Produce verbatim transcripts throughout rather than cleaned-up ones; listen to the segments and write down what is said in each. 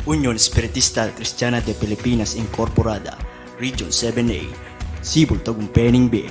Union Espiritista Kristiana de Pilipinas Incorporada, Region seven A, Cebu, Tagumpay ning Bie.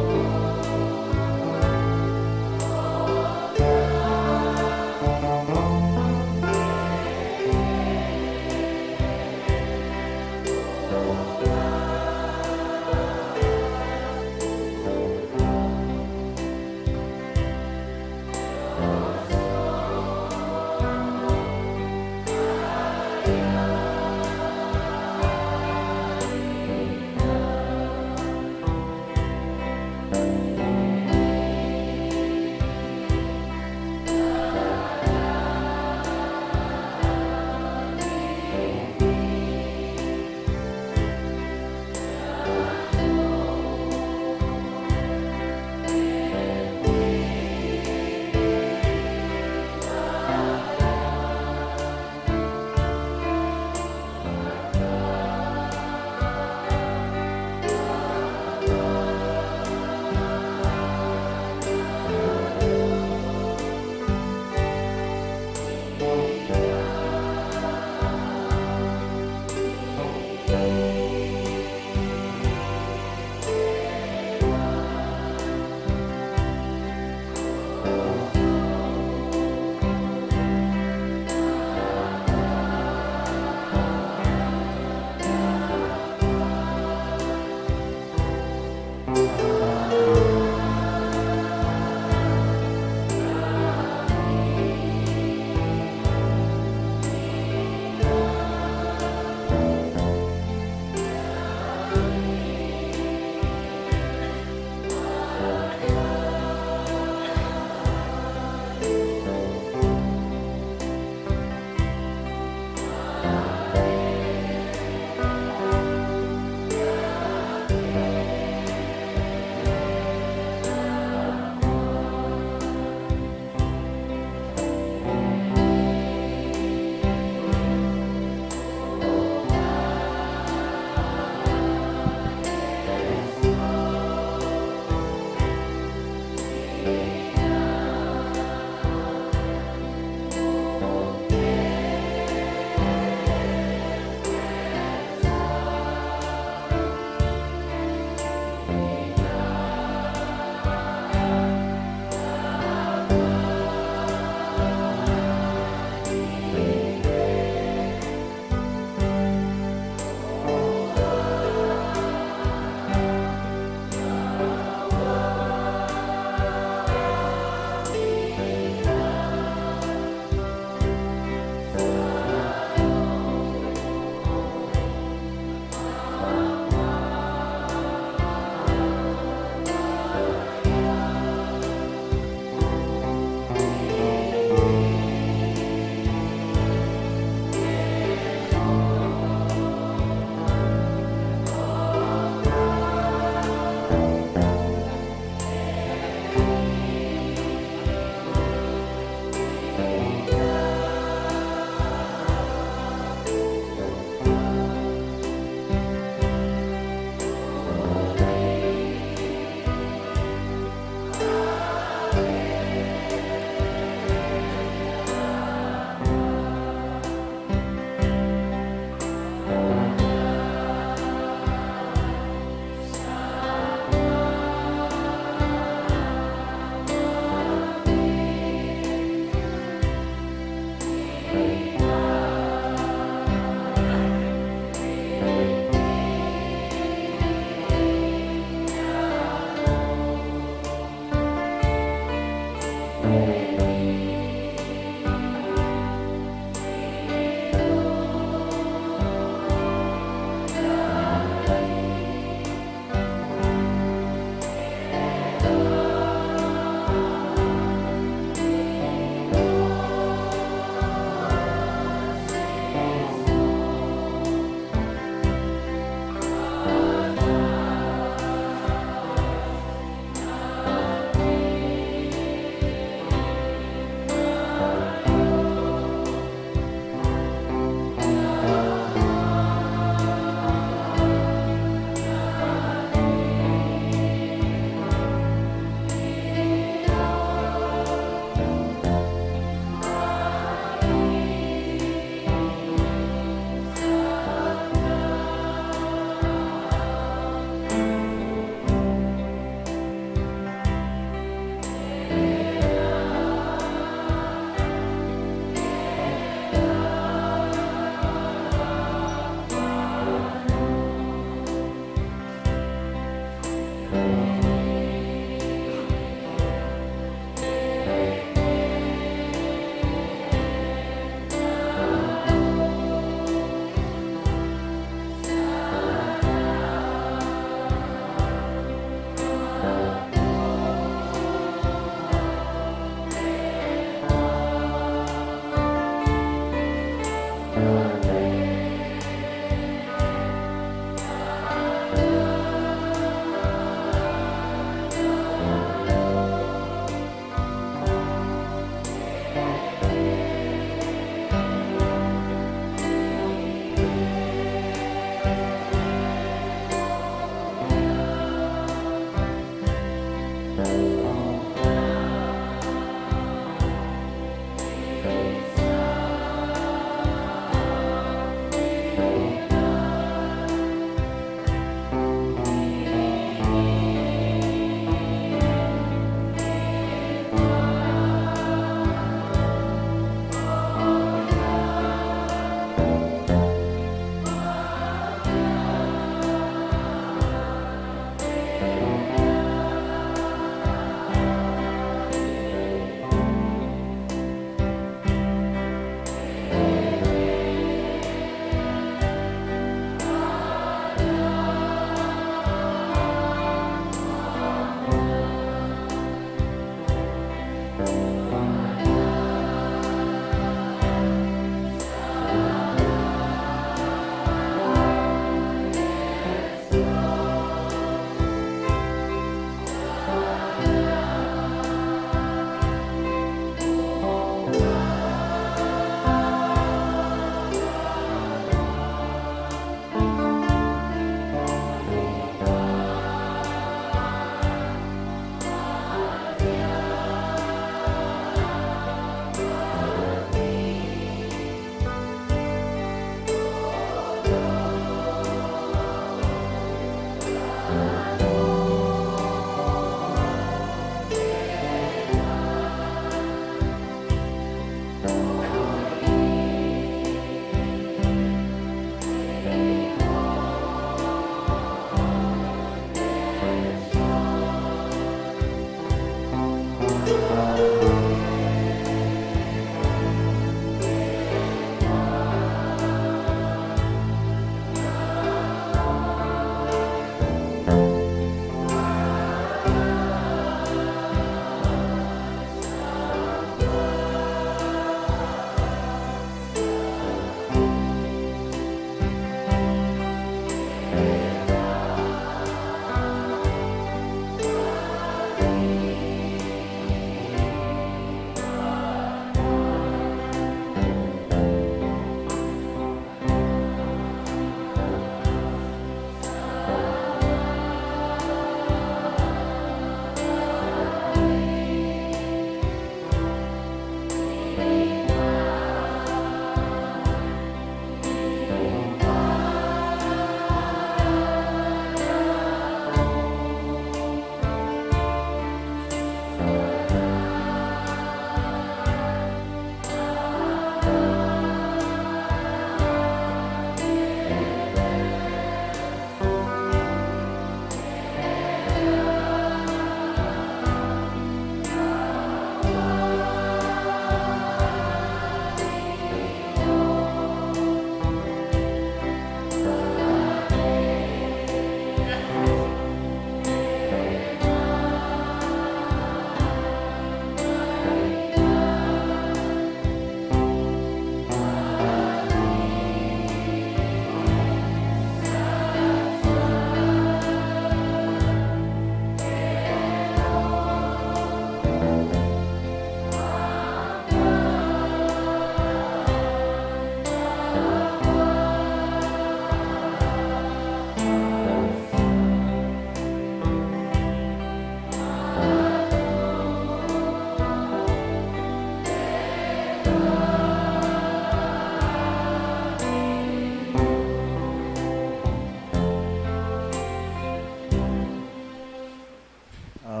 Ah,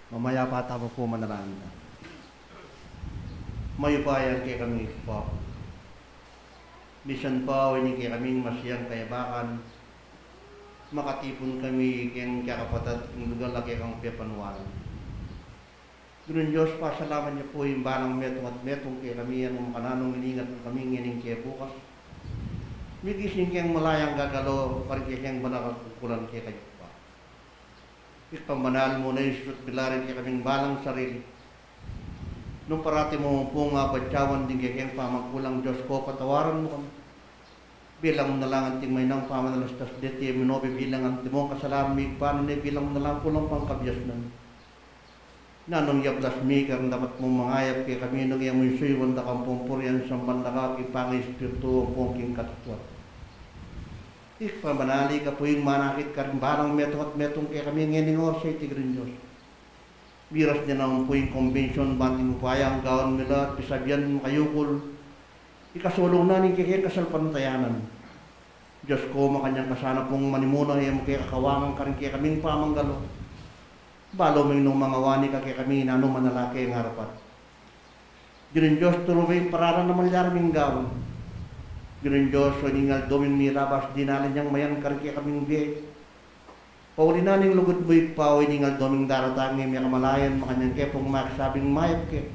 mamayapa tamu pu, manalangin tamu. Mayupayang kekami Ibpa, misan pa o ini kekaming masayang kayabakan, makatipun kami keng kekapatad king lugal a kekang pepanuan. Ginung Dios, pasalamat ya pu ing balang metung at metung kekami, a nung makananu iningat mu kami ngening kebukas, migising keng malayang gagalo karing kekeng banal a kukulan kekayu pa. Ibpa banal, mu na ing susut bilarin kekaming balang sarili. Nung parati mu pung abatyawan ding kekeng pamagkulang, Dios ko, patawaran mu kami. Bilang mu na la ngan anting mainang pamanalastas deti, e mu no bibilang antimong kasalanan mi, Ibpa, nune bilang mu na lang kulang pang kabiasnan. Nanung yablas mi, kareng dapat mung mangayap kekami, nung e mu ing suyuan da kang pumpurian, samban da ka king pangaespiritu ampong king katutwad. Ibpa banal, ika pu ing manakit karing balang metung at metung kekami ngening oras a iti, Ginung Dios. Miras ne naman pu ing kombensyun, banting upaya, gawan mi la at pisabian makayukul, ikasulung na ning kekeng kasalpantayanan. Dios ko, makanyan ka sana pung manimuna, e mu ke kakawangan karing kekaming pamanggalo. Balu ming nung mangawani ka kekami, nanu man a la keng arapan. Ginung Dios, turu me ing paralan a malyari ming gawan. Ginung Dios, o ining aldo ming milabas, dinalan yang mayan karing kekaming bie. Pauli na ning lugud mu Ibpa, o ining aldo ming daratang, e me kamalayan, makanyan ke pung magsabing mayap ke.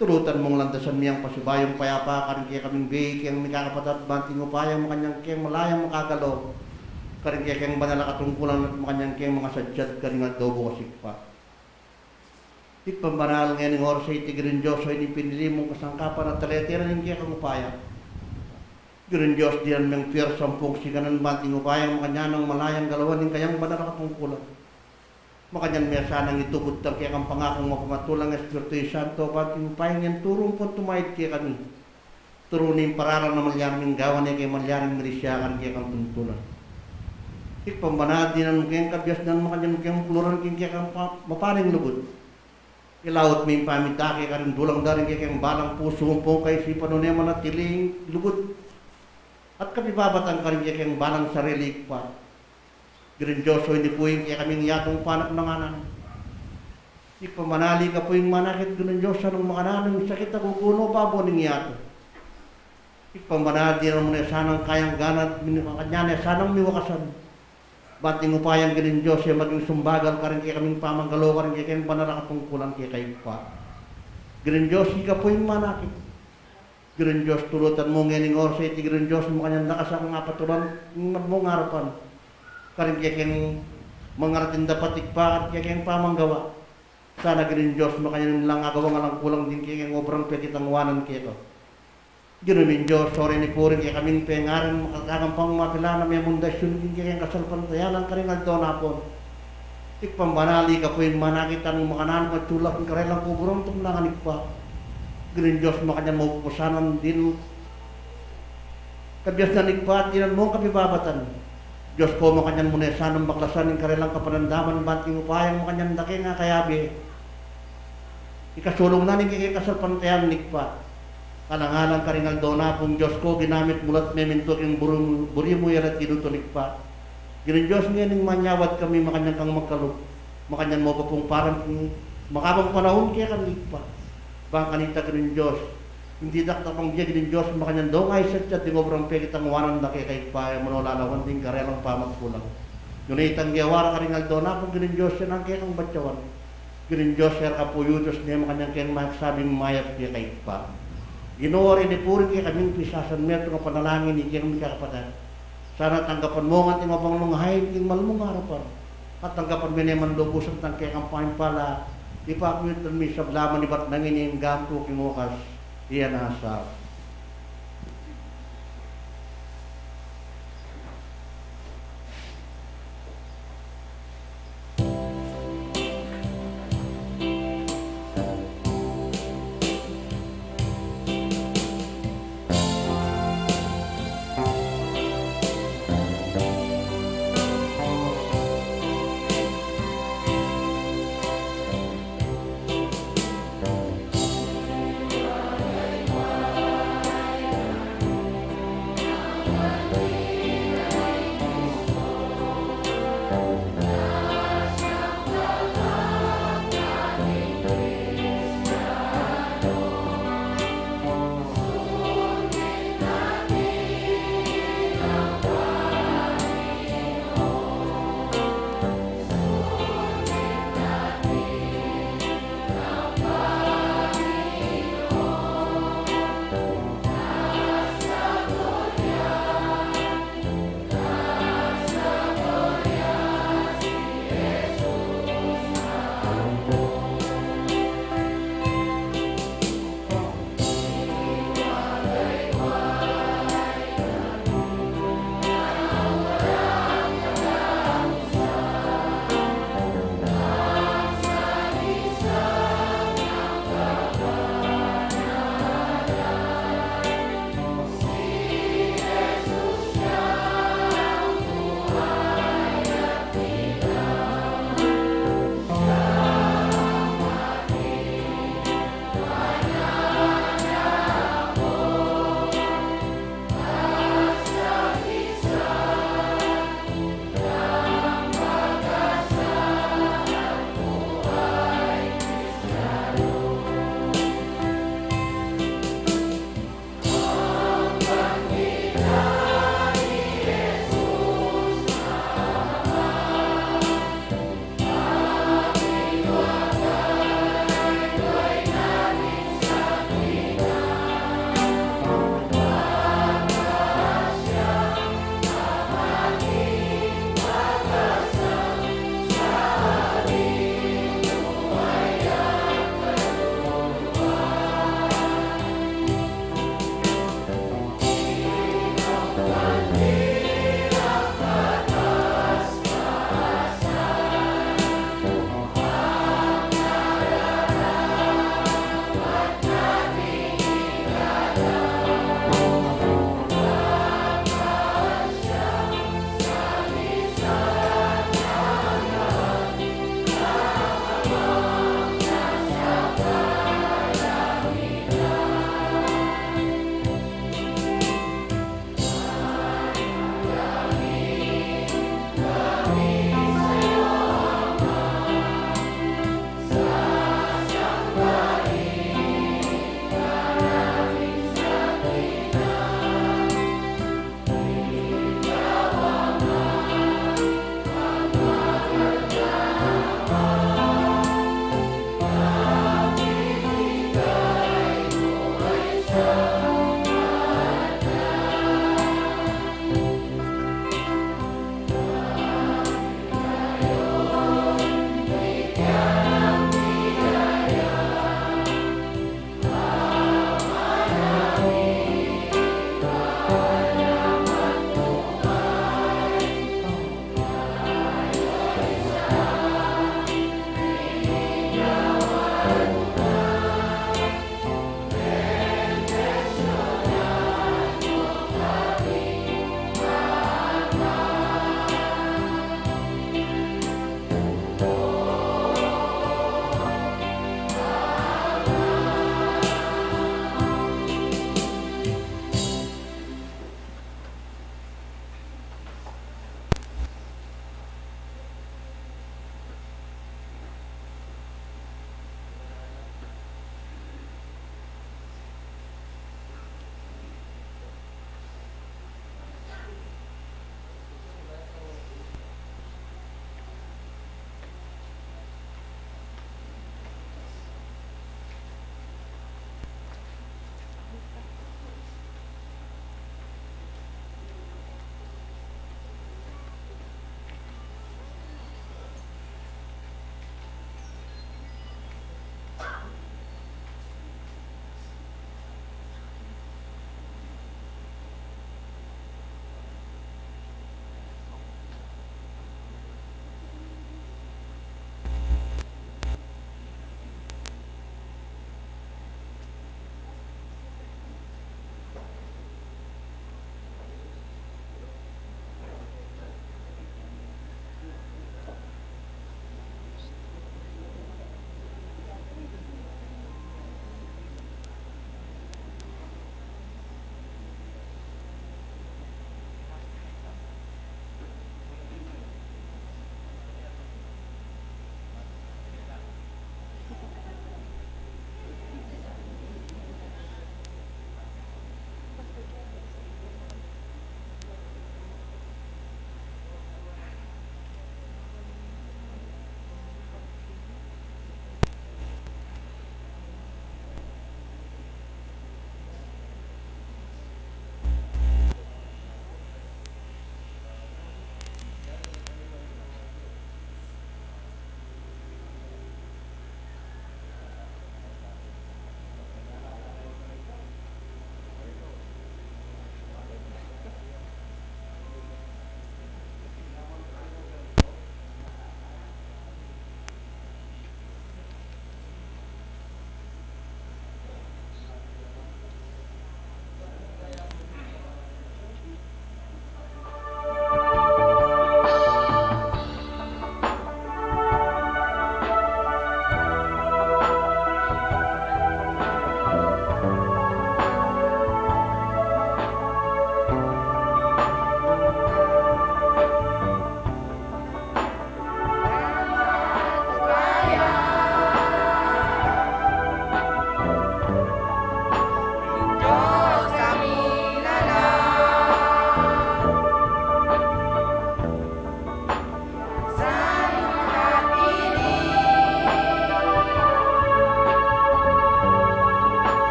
Tulutan mung landasan mi yang pasibayung payapa karing kekaming bie, keng mikakapatad, banting upaya, makanyan keng malayang makagalo karing kekeng banal a katungkulan at makanyan keng mangasadyat karing aldo bukas Ibpa. Ibpang banal, ngening oras a iti Ginung Dios, o ining pinili mung kasangkapan at talete na ning kekang upaya. Ginung Dios, dinan meng piyersa ampong siganan, banting upaya, makanyan nang malayang galawan ing kayang banal a katungkulan. Makanyan me sanang itubud dang kekang pangakung mapamatulang Espiritu Santo, banting upaya, ngening turu ampong tumayad kekami. Turu ning paralan a malyari ming gawan, e ke malyaring mirisya karing kekang tuntunan. Ibpang banal, dinan mu keng kabiasnan, makanyan mu keng puluran king kekang pa-, mapaning lugud. Ilaut me ing pamita ke karing dulang da ring kekeng balang pusu ampong kaisipan, nune manatili ing lugud at kapibabatan karing kekeng balang sarili Ibpa. Ginung Dios, o ini pu ing kekaming yatung panap na ngan. Ibpang banal, ika pu ing manakit, Ginung Dios, sanang makananu ing sakit a guguno babo ning yatu. Ibpang banal, dinan mu ne sanang kayang gana at min-, makanyan ne sanang miwakasan. Banting upaya, Ginung Dios, e maging sumbagal karing kekaming pamanggalo karing kekeng banal a katungkulan keka Ibpa. Ginung Dios, ika pu ing manakit. Ginung Dios, tulutan mu ngening oras a iti Ginung Dios, makanyan da ka sanang apatulan ing magmung arapan karing kekeng mangarating dapat Ibpa, karing kekeng pamanggawa. Sana Ginung Dios, makanyan lang agawang alang kulang ding kekeng obrang pekitang wanan keka. Ginu ming Dios, o ini pu ring kekaming pengarin makagampang mapilan a memundasyun king kekeng kasalpantayanan karing aldo na pon. Ibpang banal, ika pu ing manakit, nung makananu at sulak king karelang kuburan tumnangan Ibpa. Ginung Dios, makanyan mu pupusanan ding kabiasnan Ibpa, dinan mung kapibabatan. Dios ko, makanyan mu ne sanang baklasan ing karelang kapanandaman, banting upaya, makanyan da keng akayabe. Ikasulung na ning kekeng kasalpantayanan Ibpa. Alang-alang karing aldo na pung Dios ko, ginamit mu la at memintu king buri mu, buri mu ya la at tinutun Ibpa. Ginung Dios, ngening manyawad kami, makanyan kang magkalub. Makanyan mu pa pung paran king makabang panaun kekami Ibpa. Bang kanita Ginung Dios, ing didakdakan da Ginung Dios, makanyan dong aysa at ding obrang pekitang wanan da keka Ibpa, e mu no lalawan ding karelang pamagkulang. Nune itang gewa ra karing aldo na pung Ginung Dios, ya nang kekang batyawan. Ginung Dios, e ra ka pu yuyus ne makanyan keng magsabing mayap keka Ibpa. Ginu, o ini pu ring kekaming pisasanmetung a panalangin ning kekang mikakapatad. Sana tanggapan mu ngan ing obang nung hain king malmung arapan. At tanggapan me ne man lubusan itang kekang pamipala, ipakuyutan mi sabla man ibat nang ini ing gampu king wakas. Iya na sa.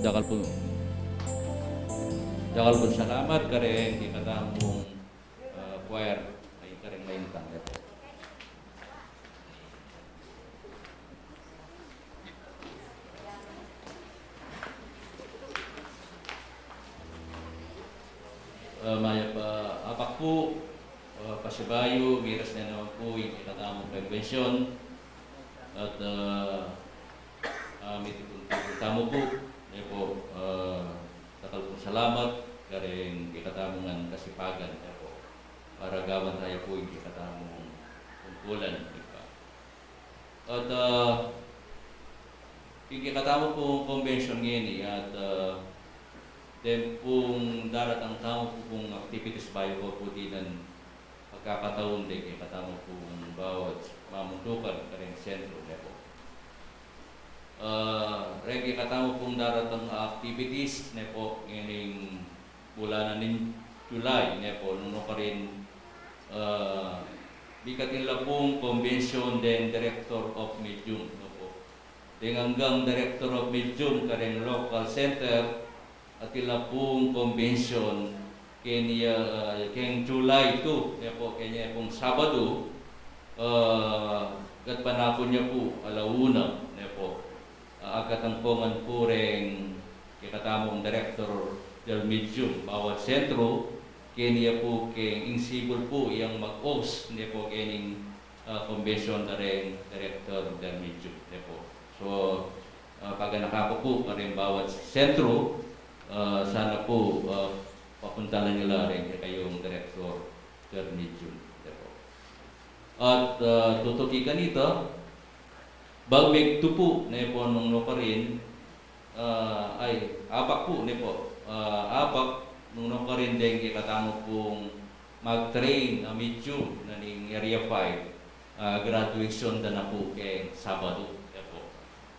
Dakal pung, dakal pung salamat kareng kekatamung, ah, choir, ay kareng maintang, ne po. Ah, mayap a apak pu, ah, pasibayu, miras ne naman pu ing kekatamung kombensyon. At, ah, ah, mitipun-tipun tamu pu, ne po, ah, dakal pung salamat kareng kekatamung kasipagan, ne po. Para gawan taya pu ing kekatamung tungkulan, ne po. At, ah, ing kekatamu pung kombensyon ngeni at, ah, deng pung daratang tamu pu pung activities bayu ko pu dinan pagkakataun deng kekatamu pung bawat mamuntukan kareng sentro, ne po. Ah, reng kekatamu pung daratang activities, ne po, ngening bulan na ning July, ne po, nung nukarin, ah, mikatin la pung kombensyon deng Director of Museum, ne po. Deng anggang Director of Museum kareng local center, atin la pung kombensyon keni, ah, keng July two, ne po, keni pung Sabadu, ah, gatpanapun ya pu, ala una, ne po. Ah, agkatangkongan pu reng kekatamung Director del Museum bawat sentro, keni ya pu keng ing sibul pu yang mag-host, ne po, kening, ah, kombensyon kareng Director del Museum, ne po. So, ah, paganaka ku pu kareng bawat sentro, ah, sana pu, ah, papuntalan yu la reng kekayung Director del Museum, ne po. At, ah, tutuki kanita, bang megtu pu, ne po, nung nukarin, ah, ay, apak pu, ne po, ah, apak, nung nukarin deng kekatamu pung mag-train a museum na ning Area five, ah, graduation da na pu keng Sabadu, ne po.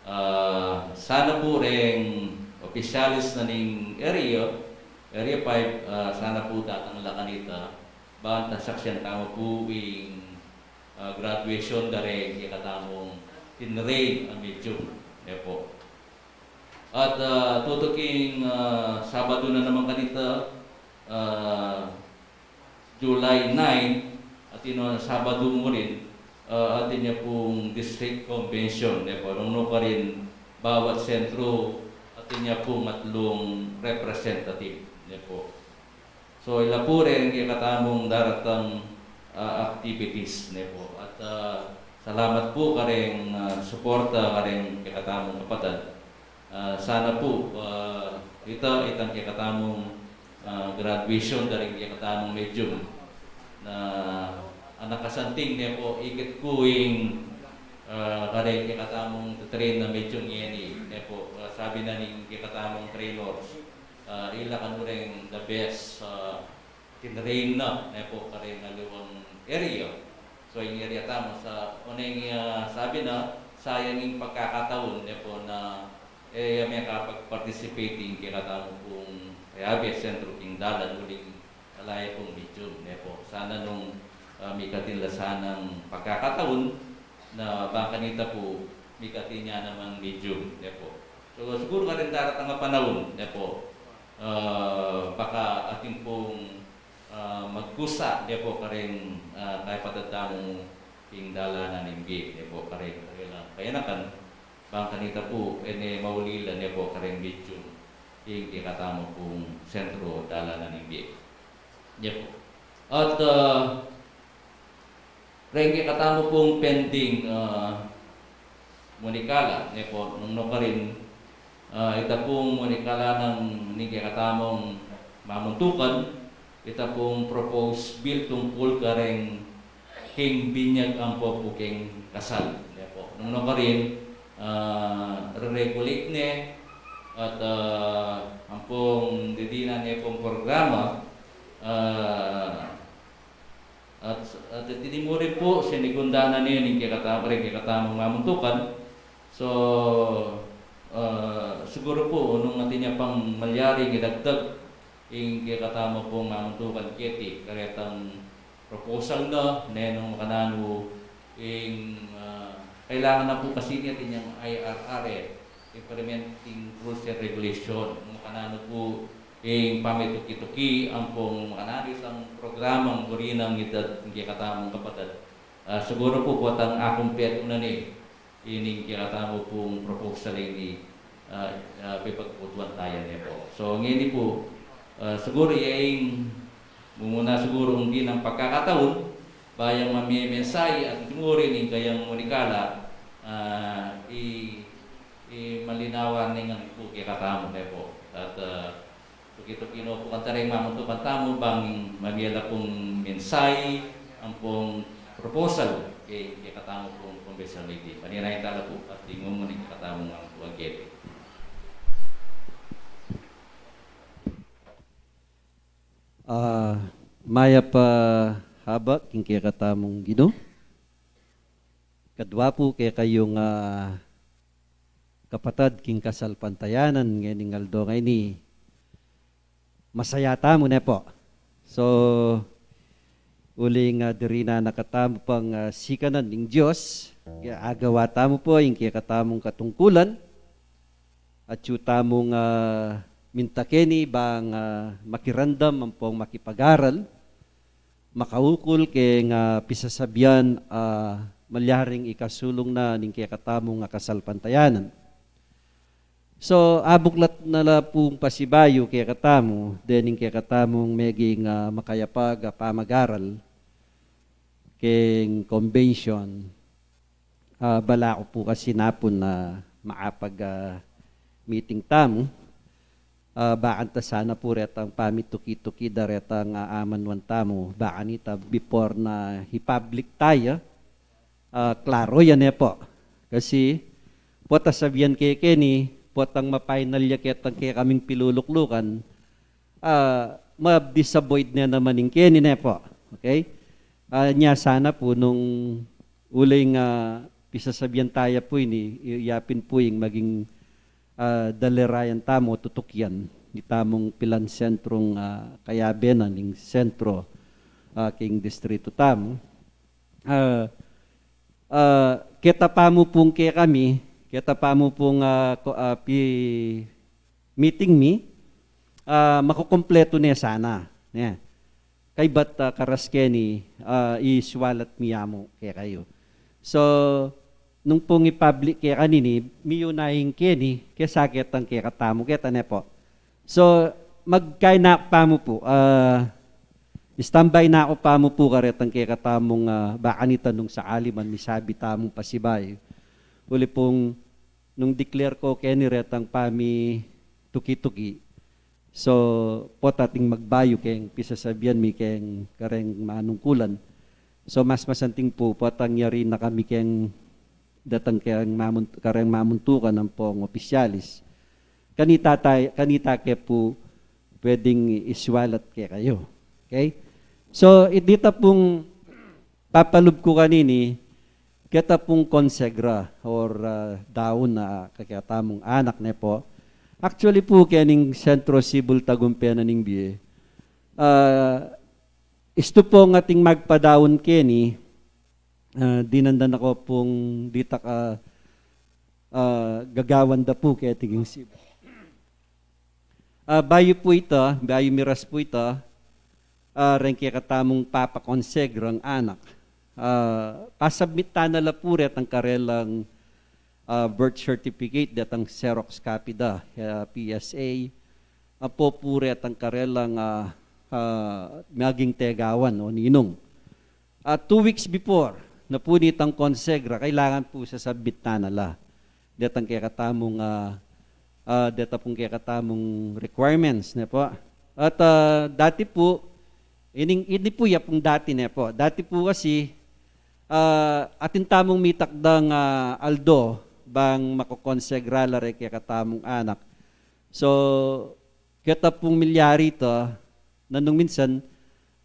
Ah, sana pu reng opisyales na ning area, Area five, ah, sana pu datang la kanita, ban ta saksian tamu pu ing, ah, graduation da reng kekatamung tinrain a museum, ne po. At, ah, tutuking, ah, Sabadu na naman kanita, ah, July nine, atin a Sabadu mu rin, ah, atin ya pung district convention, ne po. Nung nukarin bawat sentro, atin ya pung atlung representative, ne po. So, ila pu reng kekatamung daratang, ah, activities, ne po. At, ah, salamat pu kareng, ah, suporta kareng kekatamung kapatad. Ah, sana pu, ah, ita, itang kekatamung, ah, graduation da ring kekatamung museum na anakasanting, ne po, ikit ku ing, ah, kareng kekatamung train na museum ngeni, ne po, ah, sabi na ning kekatamung trainers, ah, ila kanu reng the best, ah, tinrain na, ne po, kareng aliwang area. So, ing area tamu sa, oneng, ah, sabi na, sayang ing pagkakataun, ne po, na, e ya mekapag-participate ing kekatamu pung kayabe sentro king dalan uling ala ya pung museum, ne po. Sana nung, ah, mikatin la sanang pagkakataun na bang kanita pu mikatin ya namang museum, ne po. So, siguru kareng daratang a panaun, ne po, ah, baka atin pung, ah, magkusa, ne po, kareng, ah, kayapatan tamu king dalanan ning bie, ne po, kareng, kareng kayanakan, bang kanita pu, e ne mauli la, ne po, kareng museum ing kekatamu pung sentro dalanan ning bie, ne po. At, ah, reng kekatamu pung pending, ah, munikala, ne po, nung nukarin, ah, ita pung munikala nang ning kekatamung mamuntukan, ita pung proposed bill tungkul kareng king binyag ampo pu keng kasal, ne po. Nung nukarin, ah, re-regulate ne, at, ah, ampong didinan ne pung programa, ah, At, at tinimu rin pu, sinigundanan ne ning kekatamu, reng kekatamung mamuntukan. So, ah, siguru pu, nung atin ya pang malyaring idagdag ing kekatamu pung mamuntukan keti, karetang proposal na, ne nung makananu ing, ah, kailangan na pu kasi ne atin yang I R R e. implementing rules and regulation. Makananu pu ing pamituki-tuki ampong makananu itang programang burinang idad ing kekatamung kapatad. Ah, siguru pu potang akumpletu na ne ining kekatamu pung proposal ini, ah, ah, pepagkutuan taya ne pu. So, ngeni pu, ah, siguru iya ing mumuna siguru ing dinang pagkakataun, ba yang mamimensahe at siguru ning kayang munikala, ah, i, i malinawan ning pu kekatamu ne pu. At, ah, tuki-tuki no pu kanita ring mamuntukan tamu bang mamie la pung mensahe ampong proposal ke, kekatamu pung convention meeting. Panirain tala pu at ing mumuna kekatamu ang tuwag kete. Ah, mayap a haba king kekatamung Ginu. Kadwa pu kekayung, ah, kapatad king kasalpantayanan ngening aldo ngeni. Masaya tamu ne pu. So, uling, ah, diri na katamu pang, ah, sikanan ning Dios, agawa tamu pu ing kekatamung katungkulan, atyu tamung, ah, minta keni bang, ah, makirandam ampong makipagaral, makaukul keng, ah, pisasabian, ah, malyaring ikasulung na ning kekatamung, ah, kasalpantayanan. So, abuklat na la pung pasibayu kekatamu, dening kekatamung meging, ah, makayapag, ah, pamagaral keng convention. Ah, bala ku pu kasi napun na maapag, ah, meeting tamu. Ah, bakanta sana pu retang pamituki-tuki da retang, ah, amanuan tamu. Bakanita before na i-public taya, ah, klaro ya ne pu. Kasi, pota sabian ke keni, potang ma-final ya ketang kekaming piluluklukan, ah, ma-disavoid ne naman ing keni ne pu. Okay? Ah, nya sana pu nung uling, ah, pisasabian taya pu ini, i-, yapin pu ing maging, ah, dalirayan tamu, tutukian, itamung pilan sentrung, ah, kayabe na ning sentro, ah, king distritu tamu. Ah, ah, keta pamu pung kekami, keta pamu pung, ah, ko-, ah, pi-, meeting mi, ah, makukumpletu ne sana, ne. Kaybat, ah, karas keni, ah, isualat mi ya mu kekayu. So, nung pung i-public ke kanini, miyuna ing keni, kesa ketang kekatamu keta ne pu. So, magkaina ku pamu pu, ah, standby na ku pamu pu karetang kekatamung, ah, bakanita nung sakali man misabi tamung pasibayu. Uli pung nung declare ku keni retang pamituki-tuki. So, pota ating magbayu keng pisasabian mi keng kareng manungkulan. So, mas masanting pu, potang yari na kami keng datang keng mamun-, kareng mamuntukan ampong opisyalis. Kanita tay-, kanita ke pu pwedeng isualat kekayu. Okay? So, i-, dita pung papalub ku kanini, keta pung konsegra or, ah, daun na kekatamung anak ne pu. Actually pu, kening Sentro Civil Tagumpe na ning bie, ah, istu pung ating magpadaun keni, ah, dinan da na ku pung dita ka, ah, gagawan da pu keti king civil. Ah, bayu pu ita, bayu miras pu ita, ah, reng kekatamung papakonsegrang anak. Ah, pasubmit ta na la pu retang karelang, ah, birth certificate, detang xerox copy da, ah, P S A, apo pu retang karelang, ah, ah, maging tegawan o ninung. Ah, two weeks before na pu nitang konsegra, kailangan pu sasubmit na na la detang kekatamung, ah, ah, deta pung kekatamung requirements, ne pu. At, ah, dati pu, ining, ini pu ya pung dati, ne pu. Dati pu kasi, ah, atin tamung mitakdang, ah, aldo bang makokonsegra la reng kekatamung anak. So, keta pung milyari ita, nanung minsan,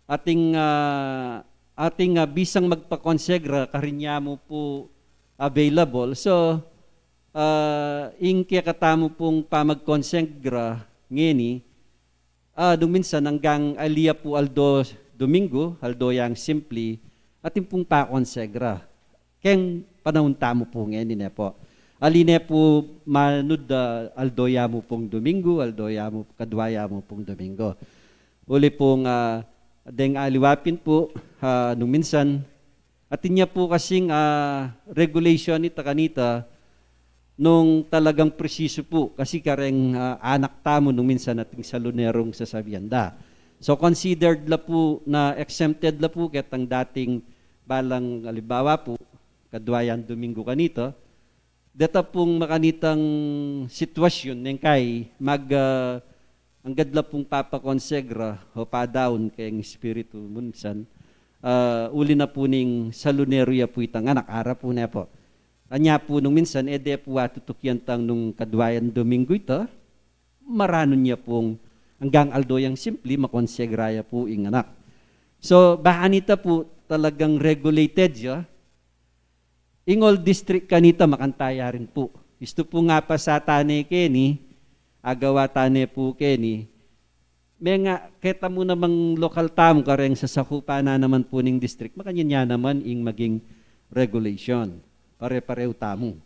ating, ah, ating, ah, bisang magpakonsegra, karin ya mu pu available. So, ah, ing kekatamu pung pamagkonsegra ngeni, ah, nung minsan anggang ali ya pu aldo Domingo, aldo yang simpli, atin pung pakonsegra. Keng panaun tamu pu ngeni, ne pu. Ali ne pu manud, ah, aldo ya mu pung Domingo, aldo ya mu, kadwa ya mu pung Domingo. Uli pung, ah, deng aliwa pin pu, ah, nung minsan, atin ya pu kasing, ah, regulation ita kanita nung talagang presisu pu, kasi kareng, ah, anak tamu nung minsan ating salunerung sasabian da. So, considered la pu na exempted la pu ketang dating balang, alimbawa pu, kadwa yang Domingo kanita, deta pung makanitang sitwasyun, neng kai mag, ah, anggad la pung papakonsegra o padaun keng espiritu mu minsan, ah, uli na pu ning saluneru ya pu itang anak, ara pu ne pu. Anya pu nung minsan, e de pu atutukian tang nung kadwa yang Domingo ita, maranun ya pung anggang aldo yang simpli, makonsegra ya pu ing anak. So, bahanita pu talagang regulated ya. Ing all district kanita makanta ya rin pu. Istu pung apasa tane keni, agawa tane pu keni. Menga, keta mu namang lokal tamu kareng sasakupan na naman pu ning district, makanyan ya naman ing maging regulation. Pare-parehu tamu.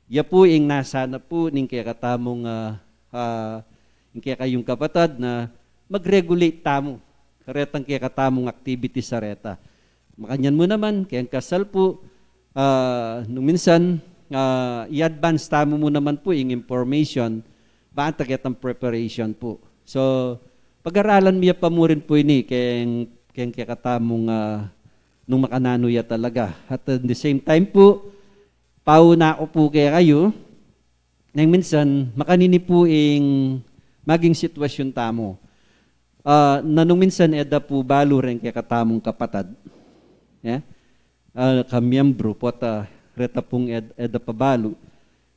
Ya pu ing nasa na pu ning kekatamung, ah, ah, ing kekayung kapatad na mag-regulate tamu karetang kekatamung activities areta. Makanyan mu naman, keng kasal pu, ah, nung minsan, ah, i-advance tamu mu naman pu ing information, banta ketang preparation pu. So, pag-aralan mi ya pa mu rin pu ini, keng, keng kekatamung, ah, nung makananu ya talaga. At at the same time pu, pauna ku pu kekayu, neng minsan, makanini pu ing maging sitwasyun tamu. Ah, na nung minsan e da pu balu reng kekatamung kapatad. Ya? Ah, kamiyembru, pota reta pung ed-, e da pa balu.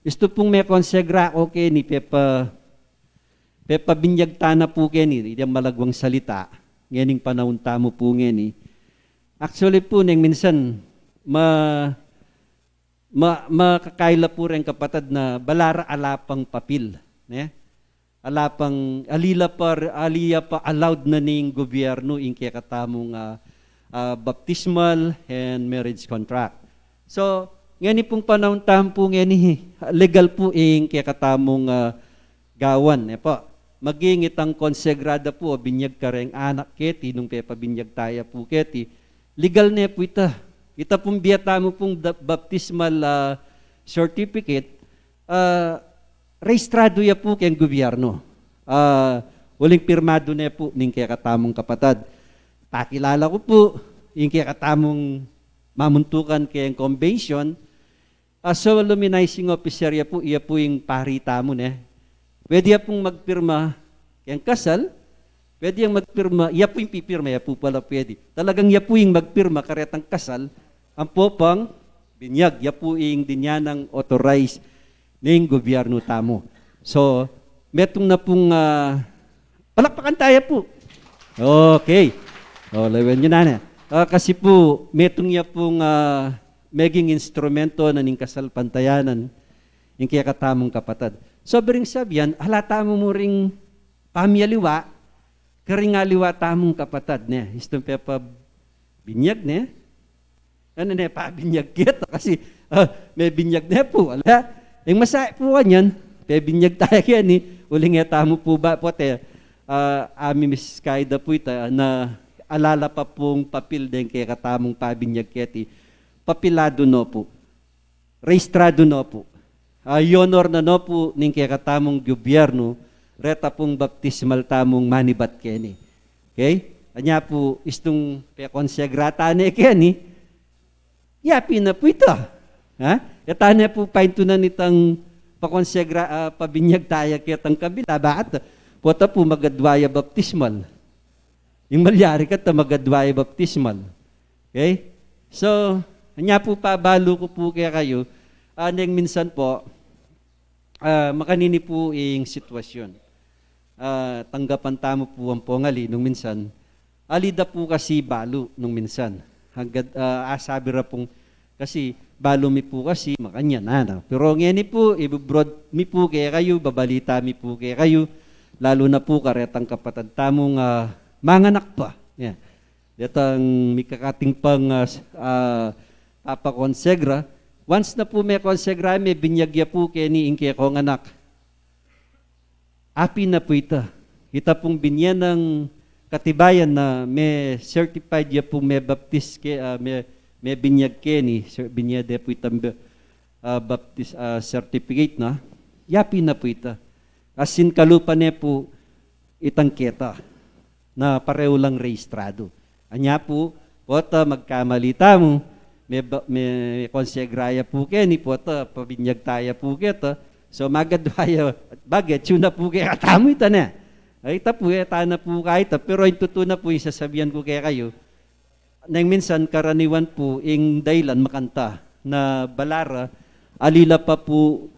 Istu pung mekonsegra ku keni, pepa-, pepabinyag ta na pu keni, ing malagwang salita. Ngening panaun tamu pu ngeni. Actually pu, neng minsan, ma-, ma-, makakaila pu reng kapatad na bala ra ala pang papil, ne? Ala pang, ali la pa, ali ya pa allowed na ning gobyernu ing kekatamung, ah, ah, baptismal and marriage contract. So, ngeni pung panaun tamu pu ngeni, legal pu ing kekatamung, ah, gawan, e pu. Maging itang konsegrada pu o binyag kareng anak keti, nung pepabinyag ta ya pu keti, legal ne pu ita. Ita pung bie tamu pung da-, baptismal, ah, certificate, ah, rehistradu ya pu keng gobyernu. Ah, uling pirmadu ne pu ning kekatamung kapatad. Pakilala ku pu ing kekatamung mamuntukan keng convention, ah, solemnizing officer ya pu, iya pu ing pari tamu, ne? Pwede ya pung magpirma keng kasal, pwede yang magpirma, iya pu ing pipirma, iya pu pala pwede. Talagang iya pu ing magpirma karetang kasal, ampo pang binyag, iya pu ing dinyanang authorize ning gobyernu tamu. So, metung na pung, ah, palakpakan ta ya pu. Okay. O, lawen yu na, ne? Ah, kasi pu, metung ya pung, ah, meging instrumento na ning kasalpantayanan ing kekatamung kapatad. So, biring sabian, ala tamu mu ring pamialiwa karing aliwa tamung kapatad, ne? Istung pepabinyag, ne? Anu ne, pabinyag keta kasi, ah, mebinyag ne pu, ala. Ing masae pu kanyan, pebinyag ta ya keni, uling e tamu pu ba, pote, ah, ami miskay da pu ita, na ala la pa pung papil deng kekatamung pabinyag keti, papiladu no pu, rehistradu no pu. Ah, i-honor na no pu ning kekatamung gobyernu reta pung baptismal tamung manibat keni. Okay? Anya pu, istung pekonsegra ta ne keni, ya pin na pu ita. Ha? E ta ne pu paintunan itang pakonsegra, ah, pabinyag ta ya ketang kabila, baat pota pu magadwa ya baptismal. Ing malyari keta magadwa ya baptismal. Okay? So, anya pu pabalu ku pu kekayu, ah, neng minsan pu, ah, makanini pu ing sitwasyun. Ah, tanggapan tamu pu ampong ali nung minsan, ali da pu kasi balu nung minsan. Hanggat, ah, asabi ra pung, kasi balu mi pu kasi makanyan, ano. Pero ngeni pu, ibu-broad mi pu kekayu, babalita mi pu kekayu, lalu na pu karetang kapatad tamung, ah, manganak pa. Yan. Detang mikakating pang, ah, s-, ah, papakonsegra, Once na pu mekonsegra, mebinyag ya pu keni ing kekong anak. Api na pu ita. Ita pung binye nang katibayan na me-certified ya pu mebaptis ke, ah, me, mebinyag keni, cer-, binye de pu itang ba-, ah, baptis, ah, certificate na. Yapi na pu ita. Asin kalupa ne pu itang keta na pareu lang rehistradu. Anya pu, pota magkamali tamu, me ba-, mekonsegra ya pu keni, pota pabinyag ta ya pu keta. So, magadwa ya, bage, atyu na pu kekatamu ita ne. Ay, ita pu, e, tana pu kaya ita, pero ing tutu na pu, ing sasabian ku kekayu, neng minsan karaniwan pu, ing dahilan makanta na balamu, ali la pa pu,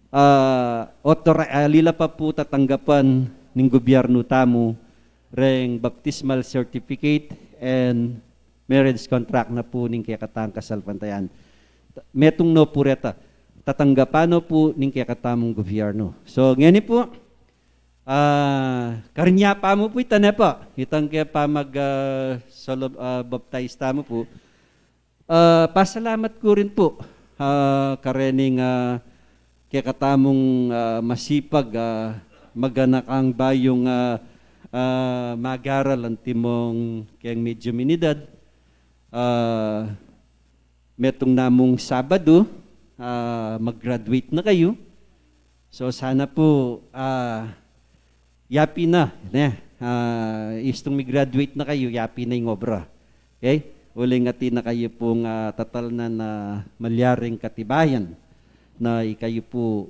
ah, otora-, ali la pa pu tatanggapan ning gobyernu tamu reng baptismal certificate and marriage contract na pu ning kekatang kasalpantayanan. Metung no pu reta, tatanggapan no pu ning kekatamung gobyernu. So, ngeni pu, ah, karin ya pa mu pu ita ne pu, itang ke pamag, ah, solo, ah, baptize tamu pu. Ah, pasalamat ku rin pu, ah, karening, ah, kekatamung, ah, masipag, ah, maganakang bayung, ah, ah, magaral antimong keng medyum inidad. Ah, metung namung Sabadu, ah, mag-graduate na kayu. So, sana pu, ah, yapi na, ne? Ah, istung mi-graduate na kayu, yapi na ing obra. Okay? Uling atin na kayu pung, ah, tatalnan na malyaring katibayan na ikayu pu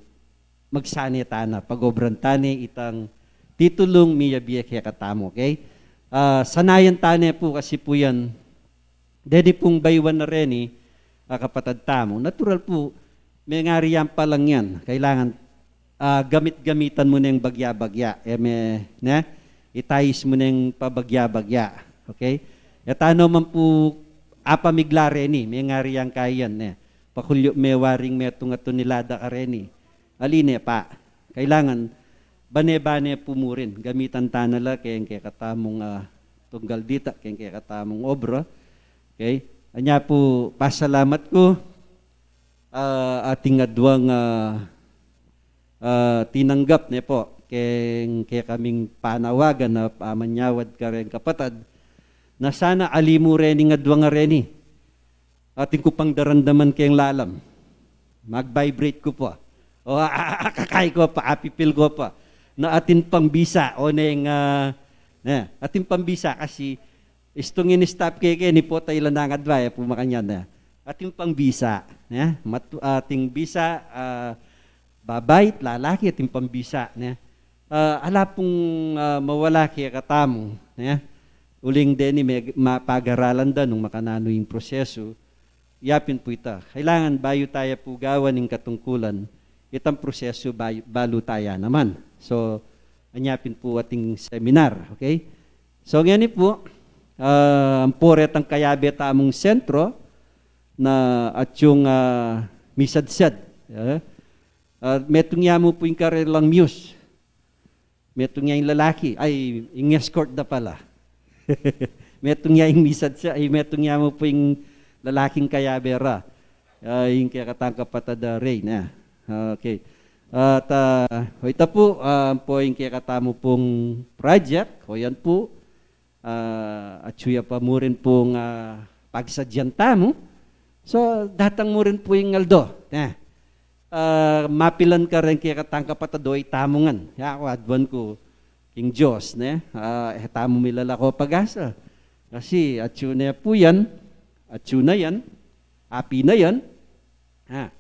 magsane tana, pag-obran tane itang titulung miyabie kekatamu, okay? Ah, sanayan tane pu kasi pu yan, deni pung baywan na reni, ah, kapatad tamu. Natural pu, mengari yang palang yan. Kailangan, ah, gamit-gamitan mu neng bagya-bagya. E me, ne? Itayis mu neng pabagya-bagya. Okay? E tano man pu, apamigla reni, mengari yang kayan, ne? Pakulyu me waring metung a tonelada kareni. Ali ne pa. Kailangan, bane-bane pu murin. Gamitan tana la keng kekatamung, ah, tunggal ditak, keng kekatamung obra. Okay? Anya pu, pasalamat ku, ah, atin adwang, ah, ah, tinanggap ne pu, keng kekaming panawagan na pamanyawad kareng kapatad, na sana ali mu rening adwang a reni. Atin ku pang daramdaman keng lalam. Mag-vibrate ku pa. O, a-, a-, akakay ku pa, apipil ku pa. Na atin pang bisa, o neng, ah, ne, atin pang bisa kasi istung ini-stop ke keni pota ila nangadwa ya pu makanyan na. Atin pang bisa, ne? Matu-, atin bisa, ah, babai, lalaki, atin pang bisa, ne? Ah, ala pung, ah, mawala kekatamu, ne? Uling deni me-, mapagaralan da nung makananu ing prosesu, yapin pu ita. Kailangan bayu taya pu gawan ing katungkulan, itang prosesu bayu, balu taya naman. So, anya pin pu ating seminar, okay? So, ngeni pu, ah, ampo retang kayabe tamung sentro na atyung, ah, misadsad, eh? Ah, metung ya mu pu ing karelang muse. Metung ya ing lalaki, ay, ing escort da pala. Metung ya ing misadsad, ay, metung ya mu pu ing lalaking kayabe ra. Ah, ing kekatang kapatad a Ray na. Ah, okay. At, ah, o ita pu, ah, ampo ing kekatamu pung project, o yan pu, ah, atyu ya pa murin pung, ah, pagsadyan tamu. So, datang murin pu ing aldo, ne? Ah, mapilan kareng kekatang kapatad o itamu ngan. Ya, aku, adwan ku king Dios, ne? Ah, e tamu milalako pag-asa. Kasi atyu ne pu yan, atyu na yan, api na yan. Ha,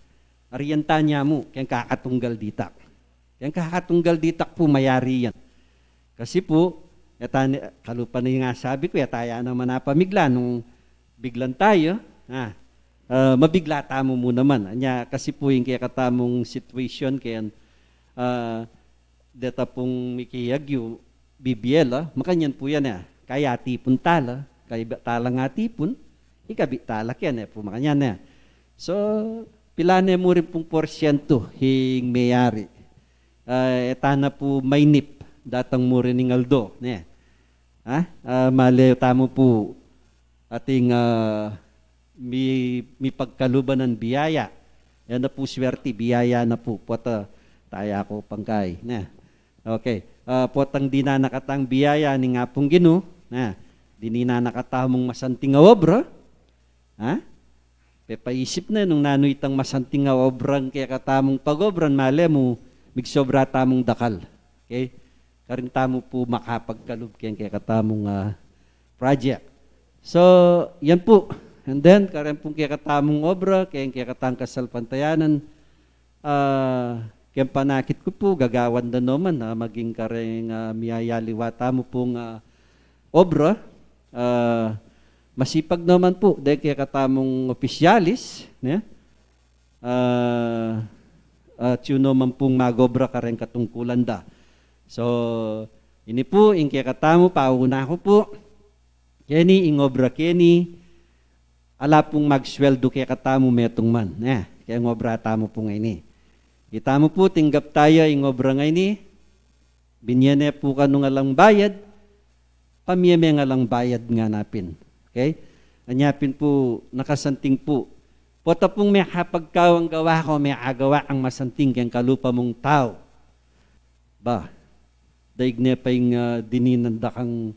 arian tanya mu, keng kakatunggal ditak. Keng kakatunggal ditak pu mayari yan. Kasi pu, e ta ne, kalupa na ing asabi ku, e taya naman apamigla nung biglan tayu, ha, ah, mabigla tamu mu naman. Anya, kasi pu ing kekatamung situation, keng, ah, deta pung mikiyagyu, bibie la, makanyan pu yan, e. Kaya atipun ta la, kaya ba ta lang atipun, ikabit ta la keni pu makanyan, e. So, pilan ne murin pung porsyentu ing meyari? Ah, e ta na pu mainip, datang murin ing aldo, ne? Ha? Ah, male tamu pu, ating, ah, mi-, mipagkaluban nang biyaya. Yan na pu, swerte, biyaya na pu. Pota, taya ku pangkay, ne? Okay. Ah, potang dinan na katang biyaya ning Apung Ginu, ne? Dininan na katamung masanting a obra, ha? Pepaisip ne nung nanu itang masanting a obra ing kekatamung pag-obran, malemu, migsobra tamung dakal. Okay? Karin tamu pu makapagkalub keng kekatamung, ah, project. So, yan pu. And then, karin pung kekatamung obra, keng kekatang kasalpantayanan, ah, keng panakit ku pu, gagawan da naman, ah, maging kareng, ah, miyayaliwa tamu pung, ah, obra, ah, masipag naman pu deng kekatamung opisyalis, ne? Ah, ah, atyu naman pung mag-obra kareng katungkulan da. So, ini pu, ing kekatamu, pauna ku pu, keni, ing obra keni, ala pung magsweldu kekatamu metung man, ne? Keng obra tamu pu ngeni. Itamu pu, tinggap taya ing obra ngeni, binye ne pu kanu ng alang bayad, pamye me ng alang bayad ngana pin. Okay? Anya pin pu, nakasanting pu. Pota pung mekapagkawang gawa ku, mekagawa kang masanting keng kalupa mung tau. Ba, daig ne pa ing, ah, dininan da kang,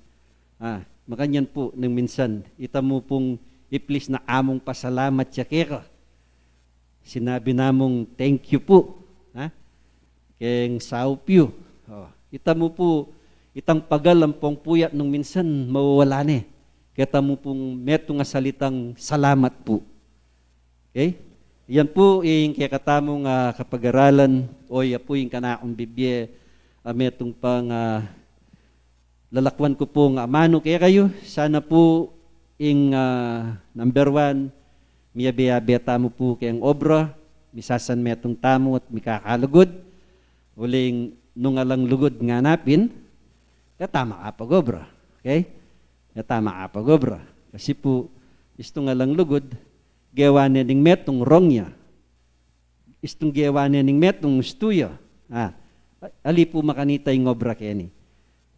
ah, makanyan pu, nung minsan, itamu pung iplis na amung pasalamat ya keka. Sinabi namung, "Thank you pu, ha? Keng saup yu." O, itamu pu, itang pagal ampong puyat nung minsan mawawala ne. Ketamu pung metung a salitang salamat pu. Okay? Yan pu ing kekatamung, ah, kapag-aralan, o ya pu ing kanakung bibie, ah, metung pang, ah, lalakwan ku pung amanu kekayu, sana pu ing, ah, number one, miyabe-yabe tamu pu keng obra, misasanmetung tamu at mikakalugud, uling nung alang lugud ngana pin, e tamu makapag-obra. Okay? E tamu makapag-obra. Kasi pu, istung alang lugud, gewa ne ning metung, rong ya. Istung gewa ne ning metung, ustu ya. Ah, ali pu makanita ing obra keni.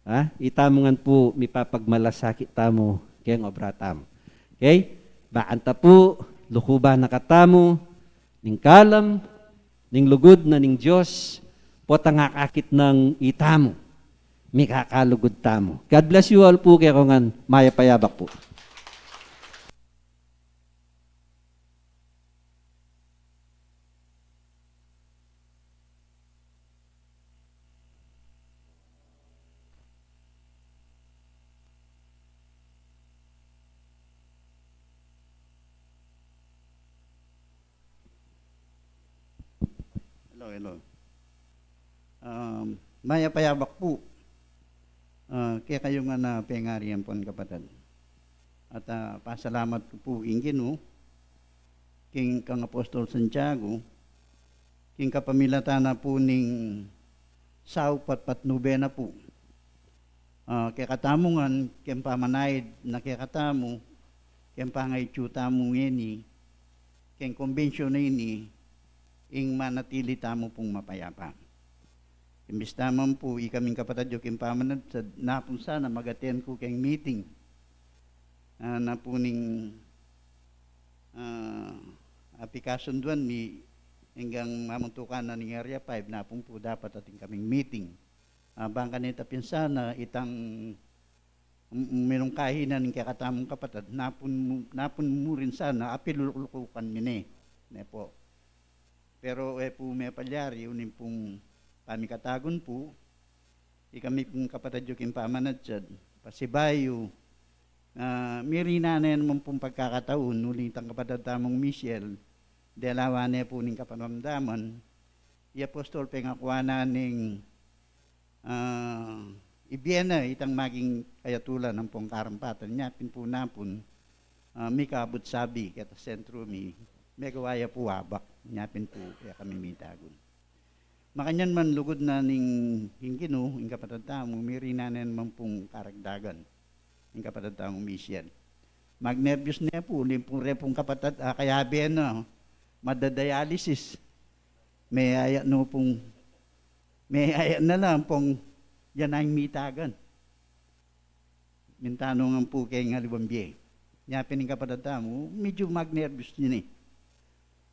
Ah, itamu ngan pu mipapagmalasakit tamu keng obra tamu. Okay? Bakanta pu, lukuban na katamu ning kalam, ning lugud na ning Dios, potang akakit nang itamu, mikakalugud tamu. God bless you all pu, kekongan, mayap a yabak pu. Hello, hello. Um, mayap a yabak pu. Ah, kekayu ngan a pengari ampon kapatad. At, ah, pasalamat ku pu king Ginu, king kang Apostol Santiago, king kapamilatan na pu ning saup at patnube na pu. Ah, kekatamu ngan, keng pamanaid na kekatamu, keng pangaityu tamu ngeni, keng kombensyun a ini, ing manatili tamu pung mapayapa. Imbis naman pu, ikaming kapatad yu king pamanansad, napun sana mag-attend ku keng meeting. Ah, napun ing, ah, apikasunduan mi, enggang mamuntukan na ning Area five, napun pu dapat atin kaming meeting. Ah, bang kanita pin sana, itang m-, minungkahi na ning kekatamung kapatad, napun mu-, napun mu rin sana, apiluluklukan mi ne. Ne pu. Pero e pu mepalyari, uling pung pamikatagun pu, ikami pung kapatad yu king pamanansad, pasibayu, ah, mirinan ne naman pung pagkakataun, uling itang kapatad tamung Michelle, delawa ne pu ning kapanamdaman, i Apostol pengakuan na ning ah, ibie na itang maging kayatulan ampong karampatan. Nya pin pu napun, ah, mikabut sabi keta sentru mi, megawa ya pu abak. Nya pin pu, e kami mitagun. Makanyan man lugud na ning, ing Ginu, ing kapatad tamu, mirinan ne naman pung karagdagan ing kapatad tamung Michelle. Magnerbyos ne pu, uling pung re pung kapatad, ah, kayabe na, madadialysis. Mayaya nu pung, mayaya na la ampong yan ing mitagan. Mintanungan pu keng aliwang bie. Nya pin ing kapatad tamu, medyu magnerbyos ne.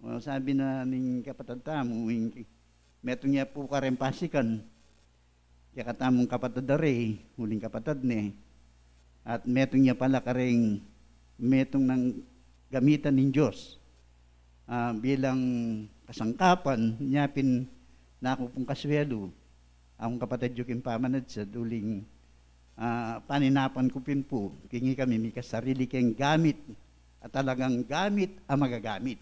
O, sabi na ning kapatad tamu, ing, metung ya pu kareng pasikan, kekatamung kapatad da re, uling kapatad ne, at metung ya pala kareng, metung nang gamitan ning Dios, ah, bilang kasangkapan, nya pin naku pung kaswelu, akung kapatad yu king pamanadsad, uling, ah, paninapan ku pin pu, king ikami mikasarili keng gamit, at talagang gamit a magagamit.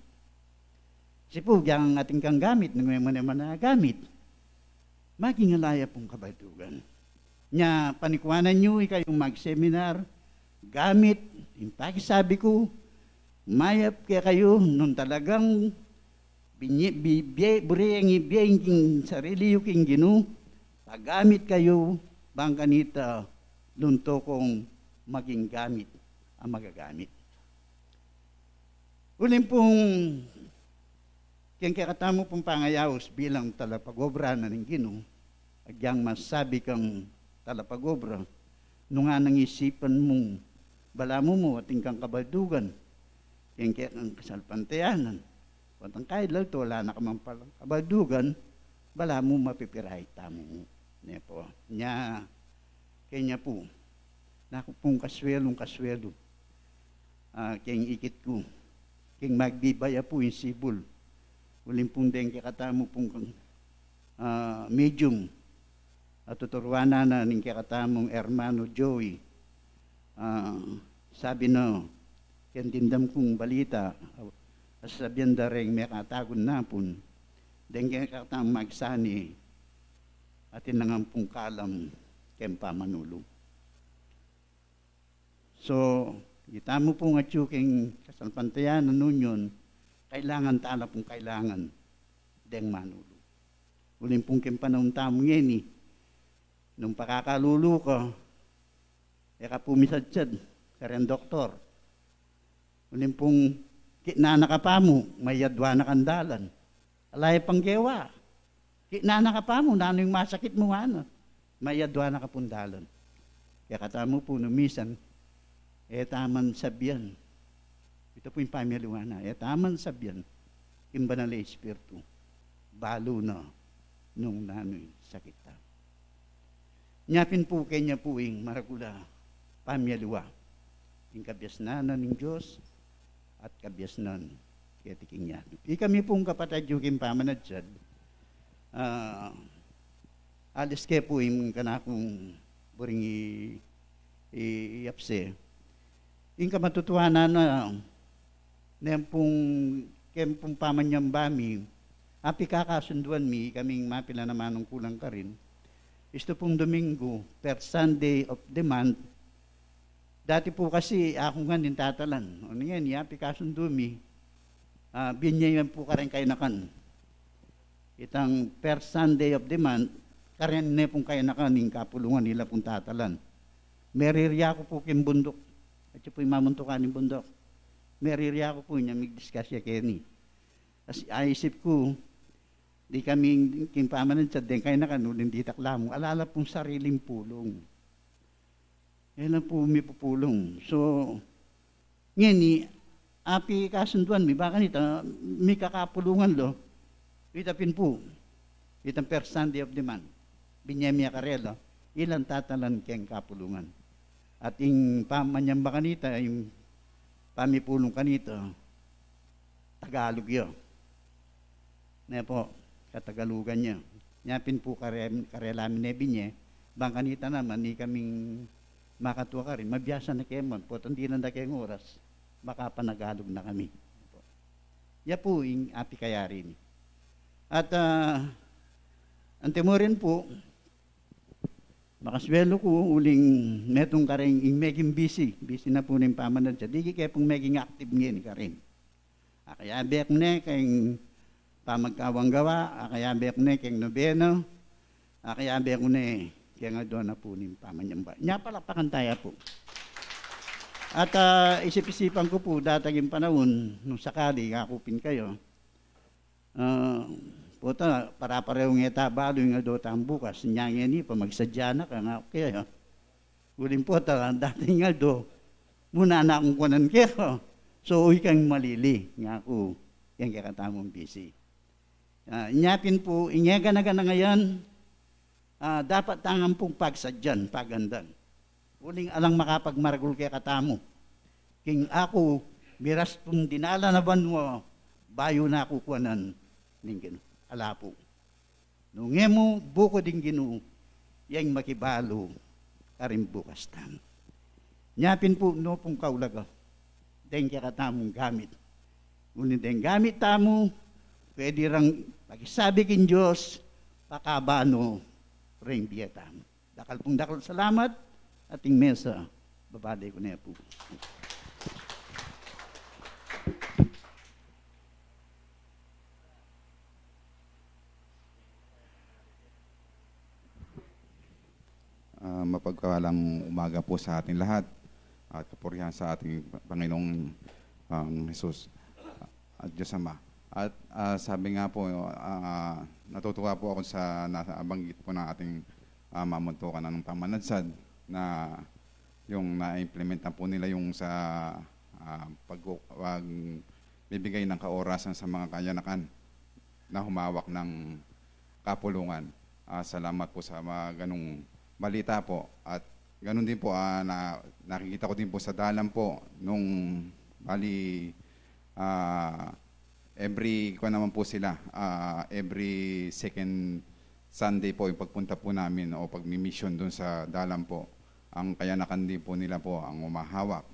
Kasi pu, agyang atin kang gamit, nung e mu ne managamit, maging ala ya pung kabaldugan. Nya, panikuanan yu, ikayung mag-seminar, gamit ing pakisabi ku, mayap kekayu, nung talagang binye-, bi-, bie-, buri yang ibie ing sarili yu king Ginu, pagamit kayu, bang kanita, lunto kong maging gamit a magagamit. Uling pung keng kekatamu pung pangayaus bilang talapag-obra na ning Ginu, agyang masabi kang talapag-obra, nung anang isipan mung balamu mu atin kang kabaldugan keng kekang kasalpantayanan, potang kailal to, ala na ka mang palang kabaldugan, balamu mapipirait tamu mu. Ne pu. Nya, kenya pu, naku pung kaswelung kaswelu, ah, keng ikit ku, keng magbibaya pu ing sibul. Uling pung deng kekatamu pung, ah, medium, a tuturuanan na ning kekatamung Hermano Joey. Ah, sabi na, keng dimdam kung balita, a sasabian da reng mekatagun napun, deng kekatamung magsani, atin na ngan pung kalam keng pamanulu. So, itamu pung atyu keng kasalpantayanan, nung yun, kailangan tala pung kailangan deng manulu. Uling pung keng panaun tamu ngeni, nung pakakalulu ka, e ka pu misadsad kareng doktor. Uling pung kitnan na ka pa mu, mayadwan na kang dalan. Ala ya pang gewa. Kitnan na ka pa mu, nanu ing masakit mu, ngana. Mayadwan na ka pung dalan. Kekatamu pu nung misan, e taman sabian. Ita pu ing pamialiwa na, e taman sabian king Banal a Espiritu, balu na nung nanu ing sakit ta. Nya pin pu kenya pu ing maragul a pamialiwa, ing kabiasnan na ning Dios at kabiasnan keti king yatu. Ikami pung kapatad yu king pamanadsad, ah, alis ke pu ing kanakung buring i, i, iapse. Ing kamatutuanan na, neng pung, keng pung pamanyamba mi, apikakasunduan mi, kaming mapilan a manungkulan karin, istu pung Domingo, first Sunday of the month, dati pu kasi aku ngan ing tatalan. O, ngeni, apikasundu mi, ah, binye mi pu kareng kainakan. Itang first Sunday of the month, kareng ne pung kainakan ing kapulungan, ila pung tatalan. Meriria ku pu king bunduk. Atyu pu ing mamuntukan ning bunduk. Meriria ku pu, inya mig-discuss ya keni. As, aisip ku, di kami king pamanadsad deng kainakan, uling ditak la mu, ala la pung sariling pulung. E la pu mipupulung. So, ngeni, apikasunduan mi, bang kanita, mikakapulungan lo, ita pin pu, itang first Sunday of the month, binye mi ya karela, ilang tatalan keng kapulungan. At ing pamanyamba kanita, ing pamipulung kanita, Tagalog ya. Ne pu, katagalugan ya. Nya pin pu kare-, karela mi ne binye, bang kanita naman, ikaming makatua karin, mabiasa na ke man, potang dinan da keng oras, makapanagalog na kami. Ya pu ing apikayari mi. At, ah, antimurin pu, makaswelu ku uling metung karin ing meging busy, busy na pu ning pamanadsad, di ke pung meging active ngeni karin. Akayabe ku ne keng pamagkawang gawa, akayabe ku ne keng nobena, akayabe ku ne keng aldo na pu ning pamanyamba. Nya palakpakan taya pu. At, ah, isip-isipan ku pu, datang ing panaun, nung sakali, aku pin kayu, ah, pota, pare-parehu nge ta balu ing aldo tang bukas, nya ngeni pa magsadya na ka, ngaku kaya. Uling pota, dating aldo, muna na kung kunan keka. So, uy kang malili, ngaku. keng kekatamung B C. Ah, inya pin pu, inya gana-gana ngayan, ah, dapat tang ampong pagsadyan, pagandan. Uling alang makapagmaragul kekatamu. King aku, miras kung dinala na banua, bayu na kukuanan ning Ginu. Ala pu. Nung e mu bukud ing Ginu, yang makibalu karing bukas tamu. Nya pin pu, nu pung kaulaga deng kekatamung gamit. Nung deng gamit tamu, pwede rang pakisabi king Dios, pakabanu ring bie tamu. Dakal pung dakal salamat, ating mesa, babalik ku ne pu. Ah, mapagpalang umaga po sa ating lahat at kapurihan sa ating Panginoong, ang Jesus at Diyos Ama. At, ah, sabi nga po, ah, natutuwa po ako sa nabanggit po ng ating, ah, mamuntukan ng pamanansad na yung naimplementan po nila yung sa, ah, pag-, pag-, bibigay ng kaorasan sa mga kayanakan na humawak ng kapulungan. Ah, salamat po sa mga ganung balita po. At ganun din po, ah, na, nakikita ko din po sa dalan po nung bali, ah, every, kuwan naman po sila, ah, every second Sunday po yung pagpunta po namin o pagmi-mission dun sa dalan po. Ang kayanakan din po nila po ang umahawak.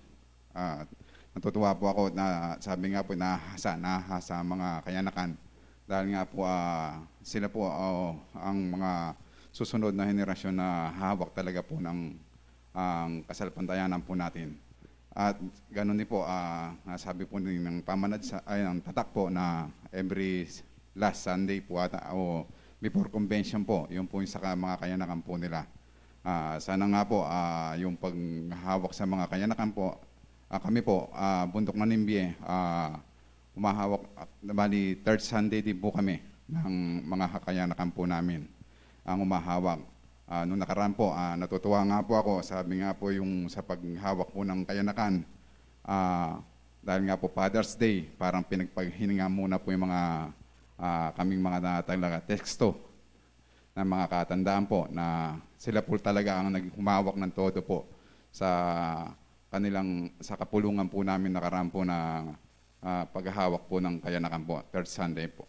Ah, natutuwa po ako na sabi nga po, nahahasa, nahahasa ang mga kayanakan. Dahil nga po, ah, sila po, ah, ang mga susunod na henerasyon na hahawak talaga po ng, ang kasalpantayanan po natin. At ganun din po, ah, nasabi po din ng pamanad sa, ay, ng tatak po na every last Sunday po ata o before convention po, yun po yung sa ka-, mga kayanakan po nila. Ah, sana nga po, ah, yung paghawak sa mga kayanakan po, ah, kami po, ah, Bundok ng Ninibe, ah, humahawak, ah, bali, third Sunday din po kami ng mga kayanakan po namin ang humahawak. Ah, nung nakaraan po, ah, natutuwa nga po ako, sabi nga po yung sa paghawak po ng kayanakan, ah, dahil nga po Father's Day, parang pinagpaghininga muna po yung mga, ah, kaming mga na-, talaga teksto ng mga katandaan po na sila po talaga ang naghumawak ng todo po sa kanilang, sa kapulungan po namin nakaraan po na, ah, paghahawak po ng kayanakan po, third Sunday po.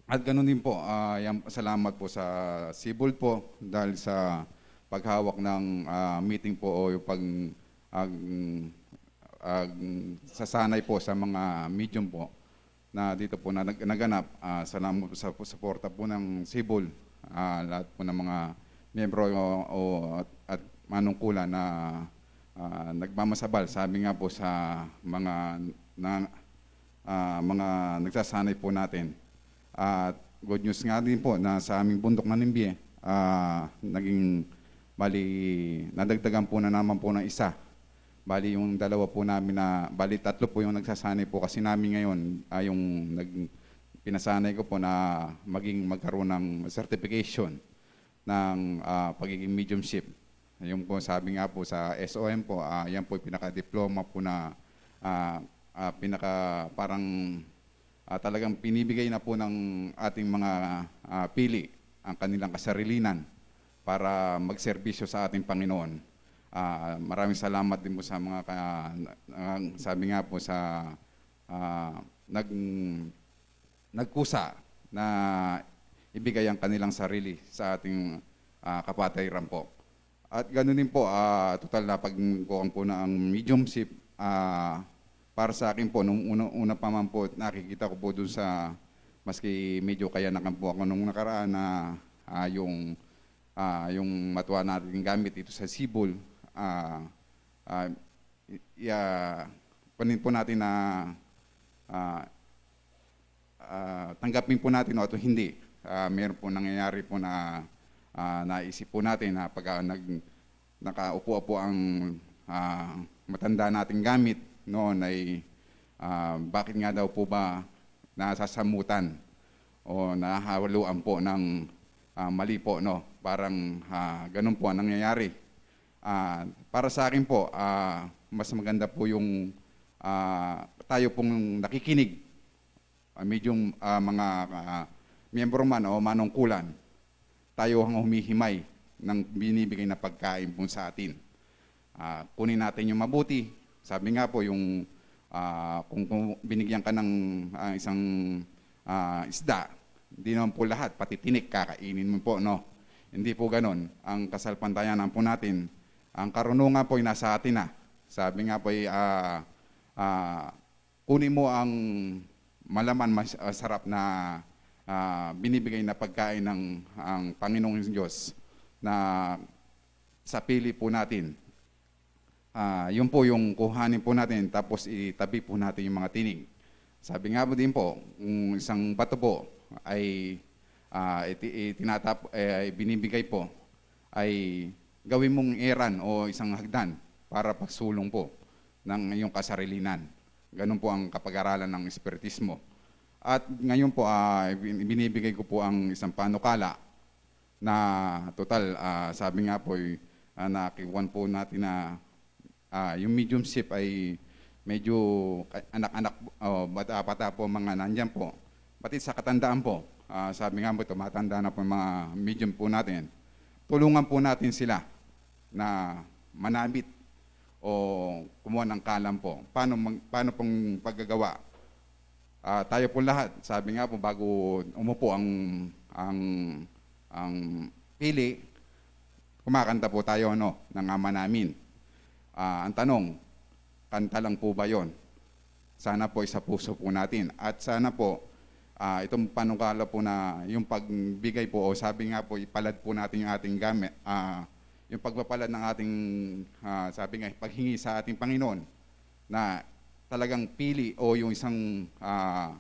At ganun din po, ah, yan, salamat po sa Sibold po dahil sa paghawak ng, ah, meeting po o yung pag-, ag-, ag-, sasanay po sa mga medium po na dito po na nag-, naganap. Ah, salamat po sa suporta po ng Sibold, ah, lahat po ng mga miyembro o, o at, at manungkulan na, ah, nagmamasabal, sabi nga po sa mga na, ah, mga nagsasanay po natin. At good news nga din po na sa aming Bundok ng Ninibe, ah, naging, bali, nadagdagan po na naman po ng isa. Bali, yung dalawa po namin na, bali, tatlo po yung nagsasanay po kasi namin ngayon, ah, yung nag-, pinasanay ko po na maging, magkaroon ng certification ng, ah, pagiging mediumship. Yung po, sabi nga po sa S O M po, ah, yan po yung pinaka-diploma po na, ah, ah, pinaka, parang, ah, talagang pinibigay na po ng ating mga, ah, pili ang kanilang kasarilinan para magserbisyo sa ating Panginoon. Ah, maraming salamat din po sa mga ka-, ah, sabi nga po sa, ah, nag-, nagkusa na ibigay ang kanilang sarili sa ating, ah, kapatiran po. At ganun din po, ah, total na pagkukuhan po na ang mediumship, ah, para sa akin po, nung una, una pa man po, nakikita ko po dun sa, maski medyo kayanakan po ako nung nakaraan na, ah, yung, ah, yung matuwa nating gamit dito sa Sibold, ah, ah, i-, ya, kunin po natin na, ah, ah, tanggapin po natin o at hindi. Ah, meron po nangyayari po na, ah, naisip po natin na pagka nag-, nakaupo po ang, ah, matanda nating gamit noon ay, ah, bakit nga daw po ba nasasamutan o nahahaluan po ng, ah, mali po, no? Parang, ah, ganun po ang nangyayari. Ah, para sa akin po, ah, mas maganda po yung, ah, tayo pong nakikinig ah, medium, ah, mga, ah, miyembro man o manungkulan, tayo ang humihimay ng binibigay na pagkain po sa atin. Ah, kunin natin yung mabuti. Sabi nga po, yung, ah, kung, kung binigyan ka ng, ah, isang, ah, isda, hindi naman po lahat, pati tinik, kakainin mo po, no? Hindi po ganon. Ang kasalpantayanan po natin, ang karunungan po ay nasa atin na. Sabi nga po ay, ah, ah, kunin mo ang malaman, mas, ah, sarap na, ah, binibigay na pagkain ng ang Panginoong Diyos na sa pili po natin. Ah, yun po yung kuhanin po natin, tapos itabi po natin yung mga tinik. Sabi nga po din po, kung isang bato po ay, ah, iti-, itinatap-, eh, binibigay po, ay gawin mong eran o isang hagdan para pagsulong po ng iyong kasarilinan. Ganun po ang kapag-aralan ng espiritismo. At ngayon po, ah, bin-, binibigay ko po ang isang panukala na total, ah, sabi nga po, eh, ah, nakiwan po natin na, ah, yung mediumship ay medyo ka-, anak-anak, oh, bata-bata po mga nandyan po. Pati sa katandaan po, ah, sabi nga po, tumatanda na po yung mga medium po natin. Tulungan po natin sila na manamit o kumuha ng kalam po. Paano mag-, paano pong paggagawa? Ah, tayo po lahat, sabi nga po, bago umupo ang, ang, ang pili, kumakanta po tayo, ano, ng Ama Namin. Ah, ang tanong, kanta lang po ba yon? Sana po isa puso po natin. At sana po, ah, itong panukala po na yung pagbigay po, o sabi nga po, ipalad po natin yung ating gamit, ah, yung pagpapalad ng ating, ah, sabi nga, paghingi sa ating Panginoon na talagang pili o yung isang, ah,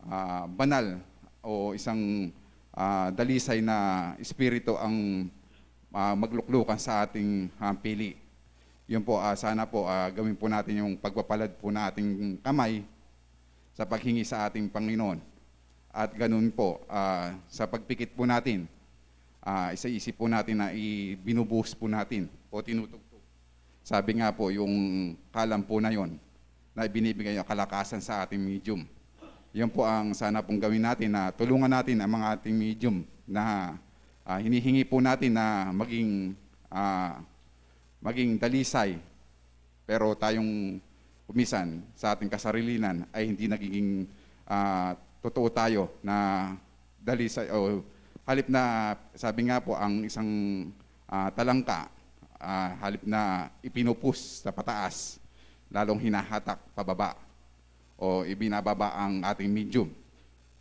ah, banal o isang, ah, dalisay na espiritu ang, ah, magluklukan sa ating, ah, pili. Yun po, ah, sana po, ah, gawin po natin yung pagpapalad po na ating kamay sa paghingi sa ating Panginoon. At ganun po, ah, sa pagpikit po natin, ah, sa isip po natin na ibinubuhos po natin o tinutugtog. Sabi nga po, yung kalam po na yon na ibinibigay ng kalakasan sa ating medium. Yun po ang sana pong gawin natin, na tulungan natin ang mga ating medium na, ah, hinihingi po natin na maging, ah, maging dalisay. Pero tayong kumisan sa ating kasarilinan ay hindi nagiging, ah, totoo tayo na dalisay, o halip na, sabi nga po, ang isang, ah, talangka, ah, halip na ipinupus sa pataas, lalong hinahatak pababa o ibinababa ang ating medium.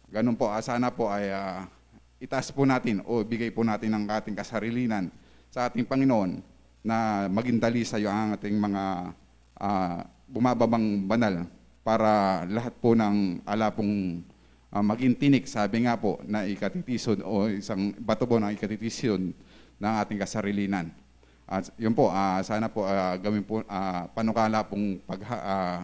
Ganun po, ah, sana po ay, ah, itaas po natin o ibigay po natin ang ating kasarilinan sa ating Panginoon na maging dalisay ang ating mga, ah, bumababang banal para lahat po ng ala pong, ah, maging tinik, sabi nga po, na ikatitisod o isang bato po ng ikatitisod ng ating kasarilinan. At yun po, ah, sana po, ah, gawin po, ah, panukala pong pagha-, ah,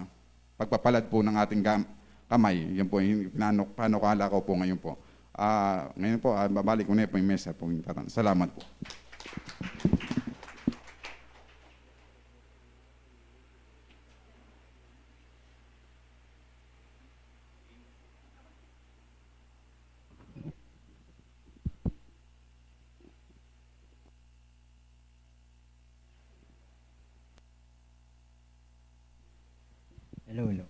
pagpapalad po ng ating gam-, kamay. Yun po yung pinanu-, panukala ko po ngayon po. Ah, ngayon po, ah, babalik ko na po yung mesa po yung tatang. Salamat po. Hello, hello.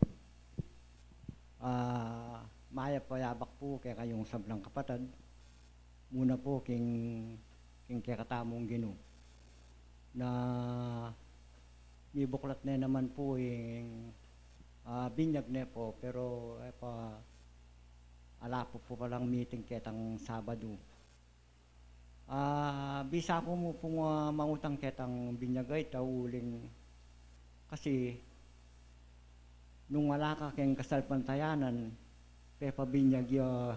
Ah, mayap a yabak pu kekayung sablang kapatad. Muna pu king, king kekatamung Ginu. Na mibuklat ne naman pu ing, ah, binyag ne po, pero e pa, ala pu pu palang meeting ketang Sabado. Ah, bisa ku mu pung, ah, mangutang ketang binyag a ita uling kasi nung ala ka keng kasalpantayanan, pepabinyag ya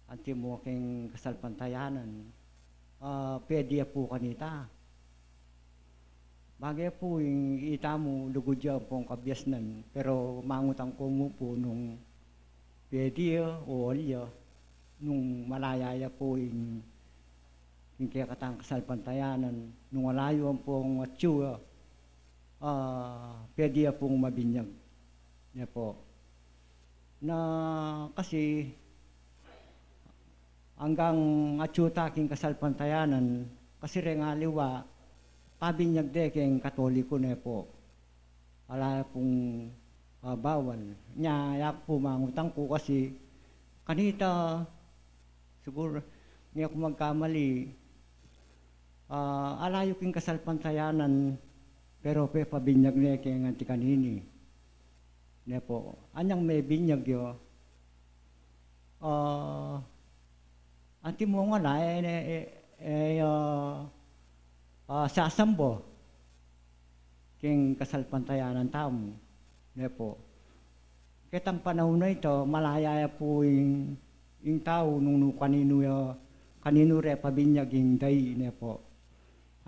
anti mu keng kasalpantayanan, ah, pwede ya pu kanita. Bagay pu, ing ita mu, lugud ya ampong kabiasnan, pero mangutang ku mu pu nung pwede ya o ali ya, nung malaya ya pu ing, ing kekatang kasalpantayanan, nung ala ya ampong atyu ya, ah, pwede ya pung mabinyag. Ne pu. Na kasi anggang atyu ta king kasalpantayanan, kasi reng aliwa, pabinyag de keng Katoliko ne pu. Ala pung, ah, bawal. Nya, yaku pu mangutang ku kasi kanita, siguru, nge ku magkamali, ah, ala yu king kasalpantayanan, pero pepabinyag ne keng anti kanini. Ne pu, anyang mebinyag yu, ah, anti mu ngana, e, e, e, e, ah, ah, sasambu king kasalpantayanan tamu, ne pu. Ketang panaun a ita, malaya ya pu ing, ing tau nung, nung kaninu ya, kaninu re pabinyag ing dai, ne pu.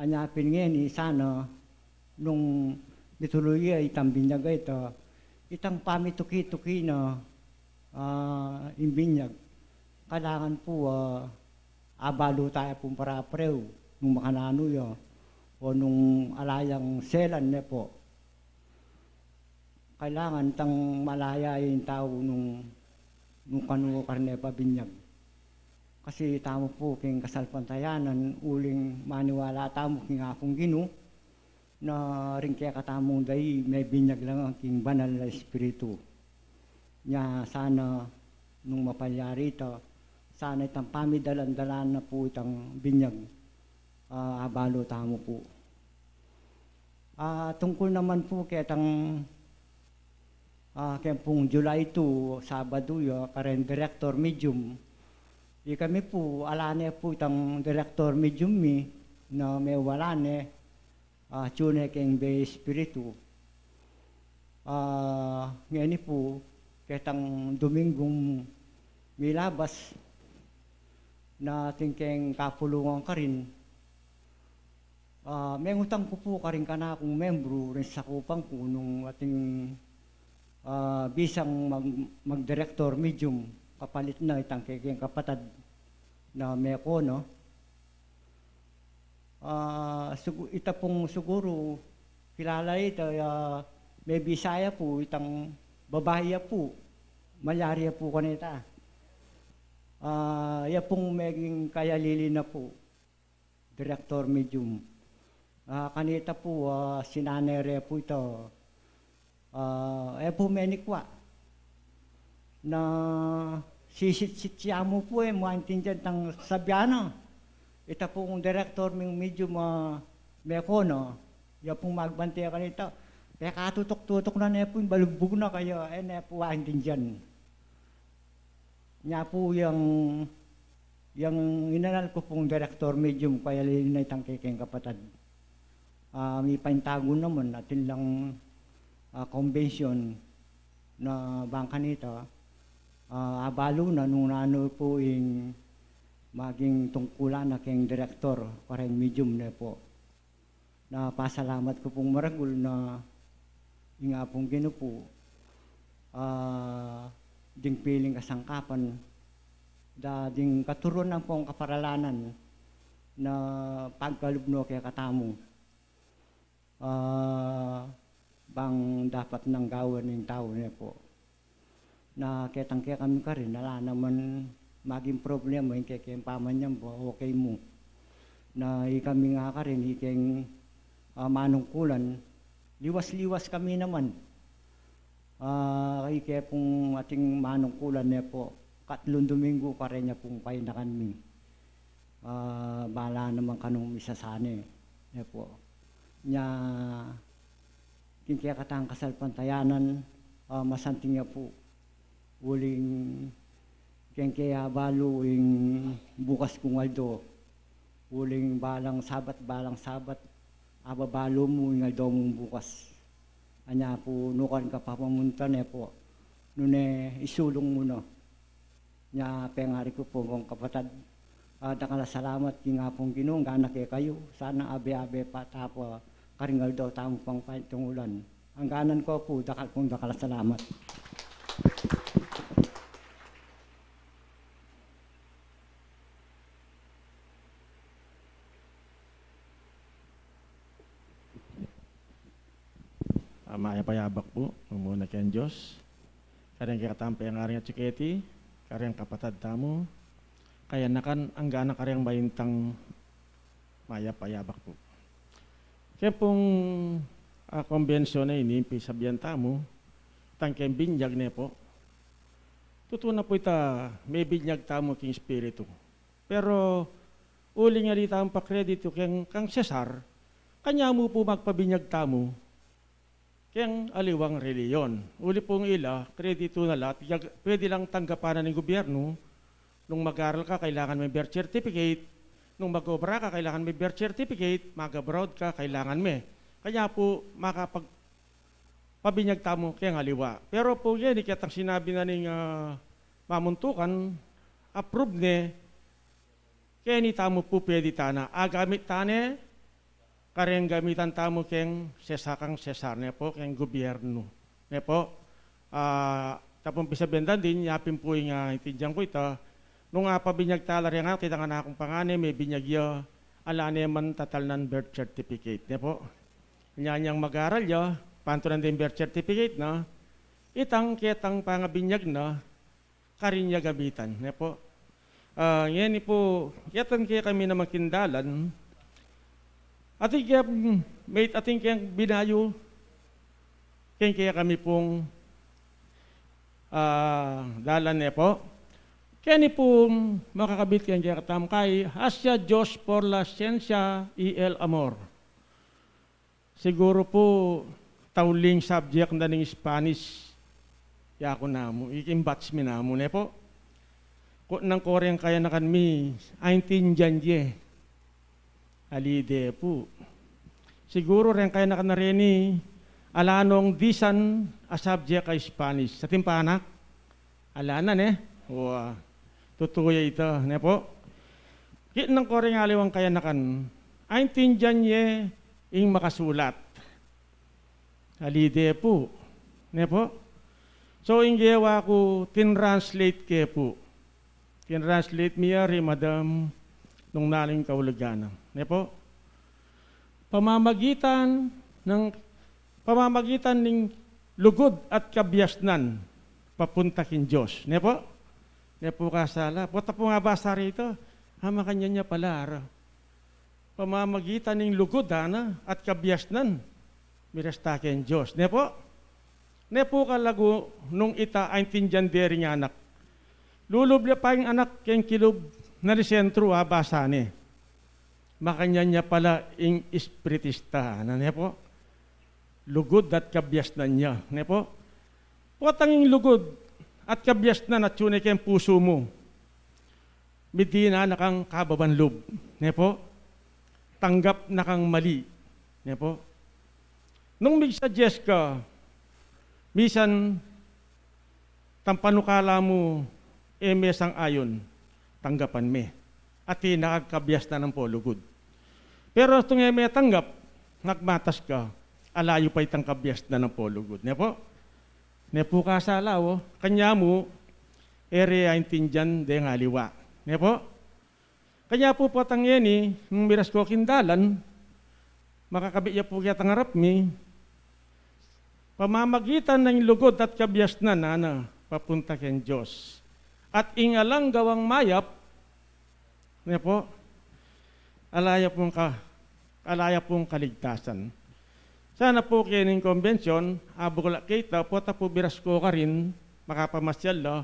Anya pin ngeni sana nung mituluy ya itang binyag a ita, itang pamituki-tuki na, ah, ing binyag. Kailangan pu, ah, abalu taya pung pare-parehu nung makananu ya o nung ala yang selan ne pu. Kailangan tang malaya ing tau nung, nung kanu karne pabinyag. Kasi tamu pu king kasalpantayanan, uling maniwala tamu king Apung Ginu, na ring kekatamung dai mebinyag la king Banal a Espiritu. Nya sana nung mapalyari ita, sana itang pamidalan-dalan na pu itang binyag, ah, abalu tamu pu. Ah, tungkul naman pu ketang, ah, keng pung July two, Sabadu ya, kareng director medium. Ikami pu, ala ne pu itang director medium mi, na mewala ne, ah, atyu ne keng Bie Espiritu. Ah, ngeni pu, ketang Dominggung milabas, na atin keng kapulungan karin, ah, mengutang ku pu karing kanakung membru ring sakupan ku nung atin, ah, bisang mag-, mag-director medium, kapalit na itang kekeng kapatad na mekono. Ah, sugu-, ita pung siguru, kilala ita, ah, mebisa ya pu, itang babai ya pu, malyari ya pu kanita. Ah, ya pung meging kayalili na pu, director medium. Ah, kanita pu, ah, sinane re pu ita, ah, e pu menikwa. Na sisitsit ya mu pu, e mu aintindian itang sasabian na. Ita pung director medium, ah, mekono, ya pung magbante kanita, pekatutuk-tutuk na ne pu ing balugbug na kaya, e ne pu aintindian. Nya pu yang, yang inanal ku pung director medium, kayalili na itang kekeng kapatad. Ah, mipaintagun naman, atin lang, ah, convention na bang kanita, ah, abalu na nung nanu pu ing maging tungkulan na keng director kareng medium ne pu. Na pasalamat ku pung maragul na ing Apung Ginu pu, ah, ding piling kasangkapan, da ding katuruan ampong kaparalanan na pagkalub no kekatamu. Ah, bang dapat nang gawan ning tau ne pu. Na ketang kekami karin, ala naman maging problema ing kekeng pamanyamba, okay mu. Na ikami nga karin, ikeng, ah, manungkulan, liwas-liwas kami naman. Ah, ike pung ating manungkulan ne pu, katlung Dominggu karen ya pung painakan mi. Ah, bala naman kanung misasane ne pu. Nya, king kekatang kasalpantayanan, ah, masanting ya pu. Uling keng ke abalu ing bukas kung aldo. Uling balang Sabat, balang Sabat, ababalu mu ing aldo mung bukas. Anya pu nukarin ka papamunta ne pu. Nune isulung mu na. Nya pengari ku pu, kong kapatad, ah, dakal a salamat king Apung Ginu, ngana kekayu, sana abe-abe pa ta pa karing aldo tamu pang paitungulan. Angganan ko pu, dakal pung dakal a salamat. Ah, mayap a yabak pu, mumuna keng Dios. Kareng kekatamung pengaring atsu keti, kareng kapatad tamu, kayanakan, anggana kareng maintang mayap a yabak pu. Keng pung, ah, kombensyun a ini, pisabian tamu, tang keng binyag ne pu. Tutu na pu ita, mebinyag tamu king Espiritu. Pero, uling ali tamu pakreditu keng, kang Cesar, kanya mu pu magpabinyag tamu, keng aliwang relihiyon. Uli pung ila, kreditu na la, pwede lang tanggapan na ning gubyernu, nung mag-aral ka, kailangan me birth certificate, nung mag-obra ka, kailangan me birth certificate, mag-abroad ka, kailangan me. Kanya pu, makapag-, pabinyag tamu keng aliwa. Pero pu, ngeni, ketang sinabi na ning, ah, mamuntukan, approve ne, keni tamu pu pwede tana, agamit tane, kareng gamitan tamu keng Cesar, kang Cesar, ne pu, keng gubyernu, ne pu. Ah, tapung pisabian da din, yapin pu ing, ah, intindian ku ita, nung, ah, pabinyag tala reng anak, itang anakung pangane, mebinyag ya, ala ne man tatalnan birth certificate, ne pu. Nya, nyang mag-aral ya, pantunan deng birth certificate na, itang ketang pangabinyag na, karin ya gamitan, ne pu. Ah, ngeni pu, ketang kekami naman king dalan, atin ke, mm, mate, atin keng binayu, keng kekami pung, ah, dalan, ne pu. Keni pu, mm, makakabit keng kekatamung kai, Hacia Dios por la Ciencia y el Amor. Siguru pu, tauling subject na ning Spanish. Yaku namu, ing batch mi namu, ne pu. Kutnan ko reng kayanakan mi, aintindian ye. Ali de pu. Siguru reng kayanakan na reni, ala nong disan a subject a Spanish. Atin pa, anak? Ala na, ne? Wa, tutu ya ita, ne pu. Kitnan ko reng aliwang kayanakan, aintindian ye ing makasulat. Ali de pu, ne pu. So, ing gewa ku, tinranslate ke pu. Tinranslate mi ya ri madam nung nanu ing kaulagan na, ne pu. Pamamagitan ng, pamamagitan ning lugud at kabiasnan papunta king Dios. Ne pu? Ne pu kasala. Pota pu nga basa rita, ah, makanyan ya pala, ara. Pamamagitan ning lugud, ana, at kabiasnan, miresta keng Dios. Ne pu? Ne pu kalagu nung ita aintindian de ring anak. Lulub ya pa ing anak keng kilub na ning sentru, a basa ne. Makanyan ya pala ing espiritista, ana, ne pu? Lugud at kabiasnan ya, ne pu? Potang ing lugud at kabiasnan atyu ne keng pusu mu, midinan na kang kababan lub, ne pu? Tanggap na kang mali, ne pu? Nung mig-suggest ka, misan tang panukala mu e me sang-ayun, tanggapan me. Atin na kang kabiasnan ampo lugud. Pero nung e me tanggap, magmatas ka, ala yu pa itang kabiasnan ampo lugud. Ne pu? Ne pu kasala, o. Kanya mu, e re aintindian deng aliwa. Ne pu? Kanya pu potang ngeni, nung miras ko king dalan, makakabit ya pu ketang arap mi, pamamagitan ning lugud at kabiasnan, ana, papunta keng Dios. At ing alang gawang mayap, ne pu, ala ya pung ka-, ala ya pung kaligtasan. Sana pu kening kombensyon, abukla ke ita, pota pu miras ko karin, makapamasyal la,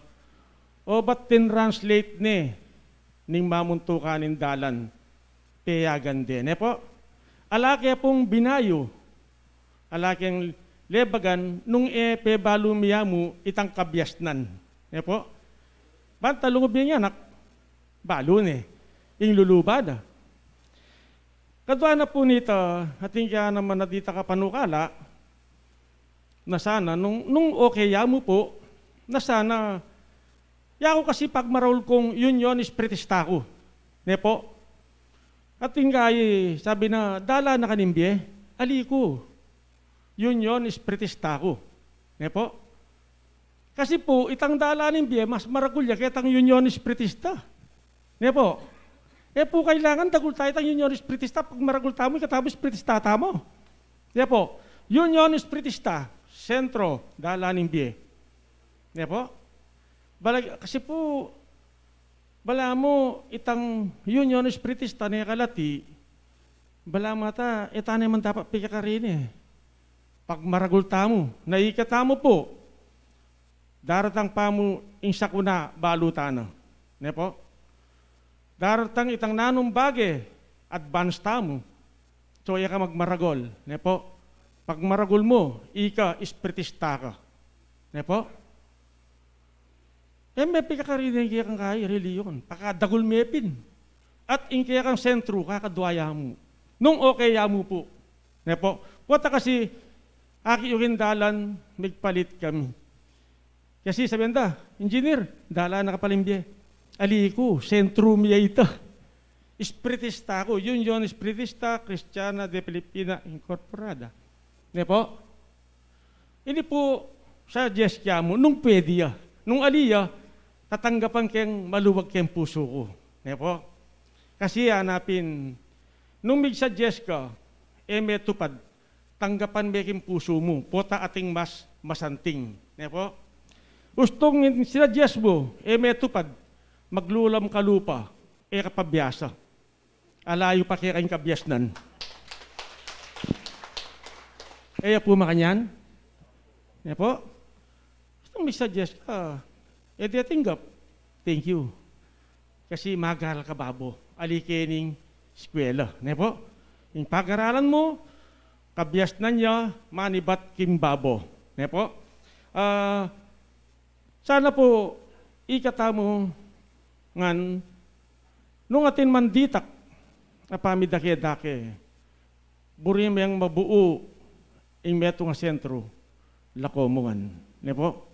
o bat tinranslate ne ning mamuntukan ning dalan, peyagan de, ne pu? Ala ke pung binayu, ala keng lebagan, nung e pebalu mi ya mu itang kabiasnan, ne pu? Banta lungub ya ing anak, balu ne, ing luluban na. Kadua na pu nita, atin kaya naman a dita kapanukala, na sana, nung, nung okay ya mu pu, na sana, yaku kasi pagmaraul kung union espiritista ku. Ne pu? Atin kaya, sabi na, dalan na ka ning bie, ali ku. Union espiritista ku. Ne pu? Kasi pu, itang dalan ning bie, mas maragul ya ketang union espiritista. Ne pu? E pu kailangan dagul ta itang union espiritista, pagmaragul tamu, ikatamu espiritista tamu. Ne pu? Union espiritista, sentro, dalan ning bie. Ne po? Bala, kasi po, balamu itang Union Espiritista ne kalati, balamu ata, e ta ne man dapat pikakarini. Pagmaragul tamu, na ika tamu po, daratang pa mu ing sakuna balu ta na. Ne po? Daratang itang nanung bage, advance tamu. So, e ka magmaragul, ne po? Pagmaragul mu, ika, espiritista ka. Ne po? E me pikakarini ing kekang kai, relihiyon. Pakadagul me pin. At ing kekang sentru, kakadwa ya mu. Nung okay ya mu po. Ne po? Pota kasi, aki yu king dalan, migpalit kami. Kasi sabian da, "Engineer, dalan na ka pala ing bie." Ali ku, sentru mi ya ita. Espiritista ku, Union Espiritista Kristiana de Filipina Incorporada. Ne po? Ini po, suggest ya mu, nung pwede ya. Nung ali ya, tatanggapan keng maluwag keng pusu ku. Ne po? Kasi ana pin, nung mig-suggest ka, e metupad, tanggapan me king pusu mu, pota ating mas masanting. Ne po? Ustung ing sinuggest mu, e metupad, maglulam ka lupa, e ka pabiasa. Alayu pa keka ing kabiasnan. E ya po makanyan? Ne po? Ustung mig-suggest ka, e de tinggap. Thank you. Kasi mag-aral ka babo, ali ke ning eskwela, ne po? Ing pag-aralan mu, kabiasnan ya, manibat king babo, ne po? Ah, sana po, ikatamu ngan, nung atin man ditak a pamidake-dake, buri meng mabuu ing metung a sentru, lako mu ngan. Ne po?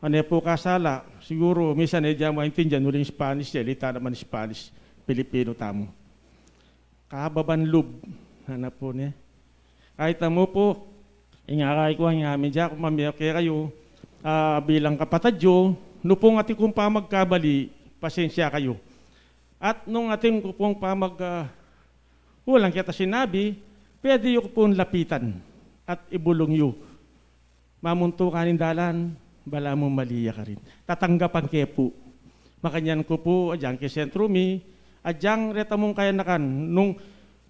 Ane po kasala, siguru, minsan e de ya mu aintindian, uling Spanish ya, e ta naman Spanish, Pilipinu tamu. Kababan lub, ana po ne. Ay, tamu po, ing akai ku, ing amin, de ku mamie kekayu, ah, bilang kapatad yu, nu pung atin kung pamagkamali, pasensya kayu. At nung atin ku pung pamag, ah, kulang keta sinabi, pwede yu ku pung lapitan at ibulung yu. Mamuntukan ing dalan, balamu mali ya karin. Tatanggapan ke pu. Makanyan ku pu, agyang ke sentru mi, agyang reta mung kayanakan, nung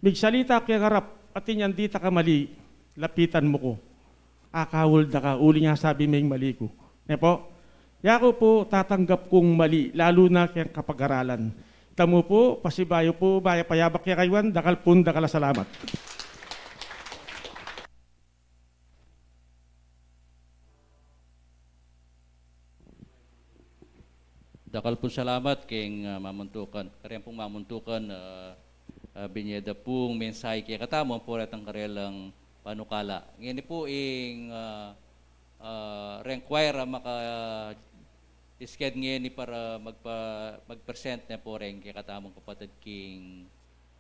migsalita ke ngarap, atin yang ditak a mali, lapitan mu ku. Akaul da ka, uling asabi meng mali ku. Ne po? Yaku pu, tatanggap kung mali, lalu na keng kapag-aralan. Tamu pu, pasibayu pu, mayap a yabak kekayu ngan, dakal pung dakal a salamat. Dakal pung salamat keng, ah, mamuntukan. Kareng pung mamuntukan, ah, ah, binie da pung mensahe kekatamu, ampo retang karelang panukala. Ngeni pu ing, ah, ah, reng choir a maka-sked ngeni para magpa-, mag-present ne pu reng kekatamung kapatad king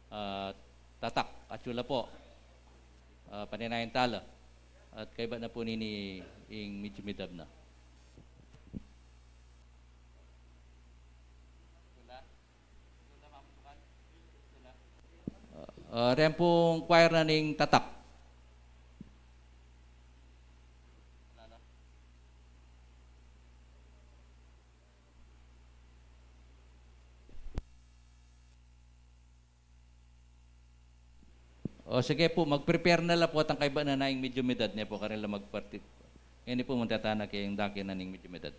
ah, tatak, atsu la pu. Ah, paninayan tala. At kaybat na pu nini ing medyu midab na. Ah, reng pung choir na ning tatak. O, sige pu, mag-prepare na la pu at ang kaiba na na ing medyu midab ne pu, karela magparti-, ngeni pu, munta tana keng dake na ning medyu midab.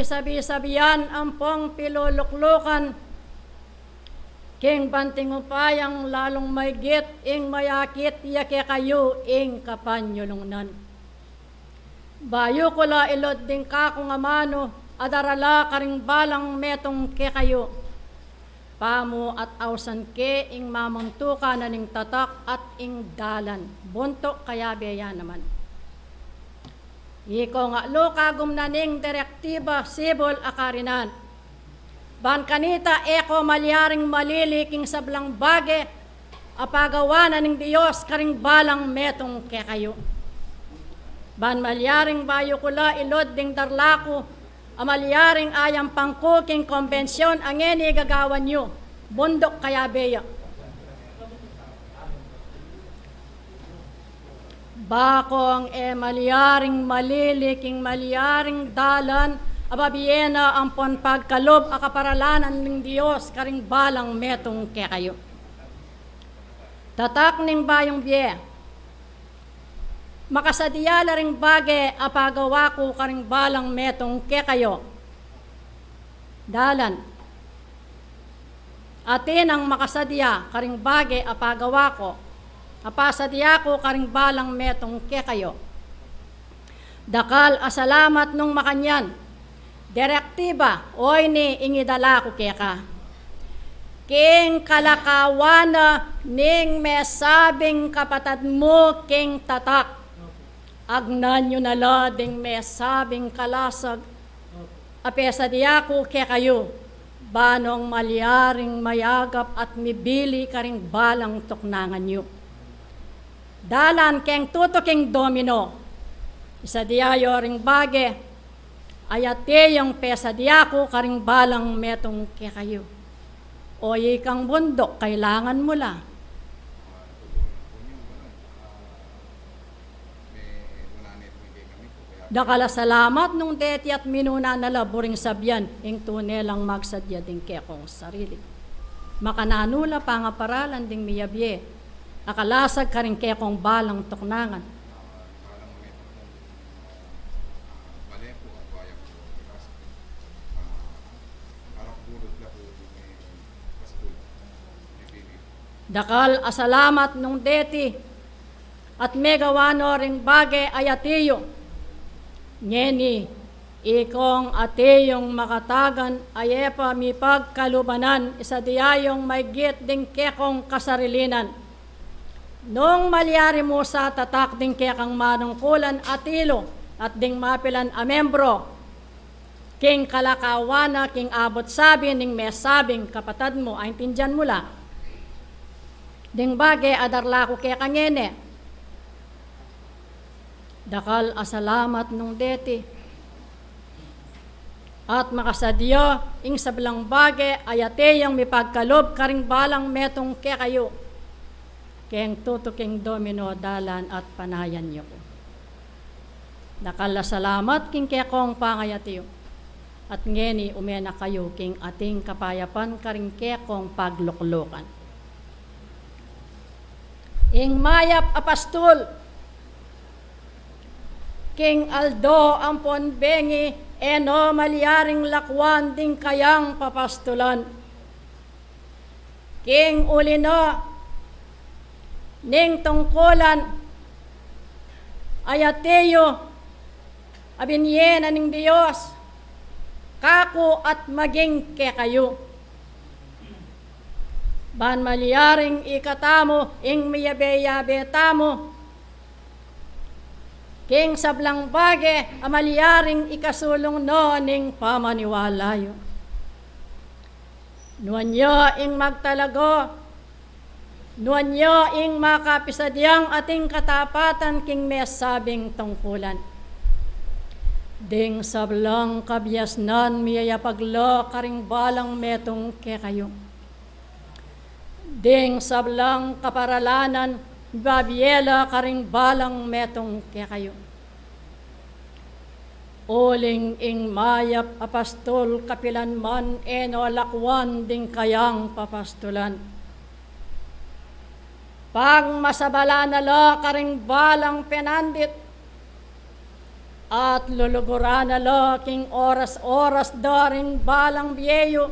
sabi-sabian ampong piluluklukan, king banting upayang lalung maygit ing mayakit ya kekayu ing kapanyulungnan. Bayu ku la ilud ding kakung amanu a darala karing balang metung kekayu, pamu at ausan ke ing mamuntukan na ning tatak at ing dalan. Buntuk kayabe ya naman. Ikong alu kagum na ning direktiba sibul a karinan. Ban kanita e ko malyaring malili king sablang bage a pagawa na ning Dios karing balang metung kekayu. Ban malyaring bayu ku la ilud ding darla ku a malyaring ayampang ku king kombensyon a ngeni gagawan yu. Buntuk kayabe ya. Bakong e malyaring malili king malyaring dalan a babie na ampon pagkalub a kaparalanan ning Dios karing balang metung kekayu. Tatak ning bayung bie. Makasadya la ring bage a pagawa ku karing balang metung kekayu. Dalan. Atin nang makasadya karing bage a pagawa ku, a pasadya ku karing balang metung kekayu. Dakal a salamat nung makanyan. Direktiba, o ini ing idala ku keka. King kalakawan na ning mesabing kapatad mu king tatak. Agnan yu na la ding mesabing kalasag a pesadya ku kekayu, banong malyaring mayagap at mibili karing balang tuknangan yu. Dalan keng tutuking domino, isadya yu ring bage, ayati yung pesadya ku karing balang metung kekayu. O ikang bunduk, kailangan mu la. Dakal a salamat nung deti at minuna na la buring sabian ing tune lang magsadya ding kekong sarili. Makananu la pangaparalan ding miyabie a kalasag karing kekong balang tuknangan. Dakal a salamat nung deti at megawa no ring bage a ayati yu. Ngeni, ikong ati yung makatagan a e pa mipagkalubanan, isadya yung maygit ding kekong kasarilinan. Nung malyari mu sa tatak ding kekang manungkulan a tilu at ding mapilan a membro, king kalakawan na king abut sabi ning mesabing kapatad mu, aintindian mu la. Ding bage a darla ku keka ngeni. Dakal a salamat nung deti. At makasadya ing sablang bage a ayati yung mipagkalub karing balang metung kekayu. Keng tutuking domino dalan at panayan yu ku. Dakal a salamat king kekong pangayati yu. At ngeni ume na kayu king ating kapayapan karing kekong pagluklukan. Ing mayap a pastul king aldo ampon bengi e no malyaring lakwan ding kayang papastulan. King uli na ning tungkulan a ayati yu a binie na ning Dios kaku at maging kekayu. Ban malyaring ikatamu ing miyabe-yabe tamu king sablang bage a malyaring ikasulung no ning pamaniwala yu. Nuan ya ing magtalaga, nuan ya ing makapisadyang ating katapatan king mesabing tungkulan. Ding sablang kabiasnan miyayapag la karing balang metung kekayu. Ding sablang kaparalanan mibabie la karing balang metung kekayu. Uling ing mayap a pastul kapilan man e no lakwan ding kayang papastulan. Pagmasabala na la karing balang penandit At luluguran na la king oras-oras da ring balang bie yu.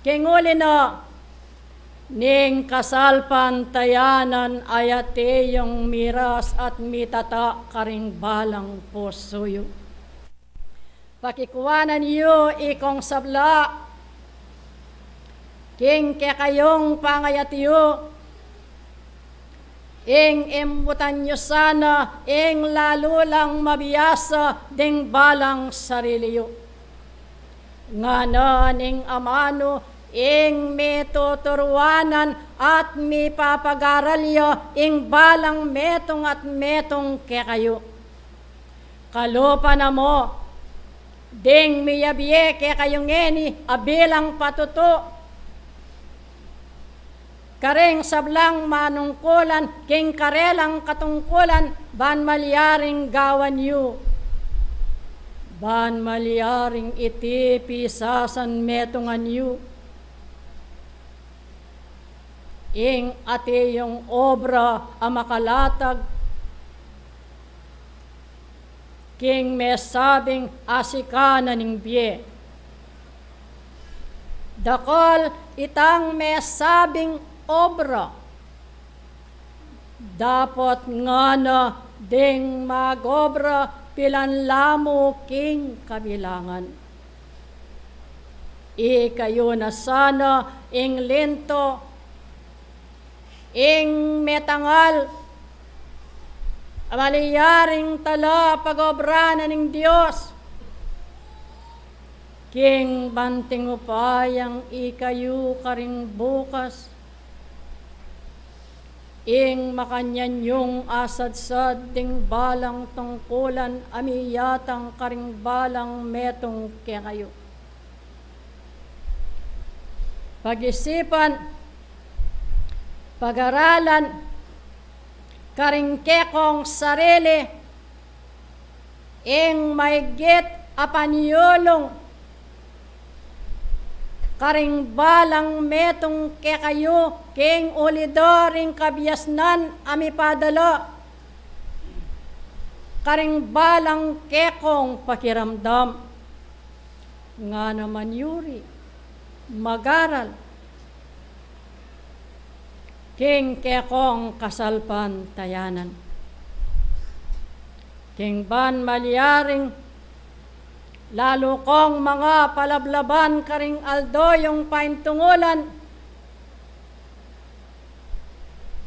King uli na, ning kasalpantayanan ay atin yung miras at mitata karing balang pusu yu. Pakikuanan yu ikong sabla, king kekayung pangayat yu, ing embutan yu sana, ing lalu lang mabiasa ding balang sarili yu. Ngana ning amanu, ing mituturuanan at mipapagaral ya ing balang metung at metung kekayu. Kalupa na mu, ding miyabie kekayu ngeni a bilang patutu karing sablang manungkulan king karelang katungkulan, ban malyaring gawan yu, ban malyaring iti pisasan metungan yu. Ing ati yung obra a makalatag king mesabing asika na ning bie. Dakal itang mesabing obra. Dapot ngana ding magobra pilan la mu king kabilangan. Ikayu na sana ing linto, ing metangal a malyaring tala pagobra na ning Dios. King banting upayang ikayu karing bukas, ing makanyan yung asadsad ding balang tungkulan a miyatang karing balang metung kekayu. Pag-isipan, pag-aralan karing kekong sarili ing maigit a panyulung karing balang metung kekayu, king uli da ring kabiasnan a mipadala karing balang kekong pakiramdam. Ngana manyuri, mag-aral king kekong kasalpantayanan. King ban malyaring lalu kong manga palablaban karing aldo yung paintungulan,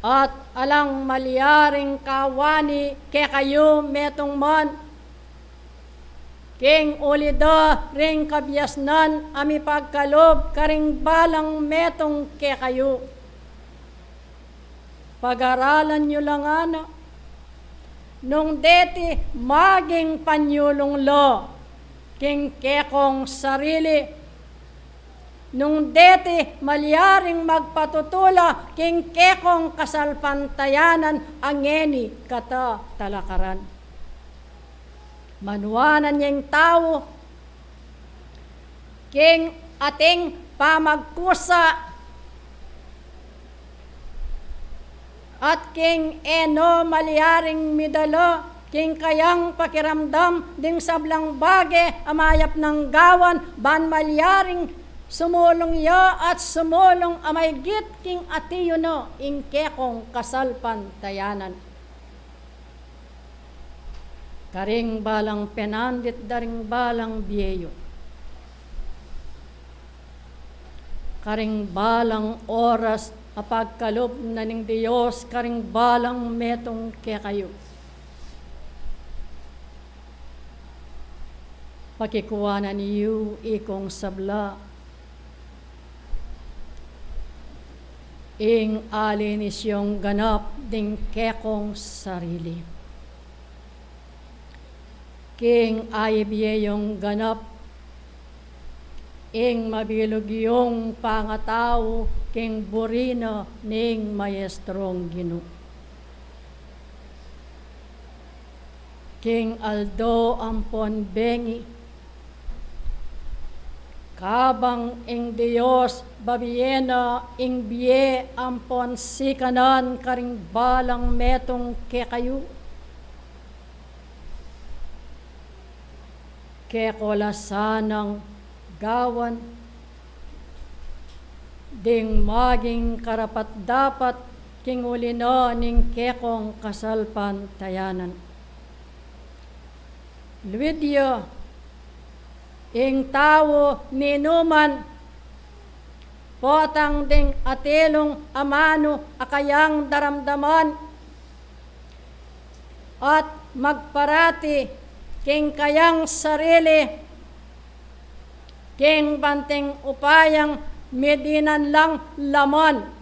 at alang malyaring kawani kekayu metung man, king uli da ring kabiasnan a mipagkalub karing balang metung kekayu. Pag-aralan yu la ngana, nung deti maging panyulung la king kekong sarili, nung deti malyaring magpatutu la king kekong kasalpantayanan a ngeni kata talakaran. Manuanan ya ing tau king ating pamagkusa at king e no malyaring midala king kayang pakiramdam ding sablang bage a mayap nang gawan, ban malyaring sumulung ya at sumulung a maigit king ati yu no ing kekong kasalpantayanan. Karing balang penandit da ring balang bie yu, karing balang oras a pagkalub na ning Dios karing balang metung kekayu. Pakikuanan yu ikong sabla, ing alinis yung ganap ding kekong sarili. King aibie yung ganap ing mabilug yung pangatau king buri na ning Maestrong Ginu. King aldo ampon bengi, kabang ing Dios babie na ing bie ampon sikanan karing balang metung kekayu, Keko la sanang gawan ding maging karapat-dapat king uli na ning kekong kasalpantayanan. Luid yu, ing tau ninuman, potang ding atilung amanu a kayang daramdaman, at magparati king kayang sarili, king banting upayang midinan lang laman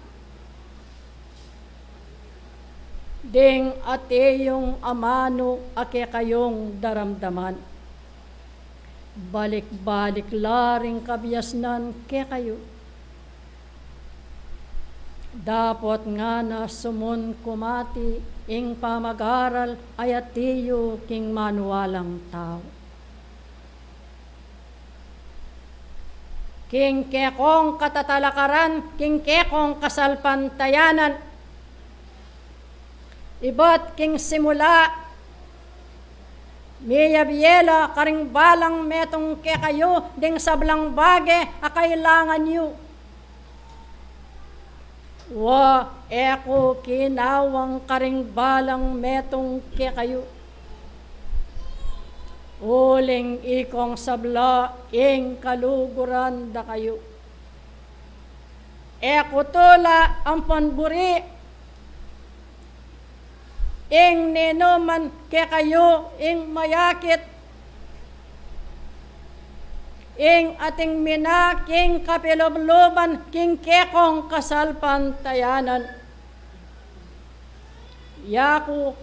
ding ati yung amanu a kekayung daramdaman. Balik-balik la ring kabiasnan kekayu. Dapot ngana sumun ku mati ing pamag-aral a yati yu king manualang tau. King kekong katatalakaran, king kekong kasalpantayanan, ibat king simula, miyabie la karing balang metung kekayu ding sablang bage a kailangan yu. Wa, e ku kinawang karing balang metung kekayu, uling ikong sabla ing kaluguran da kayu. E ku tula ampon buri ing ninuman kekayu ing mayakit, ing ating mina king kapilubluban king kekong kasalpantayanan. Yaku,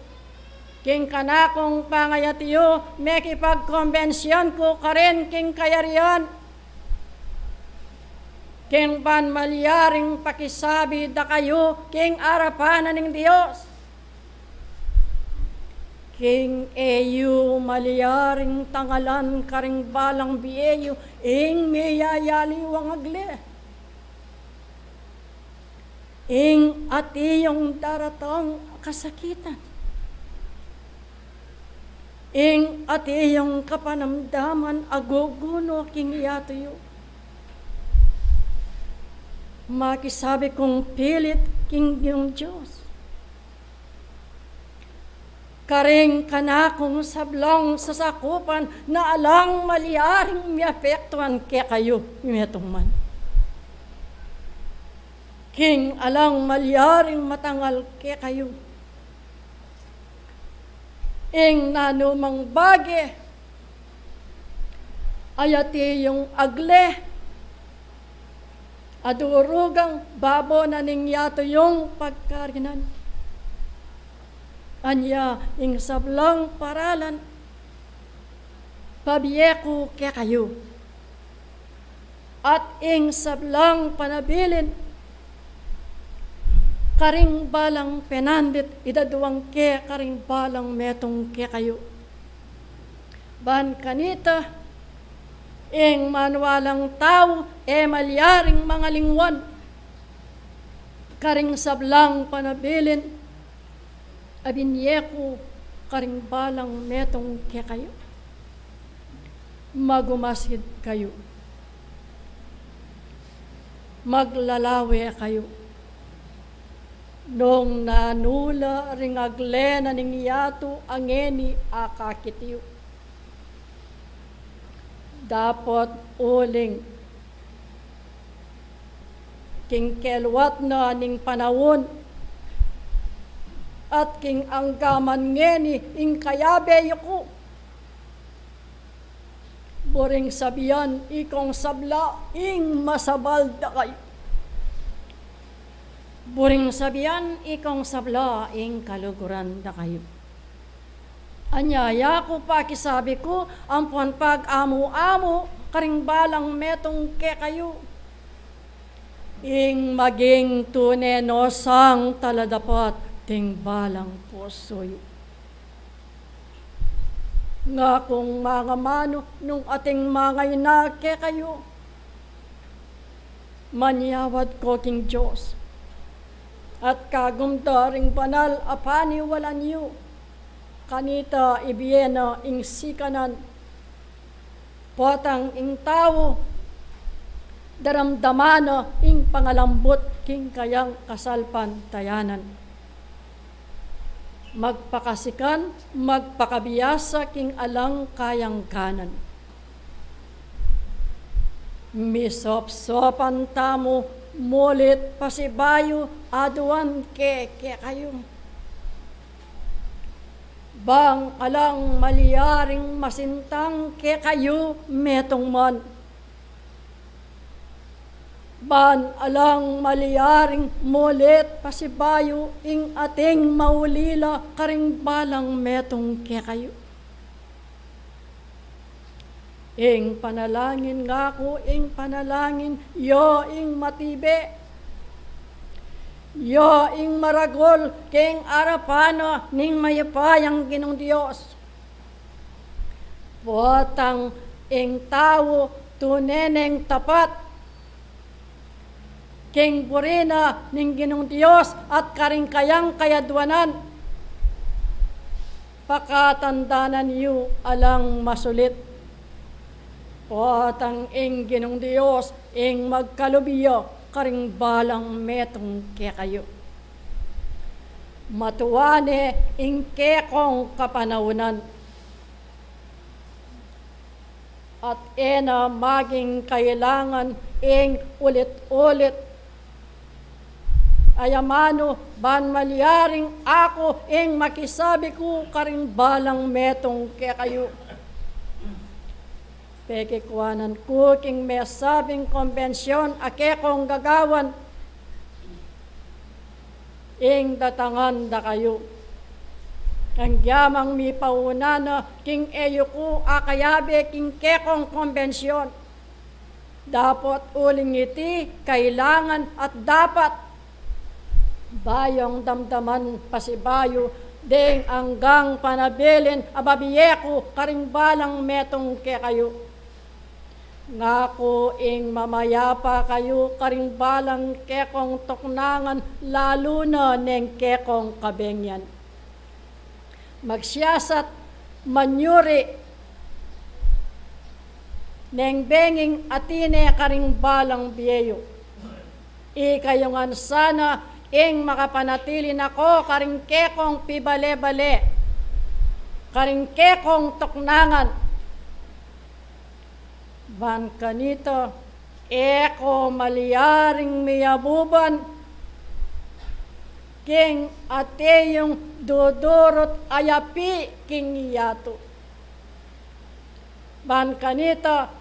king kanakung pangayat yu, mekipagkombensyon ku karin king kayarian, king ban malyaring pakisabi da kayu king arapan na ning Dios. King e yu malyaring tangalan karing balang bie yu ing miyayaliwang agle, ing ati yung daratang kasakitan, ing ati yung kapanamdaman a gugunu king yatu yu. Makisabi kung pilit king Ginu Dios, karing kanakung sablang sasakupan na alang malyaring miapektuan kekayu metung man, king alang malyaring matangal kekayu, ing nanumang bage a yati yung agle a durugang babo na ning yatu yung pagkarinan. Anya ing sablang paralan pabie ku kekayu, at ing sablang panabilin karing balang penandit idadwang ke karing balang metung kekayu. Ban kanita, ing manualang tau e malyaring mangalingwan karing sablang panabilin a binie ku karing balang metung kekayu. Magumasid kayu, maglalawe kayu, nung nanu la ring agle na ning yatu a ngeni akakit yu. Dapot uling king keluat na ning panaun at king anggaman ngeni ing kayabe yu ku, buring sabian ikong sabla ing masabal da kayu. Buring sabian ikong sabla ing kaluguran da kayu. Anya yaku pakisabi ku ampon pag-amu-amu karing balang metung kekayu, ing maging tune no sang taladapat ding balang pusu yu. Ngakung mangamanu nung ating mangaina kekayu, manyawad ko king Dios, at kagum da ring banal a paniwalan yu, kanita ibie na ing sikanan Potang ing tau, daramdaman na ing pangalambut king kayang kasalpantayanan. Magpakasikan, magpakabiasa king alang kayang ganan. Misopsopan tamu mulit pasibayu aduan ke kekayu. Bang alang malyaring masintang kekayu metung man. Ban alang malyaring mulit pasibayu ing ating maulila karing balang metung kekayu. Ing panalangin ngaku, ing panalangin yu ing matibe. Yu ing maragul king arapan na ning mayupayang Ginung Dios. Potang ing tau tune neng tapat king buri na ning Ginung Dios at karing kayang kayaduanan. Pakatandanan yu alang masulit. Potang ing Ginung Dios ing magkalub ya karing balang metung kekayu. Matua ne ing kekong kapanaunan. At e na maging kailangan ing ulit-ulit. Ay amanu, ban malyaring aku ing makisabi ku karing balang metung kekayu. Pekikuanan ku king mesabing kombensyon a kekong gagawan. Ing datangan da kayu. Anggyamang mipauna na king e yu ku akayabe king kekong kombensyon. Dapot uling iti kailangan at dapat. Bayung damdaman pasibayu ding anggang panabilin a bibie ku karing balang metung kekayu. Ngaku ing mamayapa kayu karing balang kekong tuknangan, lalu na neng kekong kabengyan. Magsiyasat, manyuri, neng benging atine karing balang bie yu. Ikayu ngan sana ing makapanatili na ko karing kekong pibale-bale, karing kekong tuknangan. Ban kanita, e ko malyaring miyabuban king ati yung dudurut a yapi king yatu. Ban kanita,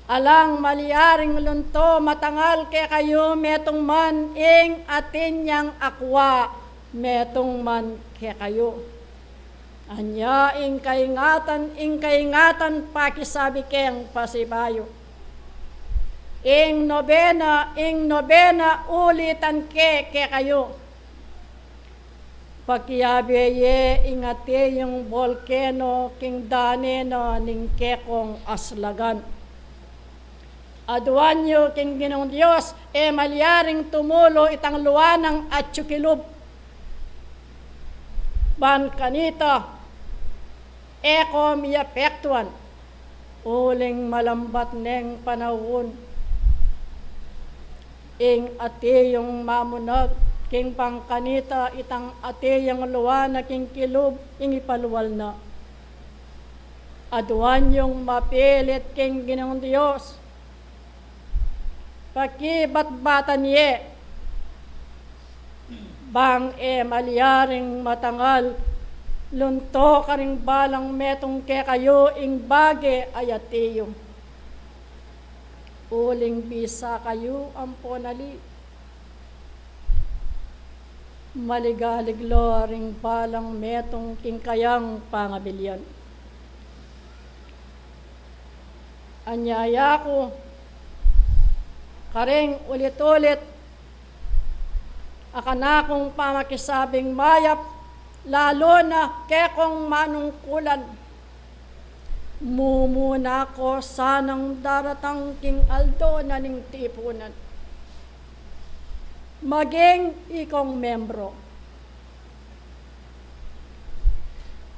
alang malyaring lunto matangal kekayu metung man ing atin yang akwa metung man kekayu. Anya ing kaingatan, ing kaingatan pakisabi keng pasibayu. Ing nobena, ing nobena ulitan ke kekayu. Pakiabe ye ing ati yung bolkeno king dane na ning kekong aslagan. Aduan yu king Ginung Dios, e malyaring tumulu itang luanang atyu kilub. Ban kanita, e ko miyapektuan, uling malambat neng panaun. Ing ati yung mamunag king bang kanita itang ati yung luana king kilub ing ipalual na. Aduan yung mapilit king Ginung Dios. Pakibatbatan ye. Bang e malyaring matangal lunto karing balang metung kekayu ing bage a ati yu. Uling bisa kayu ampo nali. Maligalig lo ring balang metung king kayang pangabilian. Anyaya ku karing ulit-ulit a kanakung pamakisabing mayap, lalu na kekong manungkulan. Mumuna ko sanang daratang king aldo na ning tipunan. Maging ikong membro.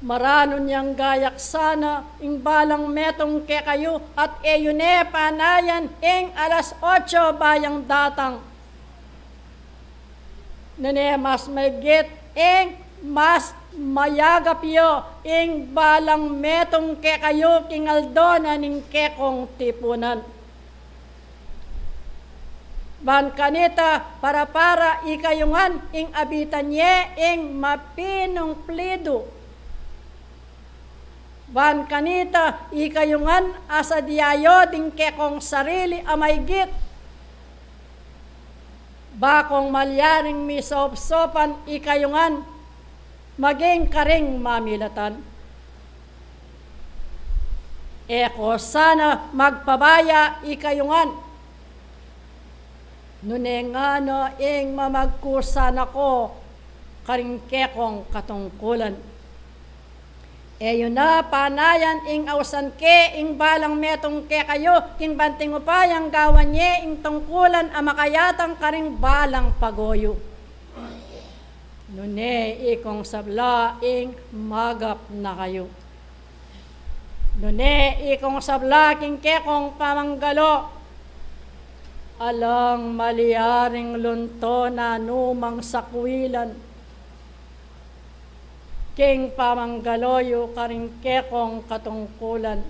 Maranun yang gayak sana ing balang metung kekayu, at e yu ne panayan ing alas otso bayang datang. Nune mas maigit ing mas mayagap yu ing balang metung kekayu king aldo na ning kekong tipunan. Ban kanita, para-para ikayu ngan ing abitan ye ing mapinung plidu. Ban kanita, ikayu ngan asadya yu ding kekong sarili a maigit. Ba kung malyaring misopsopan ikayu ngan maging karing mamilatan. E ko sana magpabaya ikayu ngan. Nune ngana ing mamagku sana ko karing kekong katungkulan. E yu na panayan ing ausan ke ing balang metung kekayu, king banting upayang gawan ye ing tungkulan a makayatang karing balang pagoyu. Nune ikong sabla ing magap na kayu. Nune ikong sabla king kekong pamanggalo. Alang malyaring lunto na numang sakwilan king pamanggalo yu karing kekong katungkulan.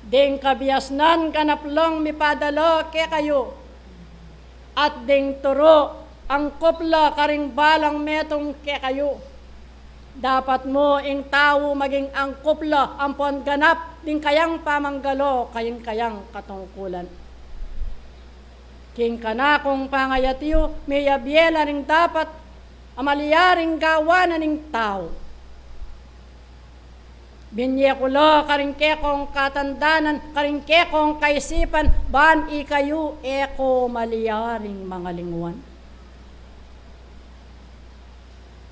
Ding kabiasnan ganap lang mipadala kekayu, at ding turu angkup la karing balang metung kekayu. Dapat mu ing tau maging angkup la ampon ganap ding kayang pamanggalo karing kayang katungkulan. King kanakung pangayat yu, miyabie la ring dapat a malyaring gawan na ning tau. Binye ku la karing kekong katandanan, karing kekong kaisipan, ban ikayu e ko malyaring mangalingwan.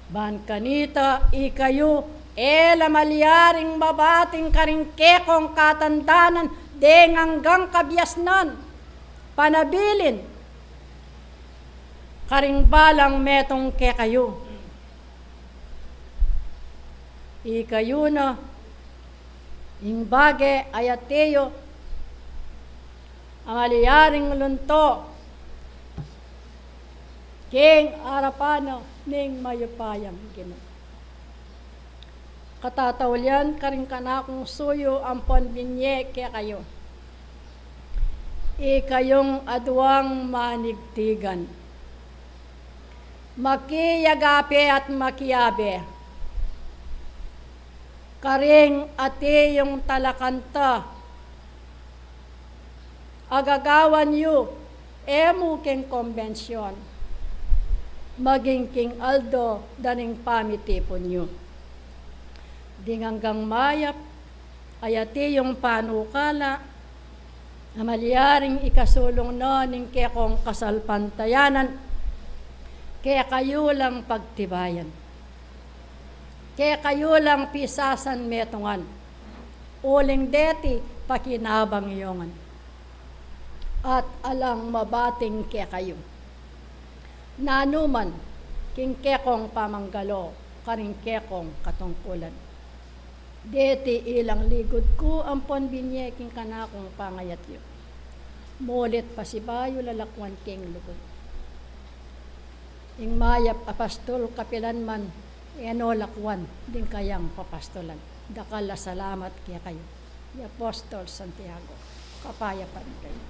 Ban kanita ikayu e la malyaring mabating karing kekong katandanan deng anggang kabiasnan, panabilin karing balang metung kekayu. Ikayu na ing bage a yati yu a malyaring lunto king arapan na ning mayupayang Ginu. Katataulian karing kanakung suyu ampon binye kekayu. Ikayung aduang manigtigan, makiagape at makiabe karing ati yung talakanta a gagawan yu, e mu king kombensyon, maging king aldo da ning pamitipun yu. Ding anggang mayap a yati yung panukala a malyaring ikasulung na ning kekong kasalpantayanan, kekayu lang pagtibayan. Kekayu lang pisasan metungan, uling deti pakinabang yu ngan. At alang mabating kekayu nanu man king kekong pamanggalo karing kekong katungkulan. Deti ilang ligud ku ampon binye king kanakung pangayat yu. Mulit pasibayu la lakwan king lugud. Ing mayap a pastul kapilan man e no lakwan ding kayang papastulan. Dakal a salamat kekayu. I Apostol Santiago. Kapayapan kayu.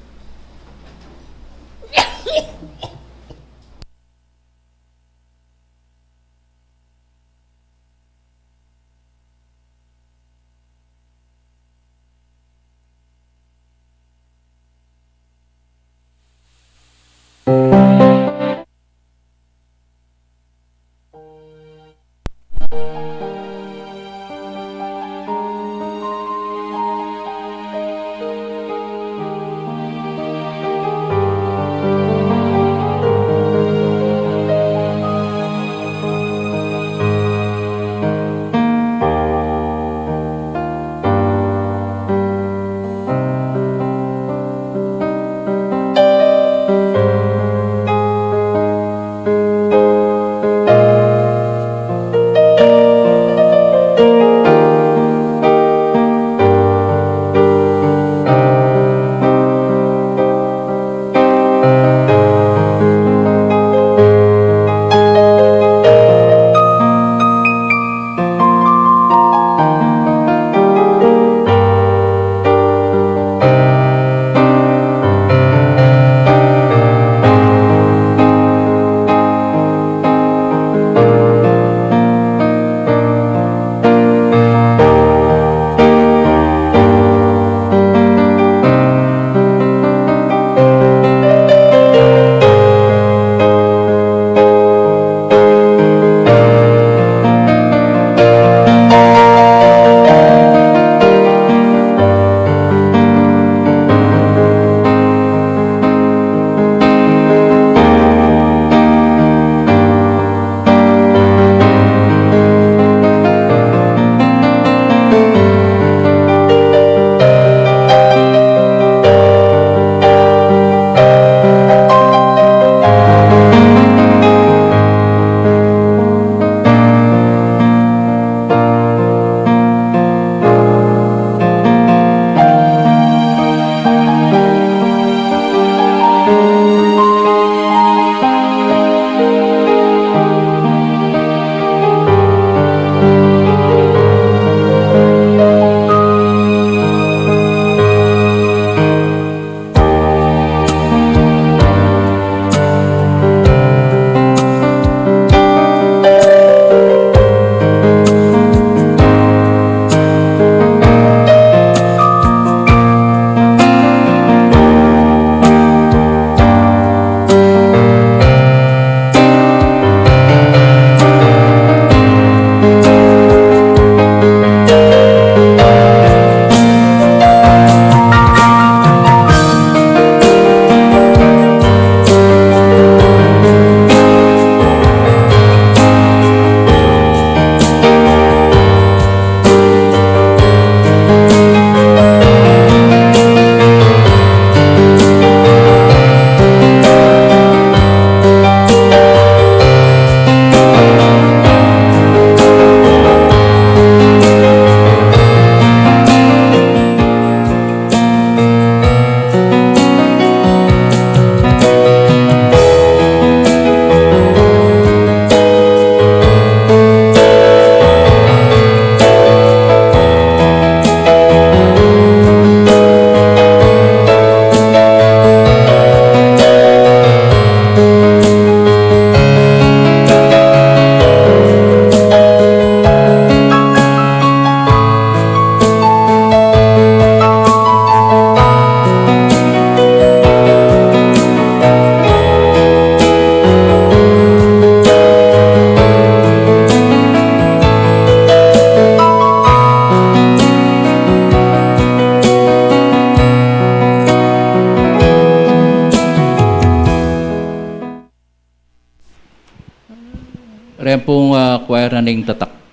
Choir na ning Tatak.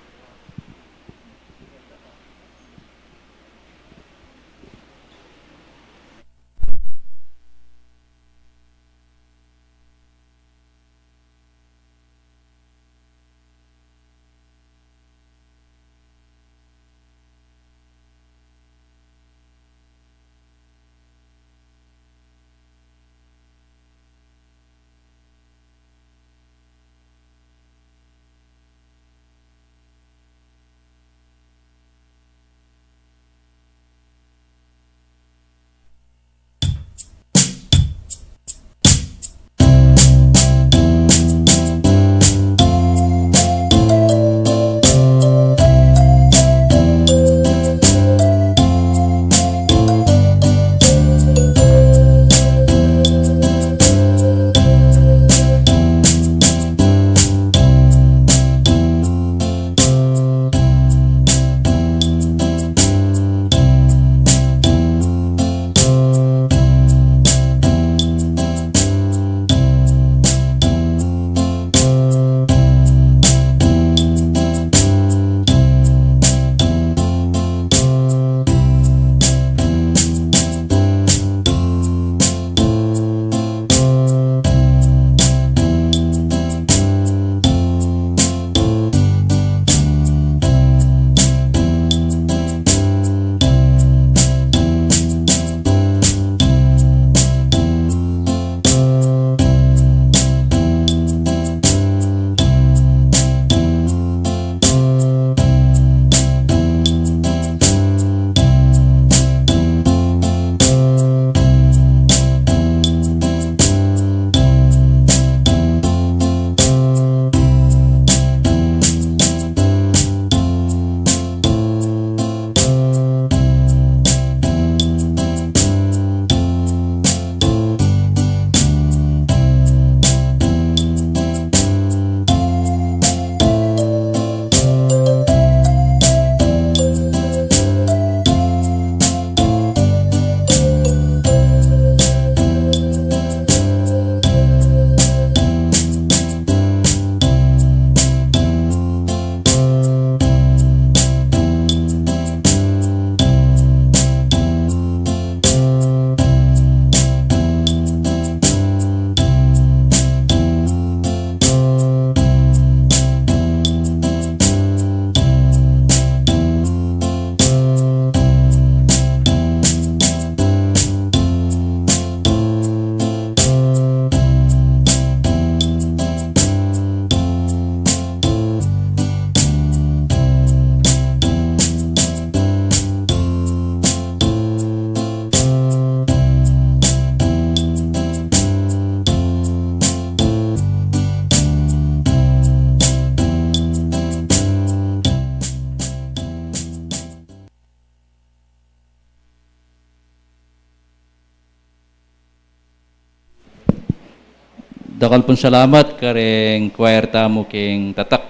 Dakal pung salamat kareng choir tamu king Tatak.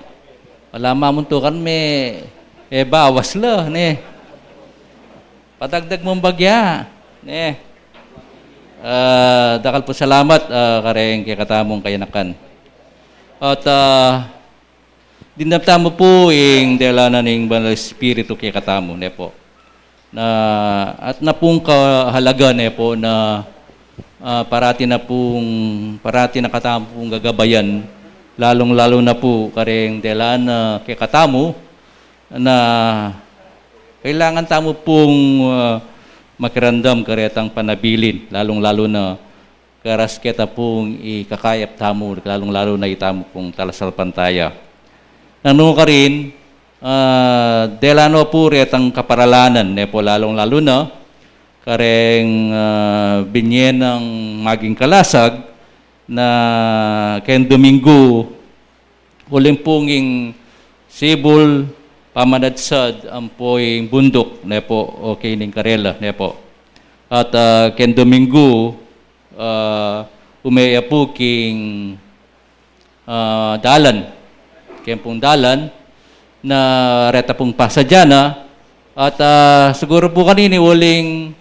Ala, mamuntukan me, e, bawas la, ne. Padagdag mung bagya, ne. Ah, dakal pung salamat, ah, kareng kekatamung kayanakan. At, ah, dimdam tamu pu ing dela na ning Banal Espiritu kekatamu, ne pu. Na, at na pung kahalaga, ne pu, na, ah, parati na pung, parati na katamu pung gagabayan, lalung-lalu na pu kareng dela na kekatamu, na kailangan tamu pung, ah, makiramdam karetang panabilin, lalung-lalu na karas keta pung ikakayap tamu, lalung-lalu na itamu pung talasalpantaya. Nanu karin, ah, dela no pu retang kaparalanan, ne pu, lalung-lalu na kareng, ah, binye nang maging kalasag na keng Domingo, uling pung ing sibul, pamanadsad ampo ing bunduk, ne pu, o keni ning karela, ne pu. At, ah, keng Domingo, ah, ume ya pu king, ah, dalan. Keng pung dalan na reta pung pasadya na. At, ah, siguru pu kanini uling,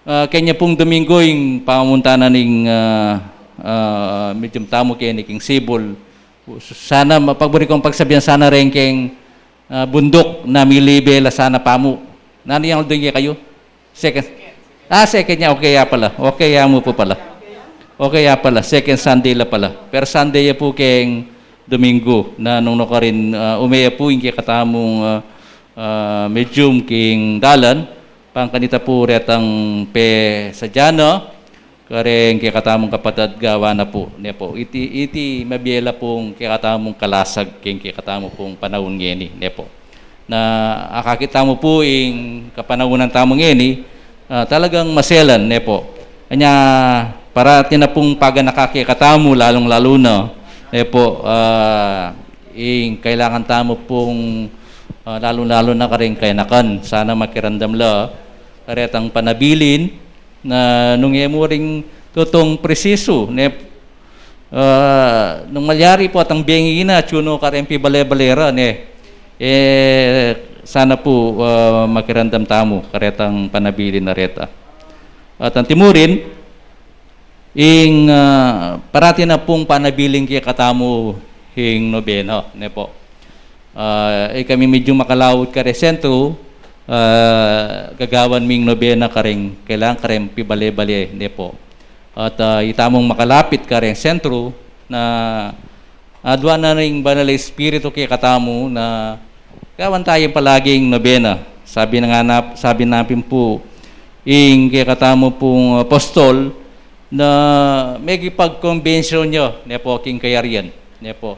ah, kenya pung Domingo ing pamamunta na ning, ah, ah, medyum tamu keni king sibul. Sana, ma-, pagburi kung pagsabian sana reng keng, ah, bunduk na milibe la sana pamu. Nanu yang aldo ing kekayu? Second. Ah, second ya. Okay ya pala. Okay ya mu pu pala. Okay ya pala. Second Sunday la pala. Pero Sunday ya pu keng Domingo na nung nukarin, ah, ume ya pu ing kekatamung, ah, ah, medium king dalan. Pangkanita pu retang pesadya na kareng kekatamung kapatad, gawa na pu, ne pu. Iti, iti mabie la pung kekatamung kalasag keng kekatamu pung panaun ngeni, ne pu. Na akakit tamu pu ing kapanaunan tamu ngeni, ah, talagang maselan, ne pu. Anya, parati na pung paganaka kekatamu, lalung-lalu na, ne pu, ah, ing kailangan tamu pung, ah, lalung-lalu na kareng kayanakan, sana makiramdam la karetang panabilin, na nung e mu ring tutung presisu, ne, ah, nung malyari pu at ang bengi na, atiu no kareng pibale-bale ra, ne, e, sana pu, ah, makiramdam tamu karetang panabilin na reta. At antimurin, ing, ah, parati na pung panabilin kekatamu ing nobena, ne pu. Ah, e kami medyo makalaut kare sentru, ah, gagawan ming nobena kareng, kailangan kareng pibale-bale, ne pu. At, ah, itamung makalapit kareng sentru na adwa na ring Banal a Espiritu kekatamu na gawan taya palaging nobena. Sabi na nga na, sabi na pin pu ing kekatamu pung apostol na megipagkumbensyon ya, ne pu, king kayarian, ne pu.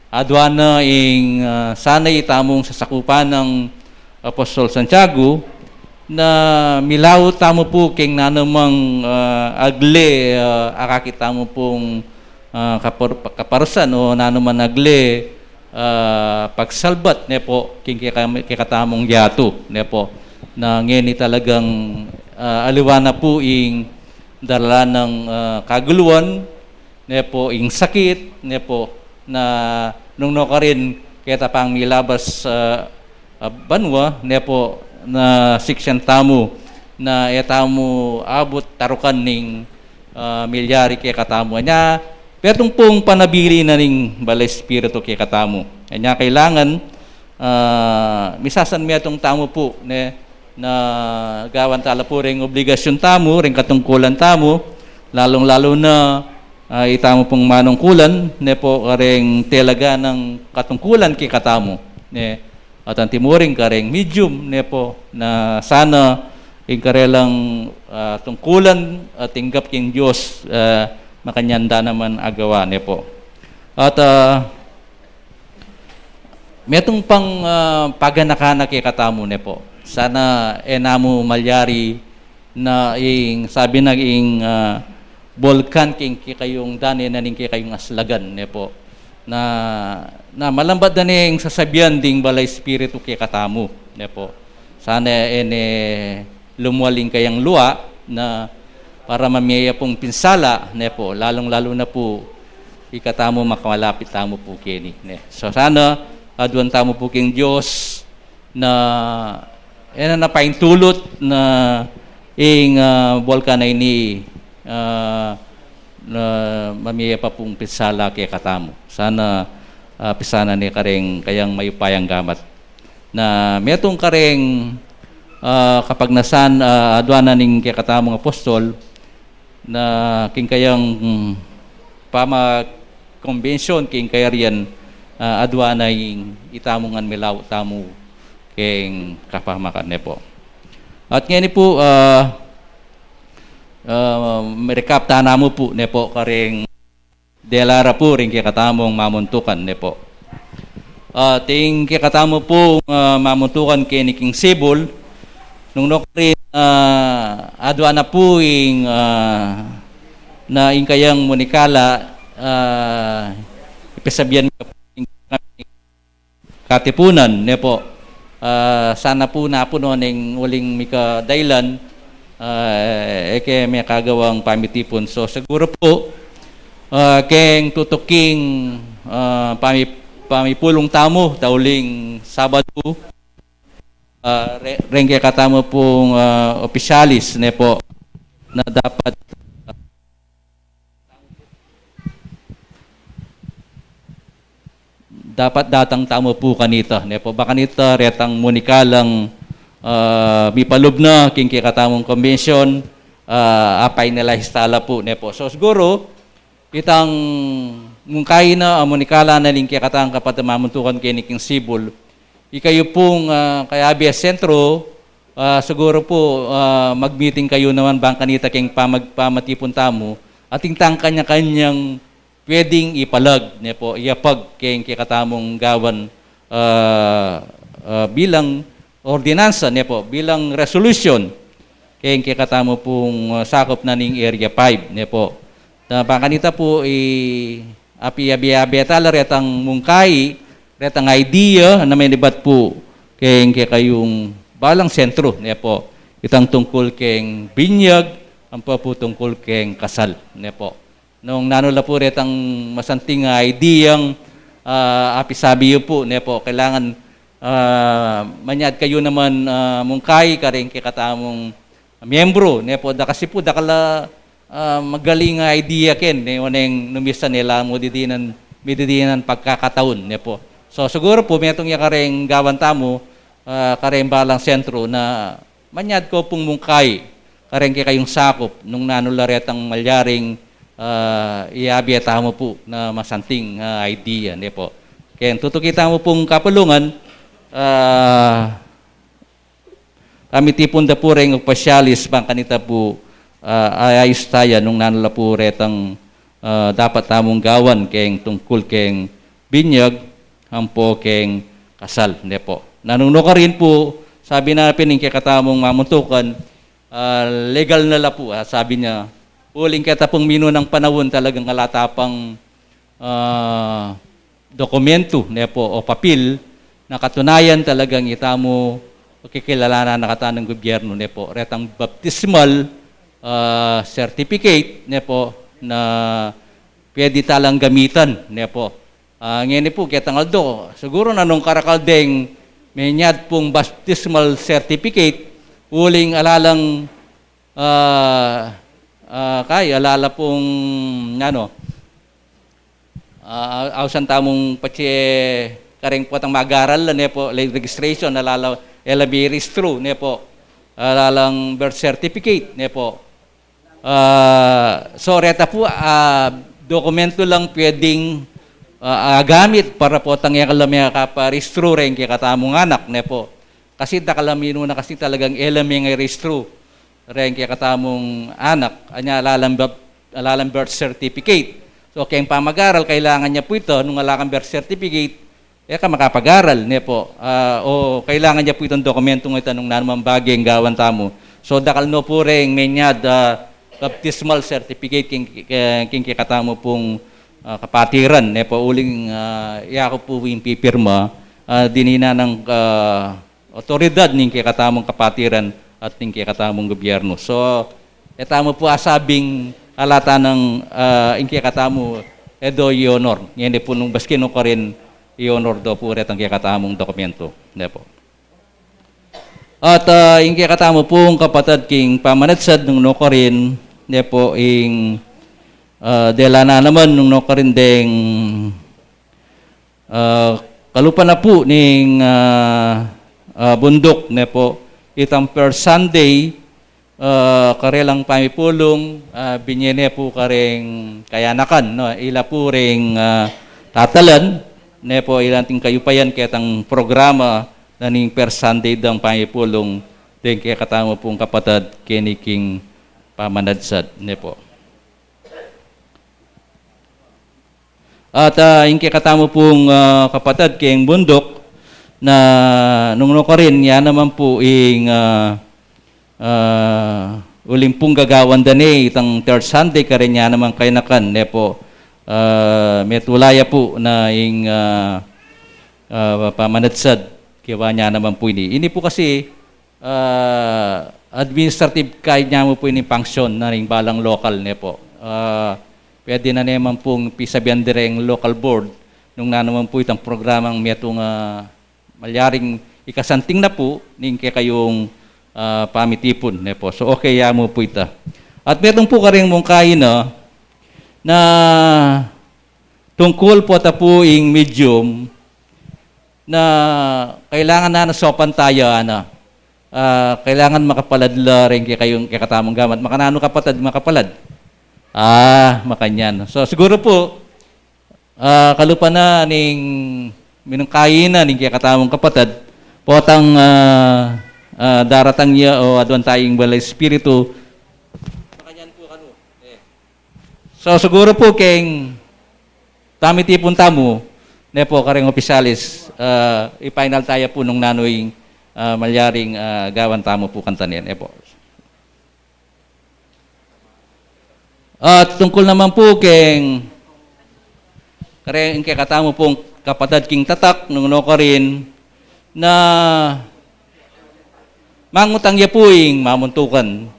Adwa na ing, ah, sana itamung sasakupan nang Apostol Santiago na milaut tamu pu king nanumang, ah, agle, ah, akakit tamu pung, ah, kapar-, kaparusan o nanumang agle, ah, pagsalbat, ne pu, king keka-, kekatamung yatu, ne pu. Na ngeni talagang, ah, aliwa na pu ing daralan nang, ah, kaguluan, ne pu, ing sakit, ne pu, na nung nukarin keta pang milabas, ah, ah, banua, ne pu, na siksian tamu na e tamu abut tarukan ning, ah, milyari kekatamu. Anya, metung pung panabilin na ning Banal a Espiritu kekatamu. Anya, kailangan, ah, misasanmetung tamu pu, ne, na gawan tala pu ring obligasyun tamu, ring katungkulan tamu, lalung-lalu na, ah, itamu pung manungkulan, ne pu, kareng talaga nang katungkulan kekatamu, ne, at antimurin kareng medium, ne pu, na sana ing karelang, ah, tungkulan at tinggap king Dios, ah, makanyan da naman agawa, ne pu. At, ah, metung pang, ah, paganaka na kekatamu, ne pu. Sana e na mu malyari na ing, sabi na ing, ah, bolkan king kekayung dane na ning kekayung aslagan, ne pu. Na, na malambat da ne ing sasabian ding Banal a Espiritu kekatamu, ne pu. Sana e ne lumual ing kayang lua na para mamie ya pung pinsala, ne pu, lalung-lalu na pu ikatamu makamalapit tamu pu keni, ne. So sana aduan tamu pu king Dios na e na na paintulut na ing, ah, bolkan a ini, ah, na mamie pa pung pinsala kekatamu. Sana, ah, pisanan ne kareng kayang mayupayang gamat. Na metung kareng, ah, kapagnasan, ah, adwa na ning kekatamung apostol na king kayang, mm, pamakumbensyon king kayarian, ah, adwa na ing itamu ngan milaut tamu king kapamakan ne pu. At ngeni pu, ah, ah, recap ta namu pu ne pu kareng dela ra pu ring kekatamung mamuntukan ne pu. Ah, ing kekatamu pung, ah, mamuntukan keni king sibul, nung nukarin, ah, adwa na pu ing, ah, na ing kayang munikala, ah, ipisabian mi pu ing katipunan, ne pu. Ah, sana pu napunan ing uling mikadailan, ah, e ke mekagawang pamitipun. So, siguru pu, ah, keng tutuking, ah, pami-, pamipulung tamu, ta uling Sabadu, ah, re-, reng kekatamu pung, ah, opisyalis, ne pu, na dapat, ah, dapat datang tamu pu kanita, ne pu. Ba kanita retang munikalang, ah, mipalub na king kekatamung convention, ah, a-finalize tala pu, ne pu. So siguru itang mungkahi na, ah, munikala na ning kekatang kapatad mamuntukan keni king sibul, ikayu pung, ah, kayabe sentro, ah, siguru pu, ah, mag-meeting kayu naman bang kanita keng pamag-, pamatipun tamu, atin tang kanya-kanyang pwedeng ipalag, ne pu, iyapag keng kekatamung gawan, ah, ah, bilang ordinansa, ne pu, bilang resolution keng kekatamu pung, ah, sakup na ning Area five, ne pu. Na bang kanita pu i-, api-, abe-abe tala retang mungkahi, retang idea na menibat pu keng kekayung balang sentro, ne pu. Itang tungkul keng binyag, ampo pu tungkul keng kasal, ne pu. Nung nanu la pu retang masanting a idea yang, ah, apisabi yu pu, ne pu, kailangan, ah, manyad kayu naman, ah, mungkahi kareng kekatamung miyembru, ne pu, da kasi pu, dakal a, ah, magaling a idea ken, ne, oneng nu misan e la mu didinan, mididinan pagkakataun, ne pu. So, siguru pu, metung ya kareng gawan tamu, ah, kareng balang sentro na manyad ko pung mungkahi kareng kekayung sakup nung nanu la retang malyaring, ah, iabe tamu pu na masanting, ah, idea, ne pu. Keng tutuki tamu pung kapulungan, ah, pamitipun da pu reng opasyalis bang kanita pu, ah, ayayus taya nung nanu la pu retang, ah, dapat tamung gawan keng tungkul keng binyag, ampo keng kasal, ne pu. Na nung nukarin pu, sabi na pin ing kekatamung mamuntukan, ah, legal na la pu, ah, sabi na, uling keta pung minunang panaun talagang ala ta pang, ah, dokumentu, ne pu, o papil, na katunayan talagang itamu kikilalanan na kata ning gobyernu, ne pu. Retang baptismal, ah, certificate, ne pu, na pwede talang gamitan, ne pu. Ah, ngeni pu, ketang aldo, siguru na nung karakal deng menyad pung baptismal certificate, uling ala lang, ah, ah, kay, ala la pung, nanu, ah, ausan tamung patse kareng potang mag-aral la, ne pu, le-, registration, ala la, e la mirehistru, ne pu, ala lang birth certificate, ne pu. Ah, so, reta pu, ah, dokumentu lang pwedeng, ah, ah, gamit para potang e ka la makaparehistru reng kekatamung anak, ne pu. Kasi dakal a minuna kasi talagang e la mengarehistru reng kekatamung anak, anya ala lang bab-, ala lang birth certificate. So, keng pamag-aral, kailangan ya pu ita, nung ala kang birth certificate, e ka makapag-aral, ne pu. Ah, o kailangan ya pu itang dokumentu ngeni nung nanu mang bage ing gawan tamu. So, dakal no pu reng menyad, ah, baptismal certificate king, king, king kekatamu pung, ah, kapatiran, ne pu, uling, ah, yaku pu ing pipirma, ah, dininan nang, ah, otoridad ning kekatamung kapatiran at ning kekatamung gobyernu. So, e tamu pu asabing ala ta nang, ah, ing kekatamu e do i-honor. Ngeni pu nung baskin no karin i-honor do pu retang kekatamung dokumentu. Ne pu. At, ah, ing kekatamu pung kapatad king pamanadsad nung nukarin, ne pu, ing, ah, dela na naman nung nukarin deng ah, kalupa na pu ning, ah, ah, bunduk, ne pu, itang first Sunday, ah, karelang pamipulung, ah, binye ne pu kareng kayanakan, no? Ila pu reng, ah, tatalan, ne pu, ila ing kayupayan ketang programa na ning first Sunday dang pamipulung deng kekatamu pung kapatad keni king pamanadsad, ne pu. At, ah, ing kekatamu pung, ah, kapatad keng bunduk na nung nukarin, ya naman pu ing, ah, ah, uling pung gagawan da ne itang third Sunday, karin ya naman kayanakan, ne pu, ah, metula ya pu na ing, ah, ah, pamanadsad, kiwa nya naman pu ini. Ini pu kasi, ah, administrative kind nya mu pu ini function na ring balang local, ne pu. Ah, pwede na ne man pung pisabian de reng local board nung nanu man pu itang programang metung, ah, malyaring ikasanting na pu ning kekayung, ah, pamitipun, ne pu. So, okay ya mu pu ita. At metung pu kareng mungkahi na, na tungkul pu ata pu ing medium, na kailangan na nasopan tayo, ano, ah, kailangan makapalad la rin kay kayong, kay katamung gamat. Makananu kapatad, makapalad? Ah, makanyan. So, siguro po, ah, kalupa na ning minungkahi na ning kay katamung kapatad, potang, ah, ah, daratang ya o aduan tayong Banal Espiritu. Makanyan po kanu. Eh. So, siguro po, keng tamitipun tamu, ne po, kareng opisyales, ah, i-final tayo po nung nanu ing, ah, malyaring, ah, gawan tamu po kanita, ne po. At tungkol naman po keng, kareng kekatamu pong kapatad king tatak, nung nukarin, na mangutang ya po ing mamuntukan.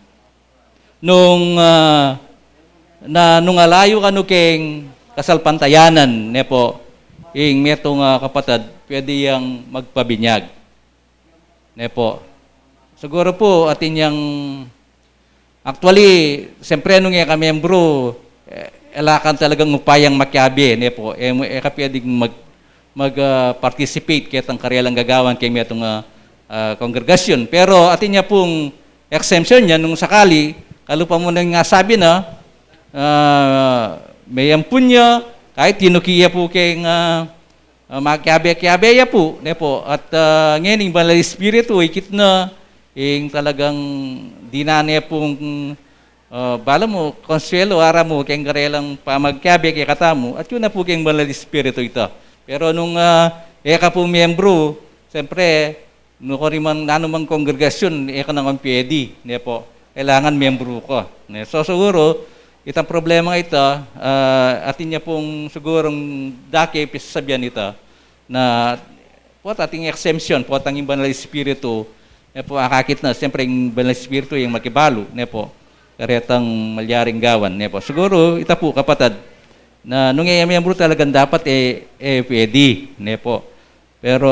Nung, ah, na, nung alayu kanu keng kasalpantayanan, ne po, ing metung a kapatad, pwede yang magpabinyag. Ne po. Siguro po, atin yang, actually, siyempre, nung e ka miyembro, eh, e la kang talagang upayang makiabe, ne po. E, e ka pwedeng mag, mag, ah, participate ketang karelang gagawan keng metung a, ah, kongregasyon. Pero atin ya pong exemption ya nung sakali, kalupa mu nang sabi na, ah, meyampun ya, kahit tinuki ya po keng, ah, ah, makiabe-kiabe ya po, ne po. At, ah, ngeni ing Banal a Espiritu, ikit na, ing talagang dinan ne pong, ah, bala mu, konsuelo, ara mu, keng karelang pamagkiabe kekatamu, at yun na po keng Banal a Espiritu ita. Pero nung, ah, e ka po miyembro, siyempre, nukarin man, nanu mang kongregasyon, e ka na ngan pwede, ne po. Kailangan miyembro ka. Ne? So, siguro, itang problema ita, ah, atin ya pong sigurong dake pisasabian ita, na potang exemption, potang ing Banal a Espiritu, ne po, akakit na, siyempre, ing Banal a Espiritu, ing makibalu, ne po, karetang malyaring gawan, ne po. Siguro, ita po, kapatad, na nung e miyembro talagang dapat, e, e pwede, ne po. Pero,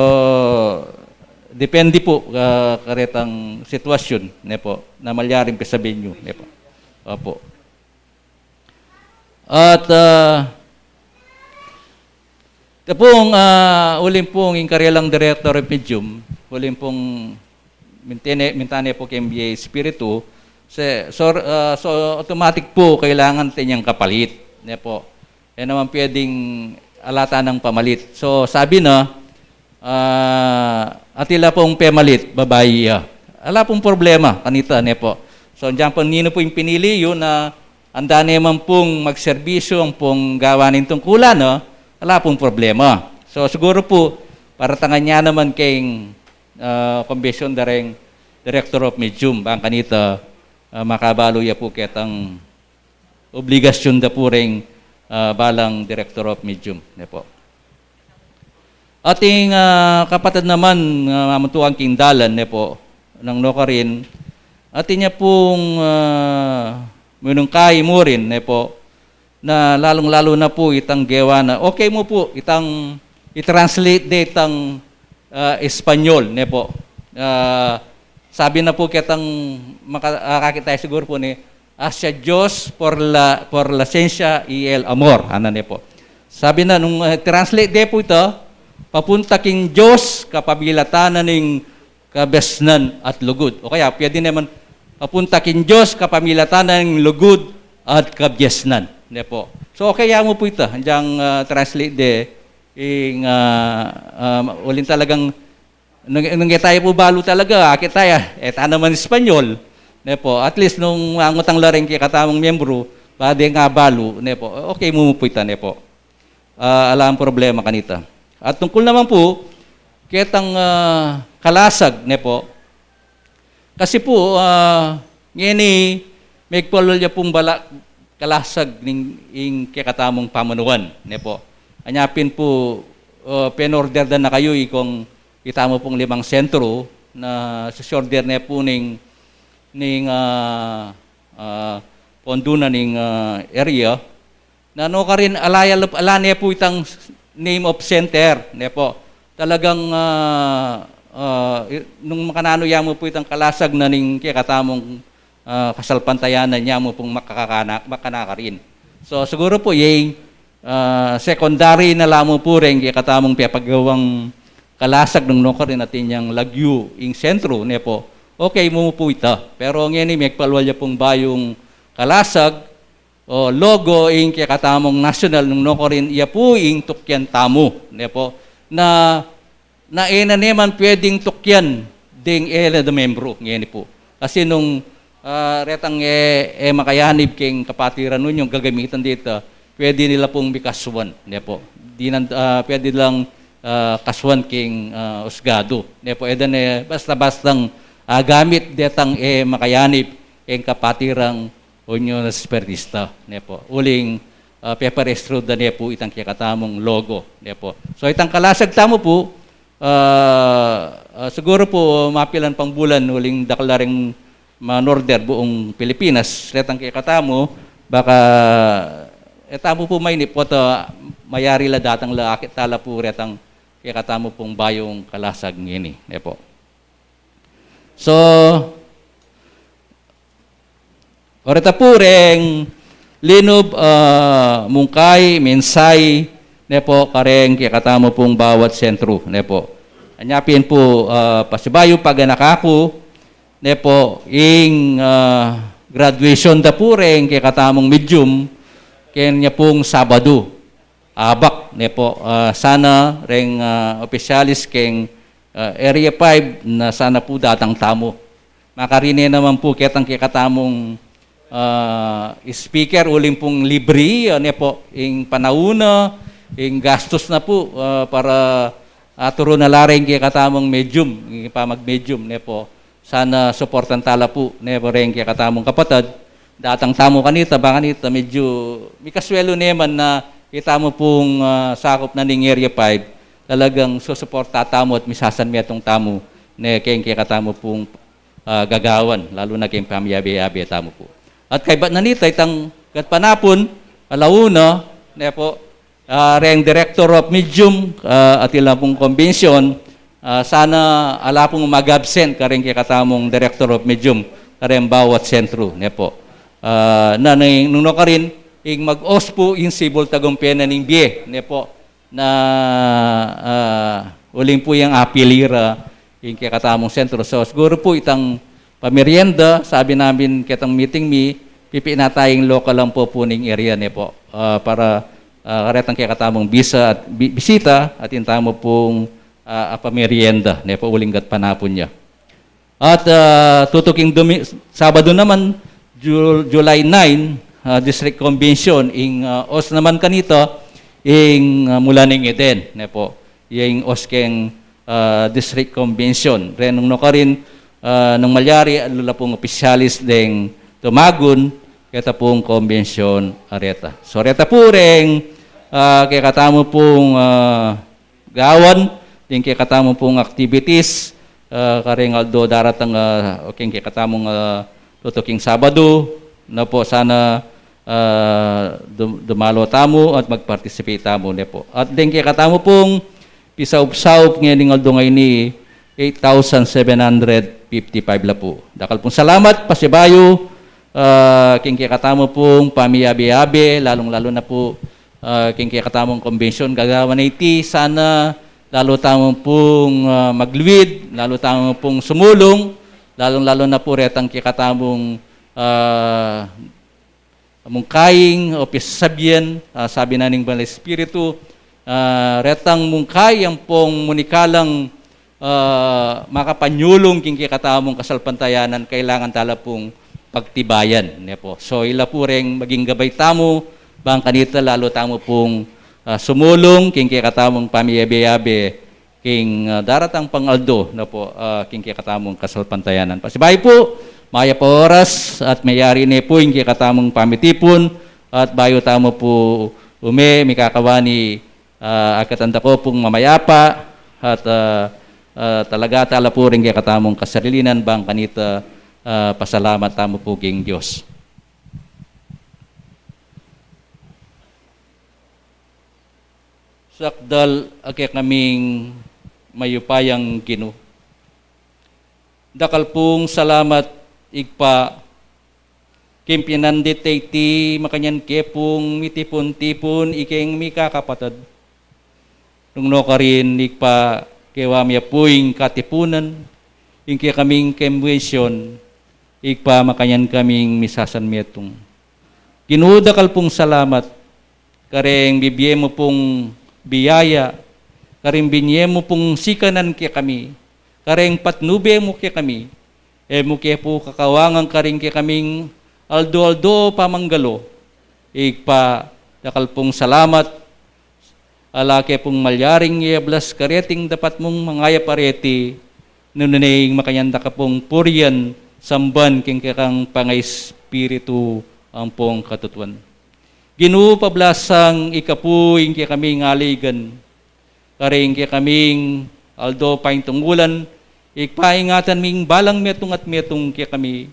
depende po, ah, karetang sitwasyon, ne po, na malyaring pisabian yu, ne po. Opo. At, ah, ita pong, ah, uling pong ing karelang Director of Medium, uling pong mintane, mintane po keng Banal a Espiritu, se-, so, ah, so automatic po kailangan atin yang kapalit, ne po. E naman pwedeng ala tang pamalit. So, sabi na, ah, atin la pong pemalit, babai ya. Ala pong problema kanita, ne po. So, dinan pong ninu po ing pinili yu na anda ne man pong magserbisyu, ampong gawa ning tungkulan, no? Ala pong problema. So, siguro po, paratangan ya naman keng, ah, kombensyon da reng Director of Medium, bang kanita, ah, makabalu ya po ketang obligasyun da po reng, ah, balang Director of Medium, ne po. Ating, ah, kapatad naman, ah, mamuntukan king dalan, ne po, nang nukarin, atin ya pong, ah, minungkahi mu rin, ne po, na lalung-lalu na po itang gewa na, okay mu po, itang i-translate de itang, ah, Espanyol, ne po. Ah, sabi na po ketang maka-, ah, akakit tayo siguro po ni, hacia Dios por la, por la ciencia y el amor, ana ne po. Sabi na, nung, eh, translate de po ita, papunta king Dios kapamilatan na ning kabiasnan at lugud. O kaya, pwede naman, papunta king Dios kapamilatan na ning lugud at kabiasnan. Ne po. So, okay ya mu po ita, diyang, ah, translate de, ing, ah, ah, uling talagang, nung, nung e tayo po balu talaga, akit tayo, e ta naman Espanyol, ne po. At least, nung mangutang la reng kekatamung miyembru, ba de nga balu, ne po. Okay mu po ita, ne po. Ah, alang problema kanita. At tungkol naman po, ketang, ah, kalasag, ne po. Kasi po, ah, ngeni, megpalul ya pong bala, kalasag ning, ing kekatamung pamanuan, ne po. Anya pin po, ah, penorder da na kayu, ikong itamu pong limang sentro, na susorder ne po ning, ning, ah, ah, pondo na ning, ah, area, na nukarin, ala ya, ala ne po itang name of center, ne po. Talagang, ah, ah, i-, nung makananu ya mu po itang kalasag na ning kekatamung, ah, kasalpantayanan ya mu pong makakana-, makanakarin. So, siguro po, ing, ah, secondary na la mu po reng kekatamung pepagawang, kalasag nung nukarin atin yang lagyu ing sentru, ne po. Okay mu pu ita. Pero ngeni, megpalwal ya pung bayung kalasag o logo ing kekatamung nasyonal nung nukarin, ya pu ing tukyan tamu, ne po. Na, na e na ne man pwedeng tukyan deng e la da membru, ngeni pu. Kasi nung, ah, retang e, e makayanib keng kapatiran, nung gagamitan dita, pwede nila pung mikasuan, ne po. Dinan, ah, pwede lang, ah, kasuan keng, ah, usgadu, ne po. E da ne basta-bastang, ah, gamit detang e makayanib keng kapatirang Union Espiritista, ne po. Uling, ah, peparehistru da ne pu itang kekatamung logo, ne po. So, itang kalasag tamu pu, ah, ah, siguru pu, mapilan pang bulan uling dakal la ring manorder buung Pilipinas retang kekatamu, baka e tamu pu mainip, pota mayari la datang la akit tala pu retang kekatamu pung bayung kalasag ngeni, ne po. So, o reta pu reng linub, ah, mungkay, mensahe, ne po, kareng kekatamu pung bawat sentru, ne po. Anya pin pu, ah, pasibayu, paganaka ku, ne po, ing, ah, graduation da pu reng kekatamung medium, kenya pung Sabadu, abak, ne po, ah, sana reng, ah, opisyalis keng, ah, Area five na sana pu datang tamu. Makarine naman pu ketang kekatamung, ah, speaker, uling pung libre, ah, ne po, ing panaun na, ing gastus na pu, ah, para, ah, turu na la reng kekatamung medium, ing pamag-medium, ne po. Sana suportan tala pu, ne po, reng kekatamung kapatad. Datang tamu kanita, ba kanita, medyu mikaswelu ne man na itamu pung, ah, sakup na ning Area five, talagang susuporta tamu at misasanmetung tamu, ne, keng kekatamu pung, ah, gagawan, lalu na keng pamiyabe-yabe tamu pu. At kaybat na nita, itang gatpanapun, ala una, ne po, ah, reng Director of Medium, ah, atin la pung convention, ah, sana ala pung mag-absent kareng kekatamung Director of Medium, kareng bawat sentru, ne po. Ah, na, na, nung nukarin, ing mag-host pu ing Sibul Tagumpe na ning bie, ne po. Na, ah, uling pu yang apili ra ing kekatamung sentru. So, siguru pu itang pamerienda, sabi namin ketang meeting mi, pipili na tayung local lang pu pu ning area, ne po. Ah, para, ah, karetang kekatamung bisa at bi-, bisita, atin tamu pung, ah, apamerienda, ne po, uling gatpanapun ya. At, ah, tutuking Dumi-, Sabadu naman, Ju-, July nine, ah, District Convention, ing, ah, host naman kanita, ing, ah, Mula ning Eden, ne po. Ing host keng, ah, District Convention. Ren nung nukarin, ah, nung malyari, alu la pung opisyalis deng tumagun keta pung convention a reta. So, reta pu reng, ah, kekatamu pung, ah, gawan, deng kekatamu pung activities, ah, kareng aldo daratang, ah, o keng kekatamung, ah, tutuking Sabadu, na po sana, ah, dum-, dumalo tamu at mag-participate tamu, ne po. At deng kekatamu pung pisaup-saup ngeni, ngaldung ini, eight thousand seven hundred fifty-five la pu. Dakal pung salamat, pasibayu, ah, keng kekatamu pung pamiyabe-yabe, lalung-lalu na pu, ah, keng kekatamung convention gagawan iti, sana lalu tamu pung, ah, magluid, lalu tamu pung sumulung, lalung-lalu na pu retang kekatamung, ah, mungkaing o pisasabian, ah, sabi na ning Banal Espiritu, ah, retang mungkaing ampong munikalang, ah, makapanyulung king kekatamung kasalpantayanan, kailangan tala pung pagtibayan, ne po. So, ila pu reng maging gabay tamu, bang kanita lalu tamu pung, ah, sumulung king kekatamung pamiyabe-yabe, king, ah, daratang pang aldo, ne po, ah, king kekatamung kasalpantayanan. Pasibayu pu, mayap a oras, at meyari ne pu ing kekatamung pamitipun, at bayu tamu pu ume, mikakawani, ah, akit anda ko pung mamayapa, at, ah, ah, talaga tala pu ring kekatamung kasarilinan, bang kanita, ah, pasalamat tamu pu king Dios. Sakdal a kekaming mayupayang Ginu. Dakal pung salamat, Ibpa, king pinandit iti makanyan ke pung mitipun-tipun ikeng mikakapatad. Nung nukarin, Ibpa, Kewa mi pu ing katipunan, ing kekaming kombensyun, Ibpa, makanyan kaming misasanmetung. Ginu, dakal pung salamat kareng bibie mu pung biyaya, kareng binye mu pung sikanan kekami, kareng patnube mu kekami. E mu ke pu kakawangan kareng kekaming aldo-aldo pamanggalu. Ibpa, dakal pung salamat. Ala ke pung malyaring iablas kareting dapat mung mangayap areti, nune ing makanyan da ka pung purian, samban king kekang pangaespiritu ampong katutuan. Ginu, pablasang ika pu ing kekaming aligan, kareng kekaming aldo paintungulan, Ibpa, ingatan ming balang metung at metung kekami.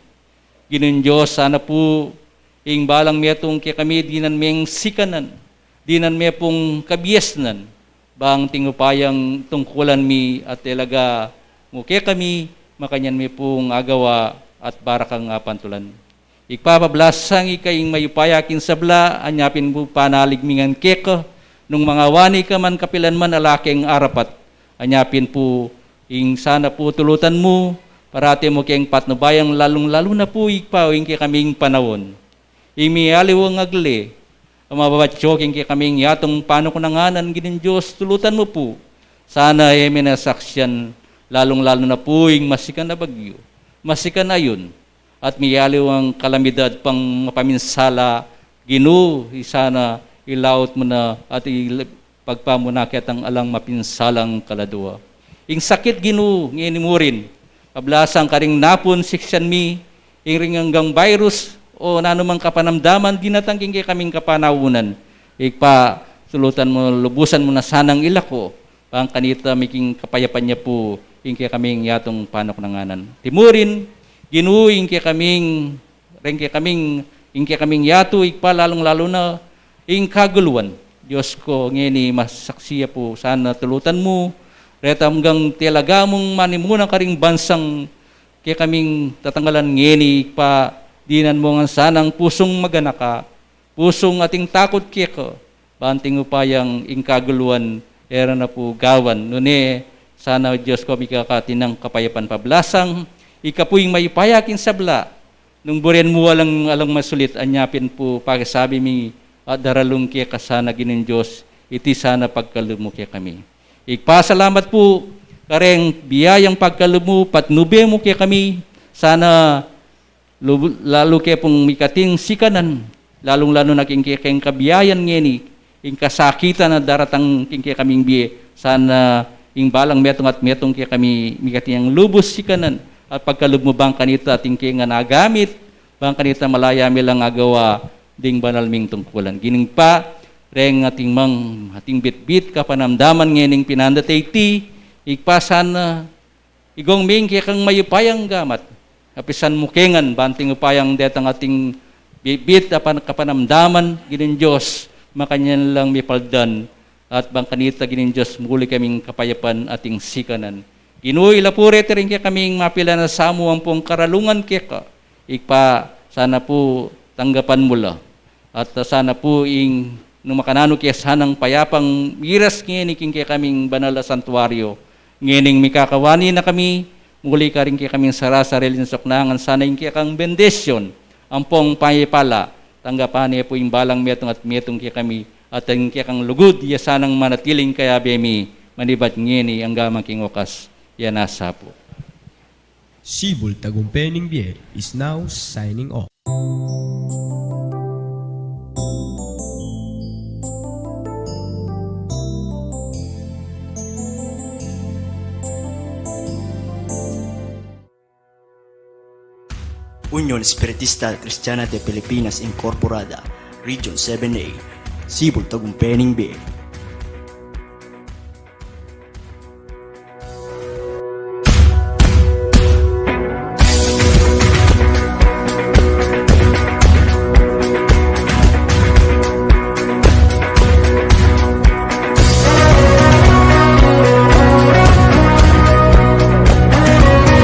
Ginung Dios, sana pu ing balang metung kekami dinan meng sikanan, dinan me pung kabiasnan, bang ating upayang tungkulan mi at talaga mu kekami, makanyan mi pung agawa at barakang apantulan. Ibpa, pablasang ika ing mayupaya king sabla, anya pin pu panalig mi ngan keka, nung mangawani ka man kapilan man ala keng arapat, anya pin pu ing sana pu tulutan mu, parati mu keng patnubayan lalung-lalu na pu Ibpa ing kekaming panaun. Ing miyaliwang agle, a mababatyo king kekaming yatung panuknanganan, Ginung Dios, tulutan mu pu. Sana e me na saksian, lalung-lalu na pu ing masikan a bagyu, masikan a ayun, at miyaliwang kalamidad pang mapaminsala, Ginu, isana ilaut mu na at i- pagpamuna ketang alang mapinsalang kaladua. Ing sakit, Ginu, ngeni murin, pablasang karing napun siksian mi, ing ring anggang virus, o nanumang kapanamdaman dinatang king kekaming kapanaunan. Ibpa, tulutan mu, lubusan mu na sanang ilako, bang kanita miking kapayapan ya pu ing kekaming yatung panuknanganan. Timurin, Ginu, ing kekaming reng kekaming, ing kekaming yatu, Ibpa, lalung-lalu na ing kaguluan. Dios ko, ngeni masaksi ya pu, sana tulutan mu reta anggang talaga mung manimuna karing bansang kekaming tatangalan ngeni, Ibpa, dinan mu ngan sanang pusung maganaka, pusung ating takut keka, bang ating upayang ing kaguluan e ra na pu gawan. Nune, sana, Dios ko, mika ka atin nang kapayapan, pablasang ika pu ing mayupaya king sabla. Nung buren mu alang, alang masulit, anya pin pu pakisabi mi at daralung keka sana, Ginung Dios, iti sana pagkalub mu kekami. Ibpa, salamat pu kareng biyayang pagkalub mu, patnube mu kekami, sana lu-, lalu ke pung mikating sikanan, lalung-lalu na king ke-, keng kabiayan ngeni, ing kasakitan a daratang king kekaming bie, sana ing balang metung at metung kekami mikating lubus sikanan, at pagkalub mu bang kanita atin ke ngan agamit, bang kanita malaya mi lang agawa ding banal ming tungkulan. Ginung Ibpa, reng atin mang, atin bitbit kapanamdaman ngening pinanda te iti, Ibpa, sana igong ming kekang mayupayang gamat. Apisan mu ke ngan, bang atin upayang detang atin bitbit a pan-, kapanamdaman, Ginung Dios, makanyan lang mipaldan, at bang kanita, Ginung Dios, muli kaming kapayapan atin sikanan. Ginu, ila pu reti ring kekaming mapilan a samu ampong karalungan keka, Ibpa, sana pu tanggapan mu la. At sana pu ing nung makananu ke sanang payapang miras ngeni king kekaming banal a santuario. Ngening mikakawani na kami, muli karing kekaming sarasariling suknangan, sana ing kekang bendisyun ampong pamipala, tanggapan ne pu ing balang metung at metung kekami, at ing kekang lugud ya sanang manatiling kayabe mi, manibat ngeni angga man king wakas. Yan na sa pu. Sibul Tagumpe ning Bie is now signing off. Union Espiritista Cristiana de Pilipinas Incorporada, Region seven A, Sibul Tagumpe ning Bie.